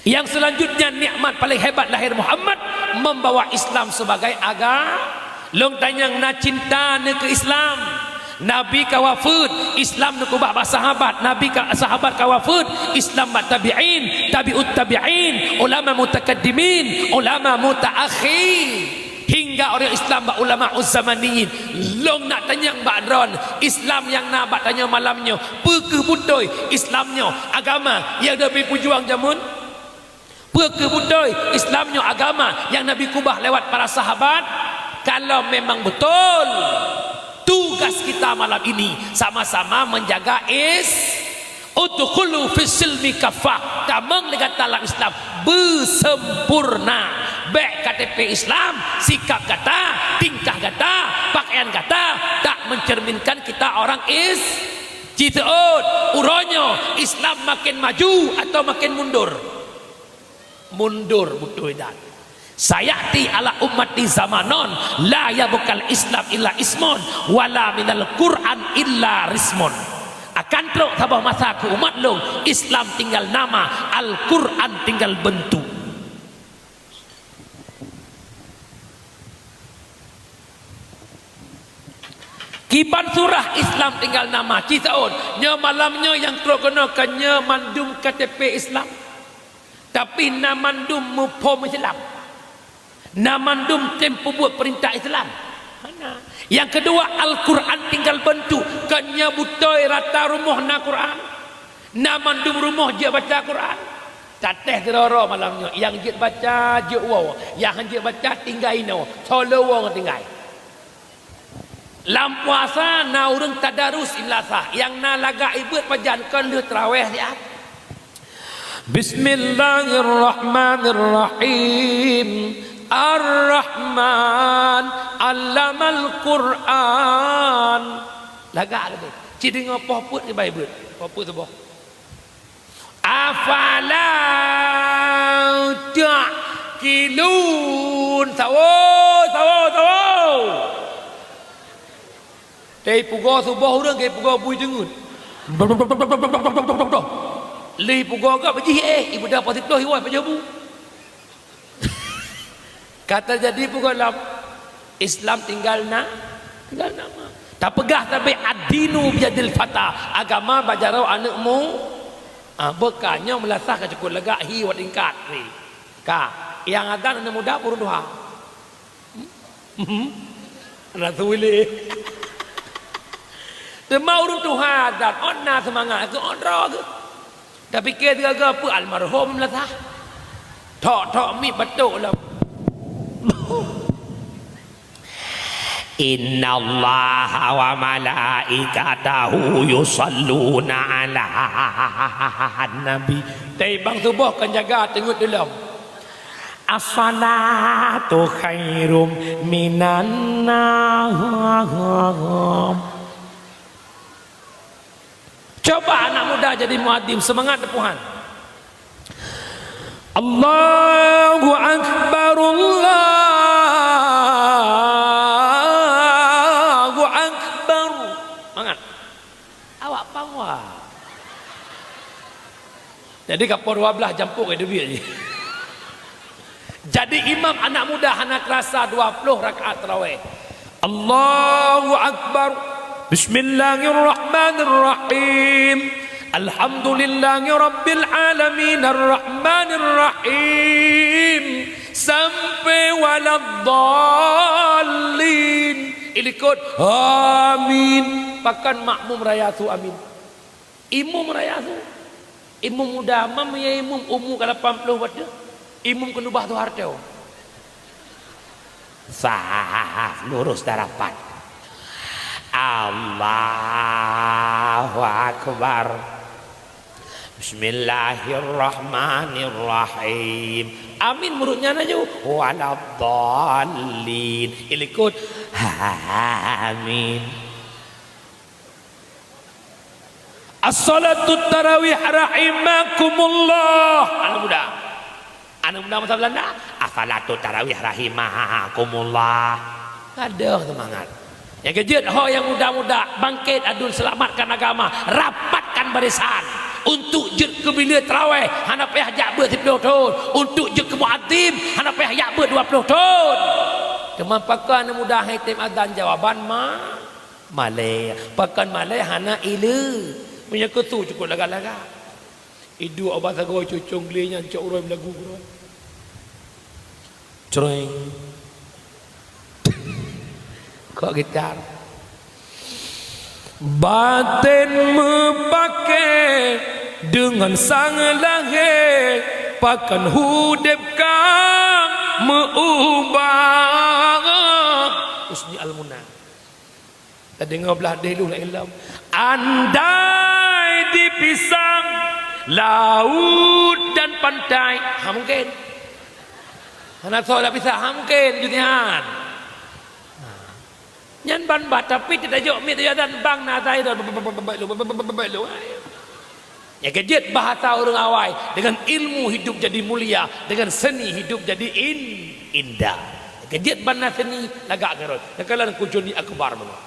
Yang selanjutnya nikmat paling hebat lahir Muhammad membawa Islam sebagai agama. Lôn tanyong na cinta neukeu Islam. Nabi ka wafeuet, Islam neukeubah bak sahabat. Nabi ka, sahabat ka wafeuet, Islam bak tabi'in, tabi'ut tabi'in, ulama mutakaddimin, ulama mutaakhirin. Hingga ureuëng Islam bak ulama uzzamaniyin. Lôn nak tanyong bak droen, Islam nyang na bak tanyoe malam nyoe, peu kheueh beutôi Islam nyoe agama nyang Nabi peujuang jameun? Peu kheueh beutôi Islam nyoe agama nyang Nabi keubah lewat para sahabat? Kalau memang betul, tugas kita malam ini sama-sama menjaga is-, udkhulu fis silmi kaffah, tamong lé gata lam Islam beusempurna. Bék K T P Islam, sikap gata, tingkah gata, pakaian gata tak mencerminkan kita orang is-, Ci seuôt, uroe nyoe Islam makin maju atau makin mundur? Mundur beutôi that. Sayati ala ummati zamanun la yabqal Islam illa ismun wala minal Qur'an illa rismun. Akan trok saboh masa keu umat lôn, Islam tinggal nama, Al-Qur'an tinggal bentuk. Kiban surah Islam tinggal nama, ci seuôt. Nyoe malam nyoe nyang trok keunoe ka nyoe mandum K T P Islam. Tapi na mandum muphom Islam. Na mandum tem peubuet peurintah Islam. Hana. Nyang keudua, Al-Qur'an tinggal beuntuk. Ka nyoe beutôi rata rumoh na Qur'an. Na mandum rumoh jeuet baca Qur'an. Tatéh sidroe-droe malam nyoe, nyang jeuet baca, jeuet woe, nyang han jeuet baca, tinggai inoe, soe leuwong tinggai. Lam puasa na ureuëng tadarus ilasah, nyang na lagak ibeuet pajan kon lheueh traweh siat. Bismillahirrahmanirrahim. Ar-Rahman, allamal Qur'an. Lagak lagée. Ci deungoe poh peuet ibai beuet. Poh peuet suboh. Afala ta'qilun. Sawo, sawo, sawo. Teuipugoe suboh ureuëng, teuipugoe bui teungeut. Lheuh ipugoe gob jih éh, ibeudôh poh siplôh iwoe pajoh bu. Ka teujadi peue gohlom? Islam tinggal na, tinggal nama. Tapeugah sabe ad-dinu biyadil fata, agama bak jaroe aneuëk mu-, ah, beuka nyoe meulasah ka cukop lagak hi wat tingkat ni. Ka, nyang adan aneuëk muda peurunoe tuha. Hmm? Rasul. Teuma ureuëng tuha adan, ôn na seumangat, keu ôn droe geuh. Tapike sigaga peue almarhum lah sah. Thok-thok miet batuk lom. Innallaha wa malaikatahu yusalluna 'alan nabi. Tapi bang suboh kan jaga teungeut tulom. As-salatu khairum minan naum. Coba anak muda jadi muadim, seumangat teupuhan. Allahu Akbar, Allahu Akbar. Mangat. Awak pawa. Jadi, ka poh dua belas jampok, eh, dubiet jih. Jadi, imam anak muda hana keurasa dua ploh rakaat tarawih. Allahu Akbar. Bismillahirrahmanirrahim. Alhamdulillahirabbil alamin, arrahmanirrahim. Sampai waladdallin. Ilikot, amin. Pakon makmum raya su amin. Imum raya su. Imum muda, mam ya imum umu ka lapan ploh bateuh. Imum keuneubah Soeharto. Sah, lurus dan rapat. Allahu Akbar. Bismillahirrahmanirrahim. Amin meurut nyan aju. Waladdallin. Ilikot. Amin. As-salatu tarawih rahimakumullah. Anak muda. Anak muda masa Belanda. As-salatu tarawih rahimakumullah. Ada semangat. Nyang keujeuet ho nyang muda-muda, bangkit adun selamatkan agama, rapatkan barisan. Untuk jeuet keu bileue tarawih, hana payah jak beuet siploh thon. Untuk jeuet keu muadzin, hana payah jak beuet dua ploh thon. Teuma pakon anak muda hai tem azan jawaban ma? Malée, pakon malée hana ileue. Meunyoe keu su cukôp lagak-lagak. Iduek ubat sagoe cucong glé nyan cok uroe meulagu keudroe. Creng. Kok gitar. Baten meupaké deungon sang lahé, pakon udeb ka meu-ubah. Husni Al-Muna. Tadeungoe blah deh lôn ilom. Andai dipisah laut dan pantai, ha mungkin. Hana soe tapisah, ha mungkin, Junian. Nyan ban bat, tapi teutajok miet teujadan bang na asai dah. Nyang keujeuet bahasa ureuëng awai, dengan ilmu hidup jadi mulia, dengan seni hidup jadi in-, indah. Nyang keujeuet ban na seni lagak keurot. Nyang kalon kujoni akbar meunan.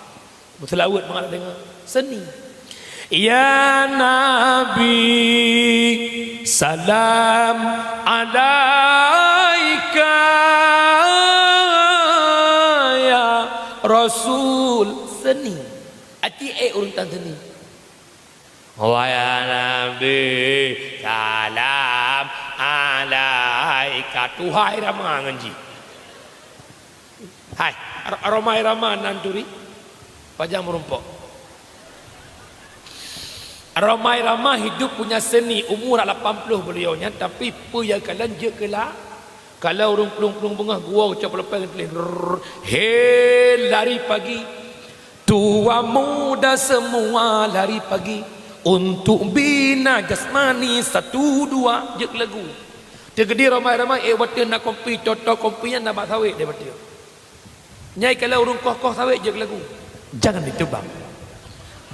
Beuseulaweuet mangat deungoe seni. Ya Nabi, salam alaika, ya Rasul. Seni. Aci ék ureuëng tan seni. Wahai Nabi, salam alaika. Tuhai rama ngon jih. Hai, Ar-, Rhoma Irama nan turi, pajan meurumpok. Rhoma Irama hidup punya seni, umur lapan puluh beliau nyan, tapi peue nyang kalon jeuet keu la-, kalau ureuëng plueng-plueng beungoh geuwoe cok peuleumpang tuléh, rrrr, he lari pagi. Tua muda semua lari pagi untuk bina jasmani satu dua jeuet lagu. Teukeudi ramai-ramai ék watèe na kompi, toto kompi nyan na bak sawét deh watèe. Nyai kalau ureuëng koh-koh sawét jeuet lagu. Jangan ditebang.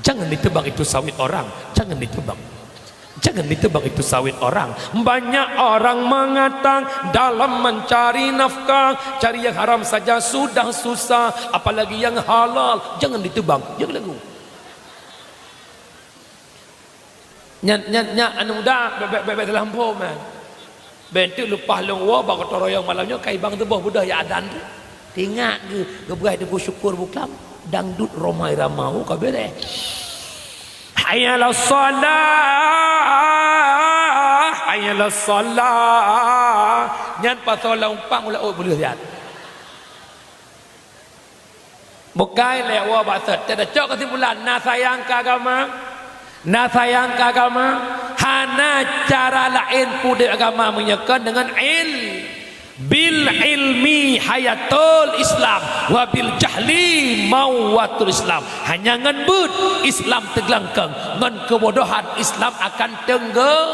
Jangan ditebang itu sawit orang. Jangan ditebang. Jangan ditebang itu sawit orang. Banyak orang mengatakan dalam mencari nafkah, cari yang haram saja sudah susah, apalagi yang halal. Jangan ditebang. Jangan lagu. Nyan, nyan, nyan, aneuk muda, bèk, bèk, bèk, bèk salah muphom, eh. Bèk teuk leupah lôn woe bak gotong royong malam nyoe, kai bang teuboh beudôh ya adan tu. Teuingat geu-, geubeuet Teungku Syukur Buklam, dangdut Rhoma Irama, oh, ka beureh. Hayya 'alas shalah, hayya 'alas shalah. Nyan pasoe lam umpang ulah ôt beuleuh siat. Bukai lé woe bak sot. Teuka cok keusimpulan, na sayang keu agama, na sayang keu agama, hana cara laén peudeuh agama meunyoe kon deungon il-, bil ilmi hayatul Islam, wa bil jahli mauwatul Islam. Hanya ngon beuet Islam teuglangkang, ngon keubodohan Islam akan teungge-,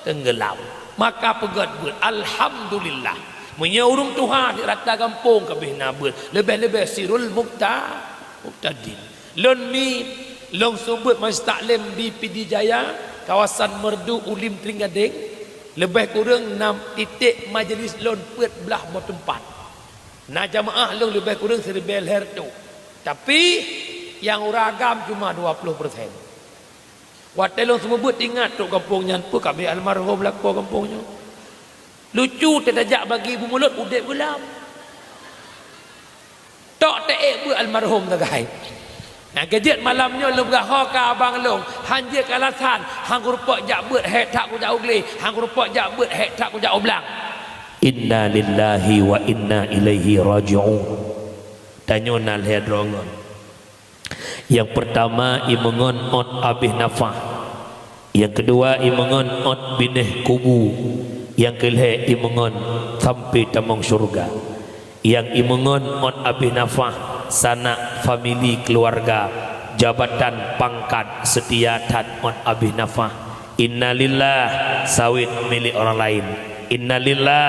teunggeulam. Maka peugét beuet, alhamdulillah. Meunyoe ureuëng tuha di rata gampông ka bèh na beuet, leubeh-leubeh sirul mubta-, mubtadin. Lôn mi, lôn seumeubeuet majelis taklim di Pidie Jaya, kawasan Meureudu, Ulim, Trienggadeng. Leubeh kureueng nam titek majelis lôn peuet blaih boh teumpat. Na jamaah lôn leubeh kureueng siribèe lhèe reutôh. Tapi, nyang ureueng agam cuma dua ploh persen. Watèe lôn seumeubeuet ingat trok gampông nyan, peue ka abéh almarhum lakoe gampông nyoe. Lucu, teuh tajak bagi bu mulod udép geulam. Tok teuék beuet almarhum sagai. Nyang keujeuet malam nyoe lôn peugah ho keu abang lôn, han jeuet keu alasan, han kurumpok jak beuet, hék that kujak u glé, han kurumpok jak beuet, hék that kujak u blang. Inna lillahi wa inna ilaihi raji'un. Tanyoe na lhèe droe ngon. Nyang peurtama, imeungon ôt abéh nafah. Nyang keudua, imeungon ôt binéh kubu. Nyang keulhèe, imeungon sampoe tamong syeuruga. Nyang imeungon ôt abéh nafah, sanak, famili, keuluwarga, jabatan, pangkat, seutia that ôt abéh nafah. Innalillah, sawét milék ureueng laén. Innalillah,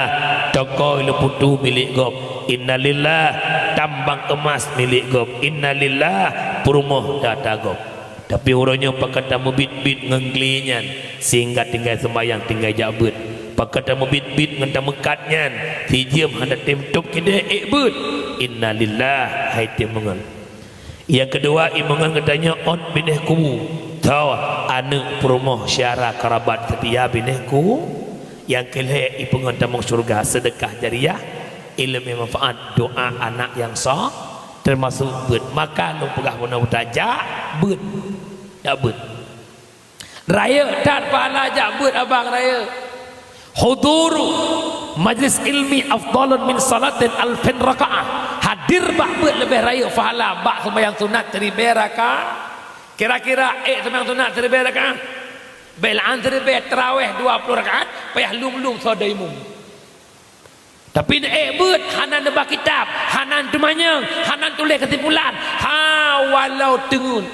toko i Leuputu milék gob. Innalillah, tambang eumas milék gob. Innalillah, peurumoh data gob. Tapi uroe nyoe pakon tameubiet-biet ngon glé nyan, sehingga tinggai seumbahyang, tinggai jak beuet. Pakon tameubiet-biet ngon tameukat nyan, sijeuem hana tem tôb keudéh ék beuet. Innalillah, hai tem meungon. Nyang keudua, imeungon geutanyoe ôt binéh kubu. Tho, aneuk, peurumoh, syedara, kerabat seutia binéh kubu. Nyang keulhèe, ipeungon tamong syeuruga, seudeukah jariah, ileumèe manfaat, doa anak nyang so, teumasok beuet. Maka lôn peugah bunoe buta, jak beuet. Jak beuet. Rayeuk that pahala jak beuet abang rayeuk. Huduru majlis ilmi afdalun min salatin alfin rakaah. Hadir bak beuet leubeh rayeuk pahala bak seumayang sunat siribèe raka-, kira-kira ék seumayang sunat siribèe rakaat. Bèk lôn siribèe, tarawih dua ploh rakaat, payah lom-lom soe dai imum. Tapi neuék beuet, hana neuba kitab, hana teumanyong, hana tuléh keusimpulan. Ha, walau teungeut.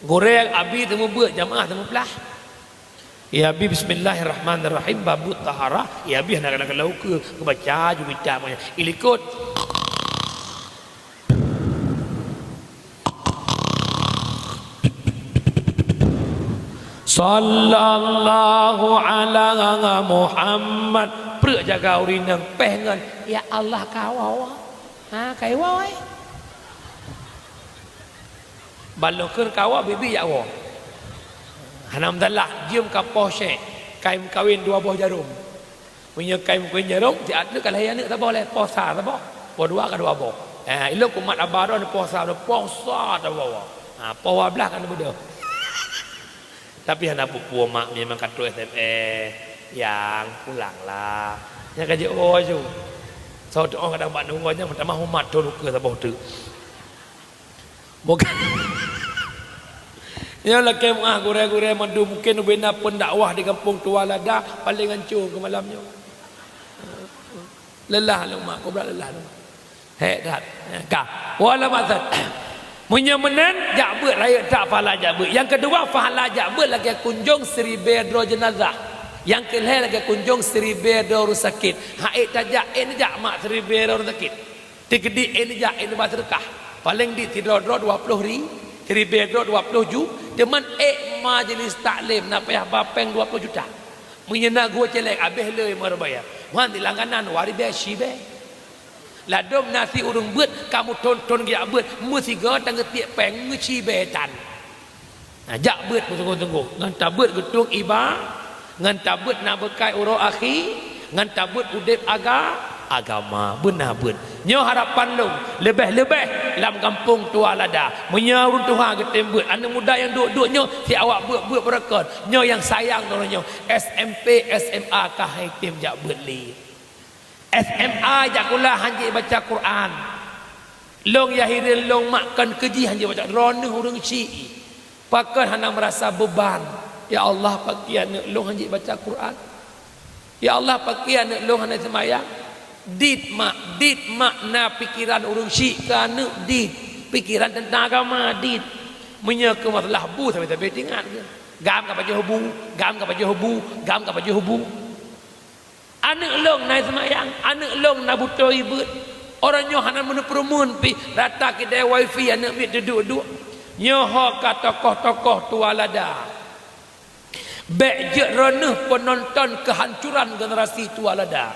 Gurèe abi teumeubeuet, jamaah teumeublah. Ya abi, bismillahirrahmanirrahim, babut taharah. Ya abi, hana kadang-kadang ukeue, geubaca ju kitab nyan. Ilikot. Sallallahu ala Muhammad. Preuk jaga ureueng inong péh ngon, "Ya Allah, kawoe." Ha, kawoe. Ban lôn kheun kawoe, bibi jak woe. Hana masalah, jeuem ka poh syèk, kai meukawen dua boh jarôm. Meunyoe kai meukawen jarôm, siat lé ka lahé aneuk saboh lé, poh sa saboh, poh dua ka dua boh. Eh, ilôn kumat aba droe poh sa, poh sa saboh. Ha, poh dua blaih ka neubeudôh. Tapi hana peue-peue mak, memang ka trôk S M S, "Yang, pulanglah." Nyan ka jiôh ju. Soe teuôh kadang bak nunggu nyan meutamah umat thôn ukeue saboh teuk. Bukan. Nyoe lakèe meu'ah gurèe-gurèe mandum, mungken ubena pendakwah di Gampông Tua Lada paleng hancô keu malam nyoe. Lelah lôn mak, kobra lelah lôn. Hék that. Ka. Wala maksud. Meunyoe meunan, jak beuet rayeuk that pahala jak beuet. Nyang keudua, pahala jak beuet lagèe kunjông siribèe droe jeunazah. Nyang keulhèe lagèe kunjông siribèe droe ureueng sakét. Ha ék tajak, ék neujak mak siribèe droe ureueng sakét. Teukeudi ék neujak, ék neuba seudeukah. Paleng dit sidroe-droe dua ploh ri-, siribèe droe dua ploh ju-, teuma ék majelis taklim na payah ba péng dua ploh juta. Meunyoe na geuh célék abéh le meureubaya. Wan di langganan dua ribèe siribèe. Ladôm na si ureueng beuet, kamoe thôn-thôn geujak beuet, meusigoe tan geutiek péng meucibèe tan. Nah, jak beuet beusunggoh-sunggoh, ngon tabeuet geutueng iba-, ngon tabeuet na beukai uroe akhé, ngon tabeuet udép aga-, agama. Beuna beuet. Nyoe harapan lôn, leubeh-leubeh lam Gampông Tua Lada. Meunyoe ureueng tuha geutem beuet, aneuk muda nyang duek-duek nyoe, si awak beuet-beuet beureukat. Nyoe nyang sayang droeneuh nyoe, S M P, S M A ka han tem jak beuet lé. S M A jak sikula han jeuet baca Quran. Lôn nyang hireuen lôn mak kon keu jih han jeuet baca, droeneuh ureueng syiek. Pakon hana meurasa beuban? Ya Allah, pakri aneuk lôn han jeuet baca Quran. Ya Allah, pakri aneuk lôn hana seumayang. Dit mak, dit mak na pikeran ureueng syiek keu aneuk dit. Pikeran teuntang agama dit. Meunyoe keu masalah bu sabe-sabe teuingat keu. Gam ka pajoh bu, gam ka pajoh bu, gam ka pajoh bu. Aneuk lôn na seumayang, aneuk lôn na beutoe beuet. Uroe nyoe hana meuneuk peureumeun pih, rata kidai wifi aneuk miet duduek-duek. Nyoe ho ka tokoh-tokoh Tua Lada. Bék jeuet droeneuh peunonton keuhancuran generasi tuha lada.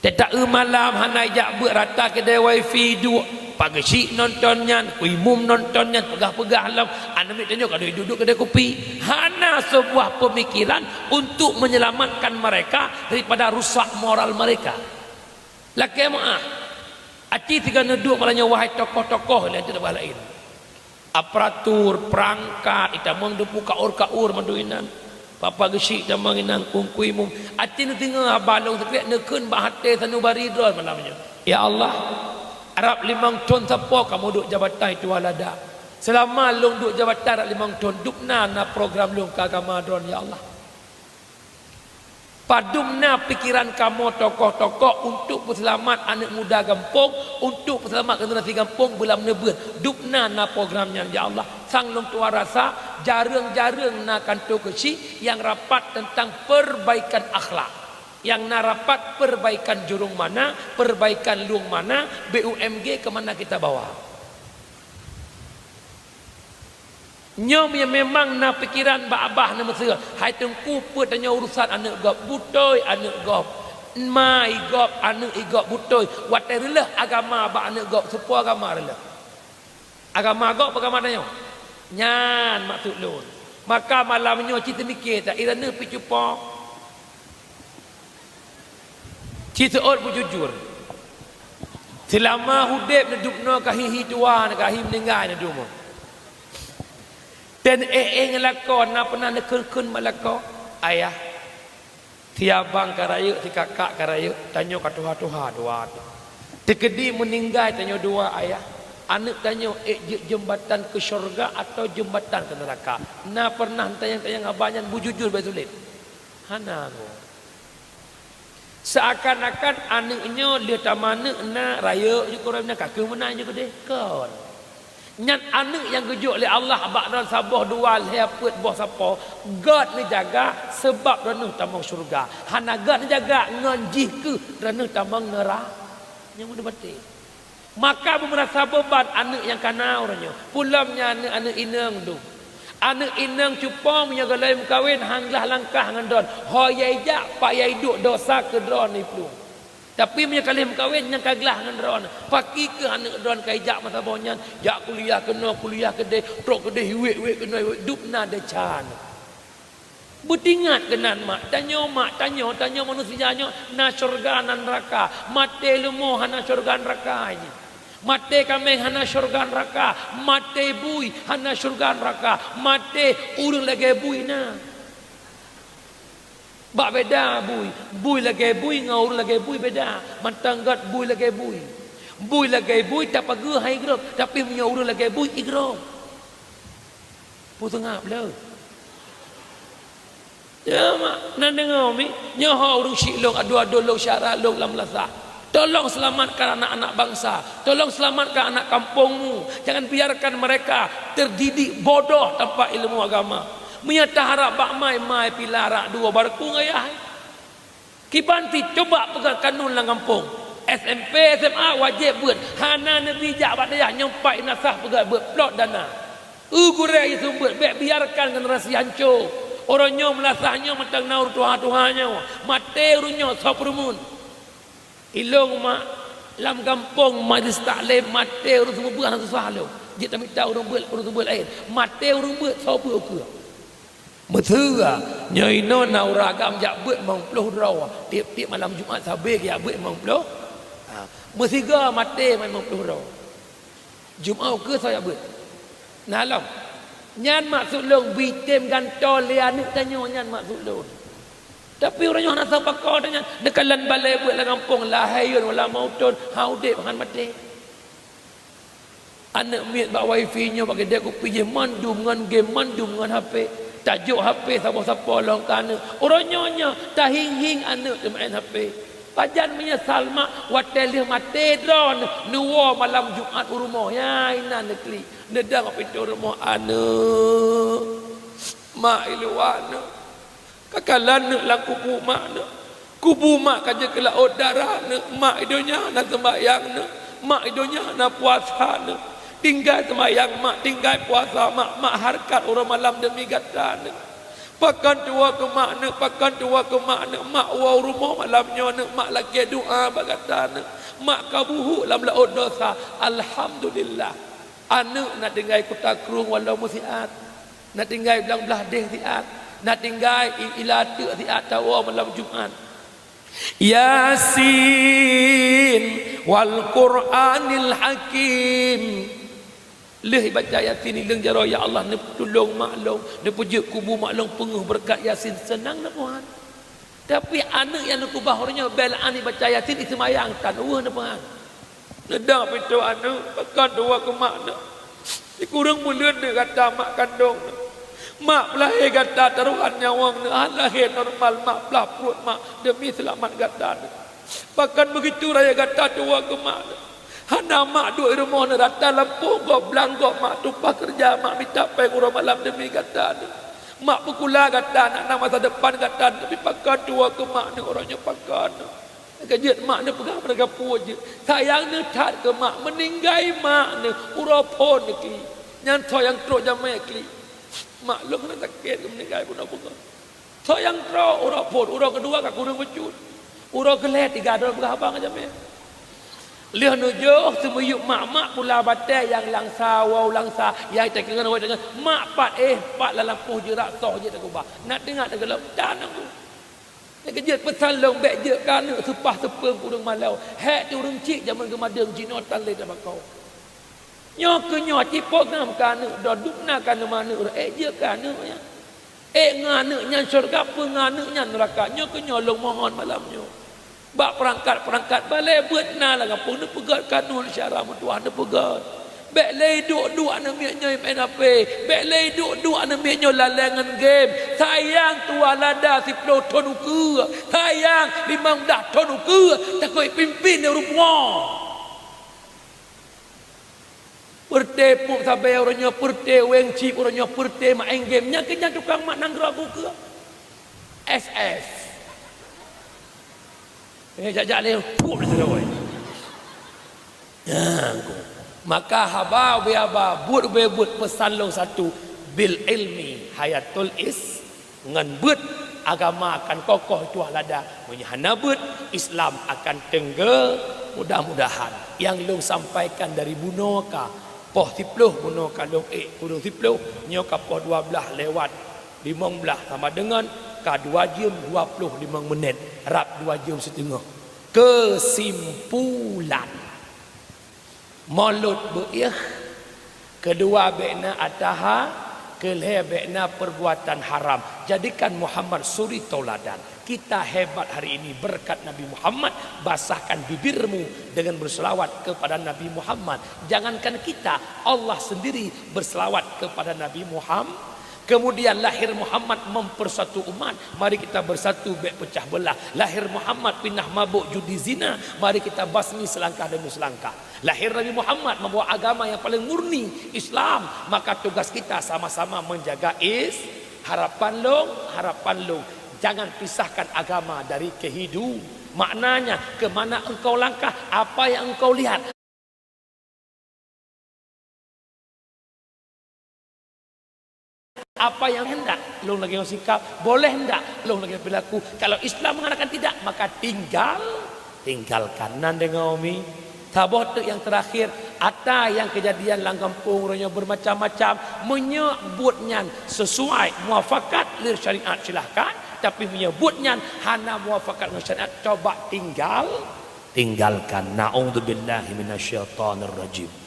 Teuta-eu malam hana ijak beuet rata keudè wifi duek, Pak Geuchik nonton nyan, Kui Mum nonton nyan, peugah-peugah lom, aneuk miet tanyoe ka duek duek keudè kupi. Hana seubuah peumikiran untuk menyelamatkan mereka daripada rusak moral mereka. Lakée meuáh, aci sigoe neuduek malam nyoe, wahai tokoh-tokoh, laén teuh bah laén. Aparatur, peurangkat, itamong deungon kaur-kaur mandum inan. Pak-pak Geuchik tamong inan, Kui Mum. Aci neudeungoe haba lôn sikrék, neukheun bak até sanubari droe malam nyoe. Ya Allah, rab limong thon sapo kamoe duek jabatan tuha lada. Seulama lôn duek jabatan rab limong thon, dubna na program lôn keu agama droe, ya Allah. Padum na pikeran kamoe tokoh-tokoh untuk peuseulamat aneuk muda gampông, untuk peuseulamat generasi gampông beulam neubeuet. Dubna na program nyan, ya Allah. Sang lôn tuha rasa, jareueng-jareueng na kantô keuchik nyang rapat teuntang perbaikan akhlak. Nyang na rapat perbaikan jurông mana, perbaikan lueng mana, B U M G keu mana kita bawa. Nyoe nyang memang na pikeran bak babah na meuseue, hai teungku, peuet tanyoe urusan aneuk gob, beutôi aneuk gob, ma i gob, aneuk i gob, beutôi. Watée reuloh agama bak aneuk gob, soe po agama reuloh? Agama gob, agama tanyoe? Nyan maksud lôn. Maka malam nyoe cit teumiké that, i droeneuh pih cupo. Ci seuôt beujujur. Seulama udeb neudubnoe ka hi-hi tuha, ka hi meuninggai neudubnoe. Dan éh-éh ngon lakoe, na peunah neukheun-kheun bak lakoe, "Ayah, si abang ka rayeuk, si kakak ka rayeuk, tanyoe ka tuha-tuha dua." Teukeudi meuninggai tanyoe dua, Ayah, aneuk tanyoe ék jeuet jeumbatan keu syeuruga atawa jeumbatan keu neuraka? Na peunah tanyong-tanyong haba nyan beujujur bék sulet? Hana ngon. Seuakan-akan aneuk nyoe lheueh tamaneuk na rayeuk jih, kureueng na ka kheueh meunan jih keudeh. Kon. Nyan aneuk nyang geujok lé Allah bak droe saboh dua lhèe peuet boh sapo, gét neujaga seubab droeneuh tamong syeuruga. Hana gét neujaga ngon jih kheueh droeneuh tamong neura-, nyang meudeubati. Maka beumeurasa beuban aneuk nyang ka na uroe nyoe. Peulom nyan aneuk-aneuk inong dum. Aneuk inong cupong meunyoe gohlom meukawen han glah langkah ngon droen. Ho yai jak, pat yai duek, dosa keu droen iplueng. Tapi meunyoe ka lheueh meukawen, nyan ka glah ngon droen. Pakri keuh aneuk droen ka ijak masa boh nyan, jak kuliah keunoe, kuliah keudeh, trok keudeh, iwet-wet keunoe, iwet, dub na desya. Beutingat keunan mak tanyoe, mak tanyoe, tanyoe manusia nyoe na syeuruga, na neuraka. Maté leumo hana syeuruga neuraka jih. Maté kaméng hana syeuruga neuraka. Maté bui hana syeuruga neuraka. Maté ureuëng lagée bui na. Bak beda bui. Bui lagée bui ngon ureuëng lagée bui beda. Mantong gét bui lagée bui. Bui lagée bui tapageue hai grob, tapi meunyoe ureuëng lagée bui i grob. Peue seungab le? Ya, mak, na deungoe mi, nyoe ho ureuëng syiek lôn, adoe-adoe lôn, syedara lôn lam meunasah. Tolong selamatkan anak-anak bangsa. Tolong selamatkan anak kampungmu. Jangan biarkan mereka terdidik bodoh tanpa ilmu agama. Meunyoe taharab bak mai, mai pih larak dua barku ngon ayah. Kiban ti cuba peugah kanun lam gampông. S M P, S M A wajéb beuet. Hana neubi jak bak dayah nyang pat meunasah peugah beuet plot dana. Eu gurée jiseumeubeuet, bék biarkan generasi hanco. Uroe nyoe meunasah nyoe mantong na ureuëng tuha-tuha nyoe. Maté ureuëng nyoe soe peureumeun. Ilong mak lam gampông majlis taklim maté ureuëng seumeubeuet hana susah lom. Jeuet tamita ureuëng beuet, ureuëng seumeubeuet laén. Maté ureuëng beuet soe beuet ukeue. Meuseue, nyoe inoe na ureuëng agam jak beuet limong ploh droe, tieb-tieb malam Jumat sabe geujak beuet limong ploh. Ha, meusigoe maté limong ploh droe. Jumat ukeue soe jak beuet? Na lom. Nyan maksud lôn, beutem gantoe lé aneuk tanyoe, nyan maksud lôn. Tapi ureuëng nyoe hana sapa ko tanyan, neukalon balée beuet lam gampông, lahé yôn wala meuuton, han udeb han maté. Aneuk miet bak wifi nyoe bak keudè kupi jih mandum ngon game, mandum ngon H P. Tajok H P saboh sapo lom keu aneuk. Uroe nyoe nyoe tahieng-hieng aneuk teumeu'en H P. Pajan meunyeusal mak watèe lheueh maté droeneuh neuwoe malam Jumat u rumoh. Ya inan neuklik, neudong bak pintoe rumoh, "Aneuk, mak i luwa aneuk." Ka kalon neuk lam kubu mak neuk. Kubu mak ka jeuet keu laôt darah neuk. Mak i donya na seumbahyang neuk. Mak i donya na puasa neuk. Tinggai seumbahyang mak, tinggai puasa mak, mak hareukat uroe malam deumi gata neuk. Pakon tuwoe keu mak neuk, pakon tuwoe keu mak neuk, mak woe u rumoh malam nyoe neuk, mak lakée doá bak gata neuk. Mak ka buhuk lam laôt desya, alhamdulillah. Aneuk na tinggai kuta krueng walong meusiat, na tinggai blang blaih déh siat, na tinggai i-, ila teuk siat tawoe malam Jumat. Yasin wal Qur'anil Hakim. Lheueh baca Yasin, ileueng jaroe, "Ya Allah, neutulông mak lôn, neupeujeuet kubu mak lôn peungeuh beureukat Yasin," seunang na Tuhan. Tapi aneuk nyang neukeubah uroe nyoe bèk lé aneuk baca Yasin, iseumayang tan weueh na Tuhan. Neudong pintoe aneuk, pakon tuwoe keu mak neuk. Sikureueng buleuen neuk gata mak kandông neuk. Mak peulahé gata tarohan nyawöng neuk, han lahé normal mak, blah pruet mak demi seulamat gata neuk. Pakon beugitu raya gata tuwoe keu mak neuk. Hana mak duek i rumoh neuk, rata lampôh gob, blang gob mak tumpah keureuja, mak mita péng uroe malam demi gata neuk. Mak peukula gata neuk, na masa depan gata neuk, tapi pakon tuwoe keu mak neuk uroe nyoe, pakon neuk. Ka jeuet mak neupeugah meureuga puet jeuet. Sayang neuh that keu mak, meuninggai mak neuh uroe phon klik. Nyan soe nyang trok jamèe klik. Mak lôn hana sakét keu meuninggai bunoe beungoh. Soe nyang trok uroe phon, uroe keudua ka kureueng bacut. Uroe keulhèe tiga droe peugah haba ngon jamèe. Lheueh neujôh seumiyueb mak-mak pula batèe nyang langsa, woe langsa, nyang takeungon, woe takeungon. Mak pat, eh, pat lam lampôh jeuet rak soh jeuet takeubah. Na teuingat takeulok, tan aku. Nyang keujeuet peusan lôn, bèk jeuet keu aneuk seupah seupeueng ureueng malèe. Hék ti ureueng chik jamén geumadeueng jinoe tan lé tabako. Nyoe keuh nyoe cit peugah keu aneuk, dum na keu aneuk, ék jeuet keu aneuk nyan. Ék ngon aneuk nyan syeuruga, peue ngon aneuk nyan neuraka. Nyoe keuh nyoe lôn mohon malam nyoe. Bak peurangkat-peurangkat balèe beuet na lam gampông neupeugöt kanoe syara meutuah neupeugöt. Bèk lé duek-duek aneuk miet nyoe main H P. Bèk lé duek-duek aneuk miet nyoe lalèe ngon game. Sayang tuah lada siplôh thon ukeue. Sayang limong blah thon ukeue. Takot pimpin di rumoh. Peureute pup sabe uroe nyoe, peureute weng chip uroe nyoe, peureute main game. Nyan keuh nyan tukang mak nanggroe ukeue. S S. Eh, jak-jak lé, pup lé sidroe. Nyan keuh. Maka haba ubé haba, buet ubé buet, peusan lôn satu, bil ilmi hayatul is-, ngon beuet agama akan kokoh tuah lada. Meunyoe hana beuet, Islam akan teunggeu. Mudah-mudahan nyang lôn sampaikan dari bunoe ka, poh siplôh bunoe ka lôn ék kureueng siplôh, nyoe ka poh dua blah lewat limong blah sama deungon ka dua jeuem dua ploh limong meunét, rab dua jeuem siteungoh. Keusimpulan, mulod beu-éh, keudua bèk na ata ha, keulhèe bèk na peurbuatan haram. Jadikan Muhammad suri tauladan. Kita hebat hari ini berkat Nabi Muhammad, basahkan bibirmu dengan berselawat kepada Nabi Muhammad. Jangankan kita, Allah sendiri berselawat kepada Nabi Muhammad. Kemudian lahir Muhammad mempersatu umat, mari kita bersatu, bèk pecah belah. Lahir Muhammad pinah mabök judi zina, mari kita basmi selangkah demi selangkah. Lahir Nabi Muhammad membawa agama yang paling murni, Islam, maka tugas kita sama-sama menjaga is-, harapan lôn, harapan lôn. Jangan pisahkan agama dari kehidu-, maknanya, ke mana engkau langkah, apa yang engkau lihat. Apa yang hendak lôn lagèe ngon sikap, boleh ndak lôn lagèe ngon perilaku. Kalau Islam mengatakan tidak, maka tinggal, tinggalkan. Nan deungö mi. Saboh teuk nyang terakhir, ata nyang keujadian lam gampông uroe nyoe bermacam-macam. Meunyoe buet nyan sesuai muafakat lé syariat, silahkan. Tapi meunyoe buet nyan hana muafakat ngon syariat, coba tinggal, tinggalkan. Na'udzubillahi minasyaitonirrajim.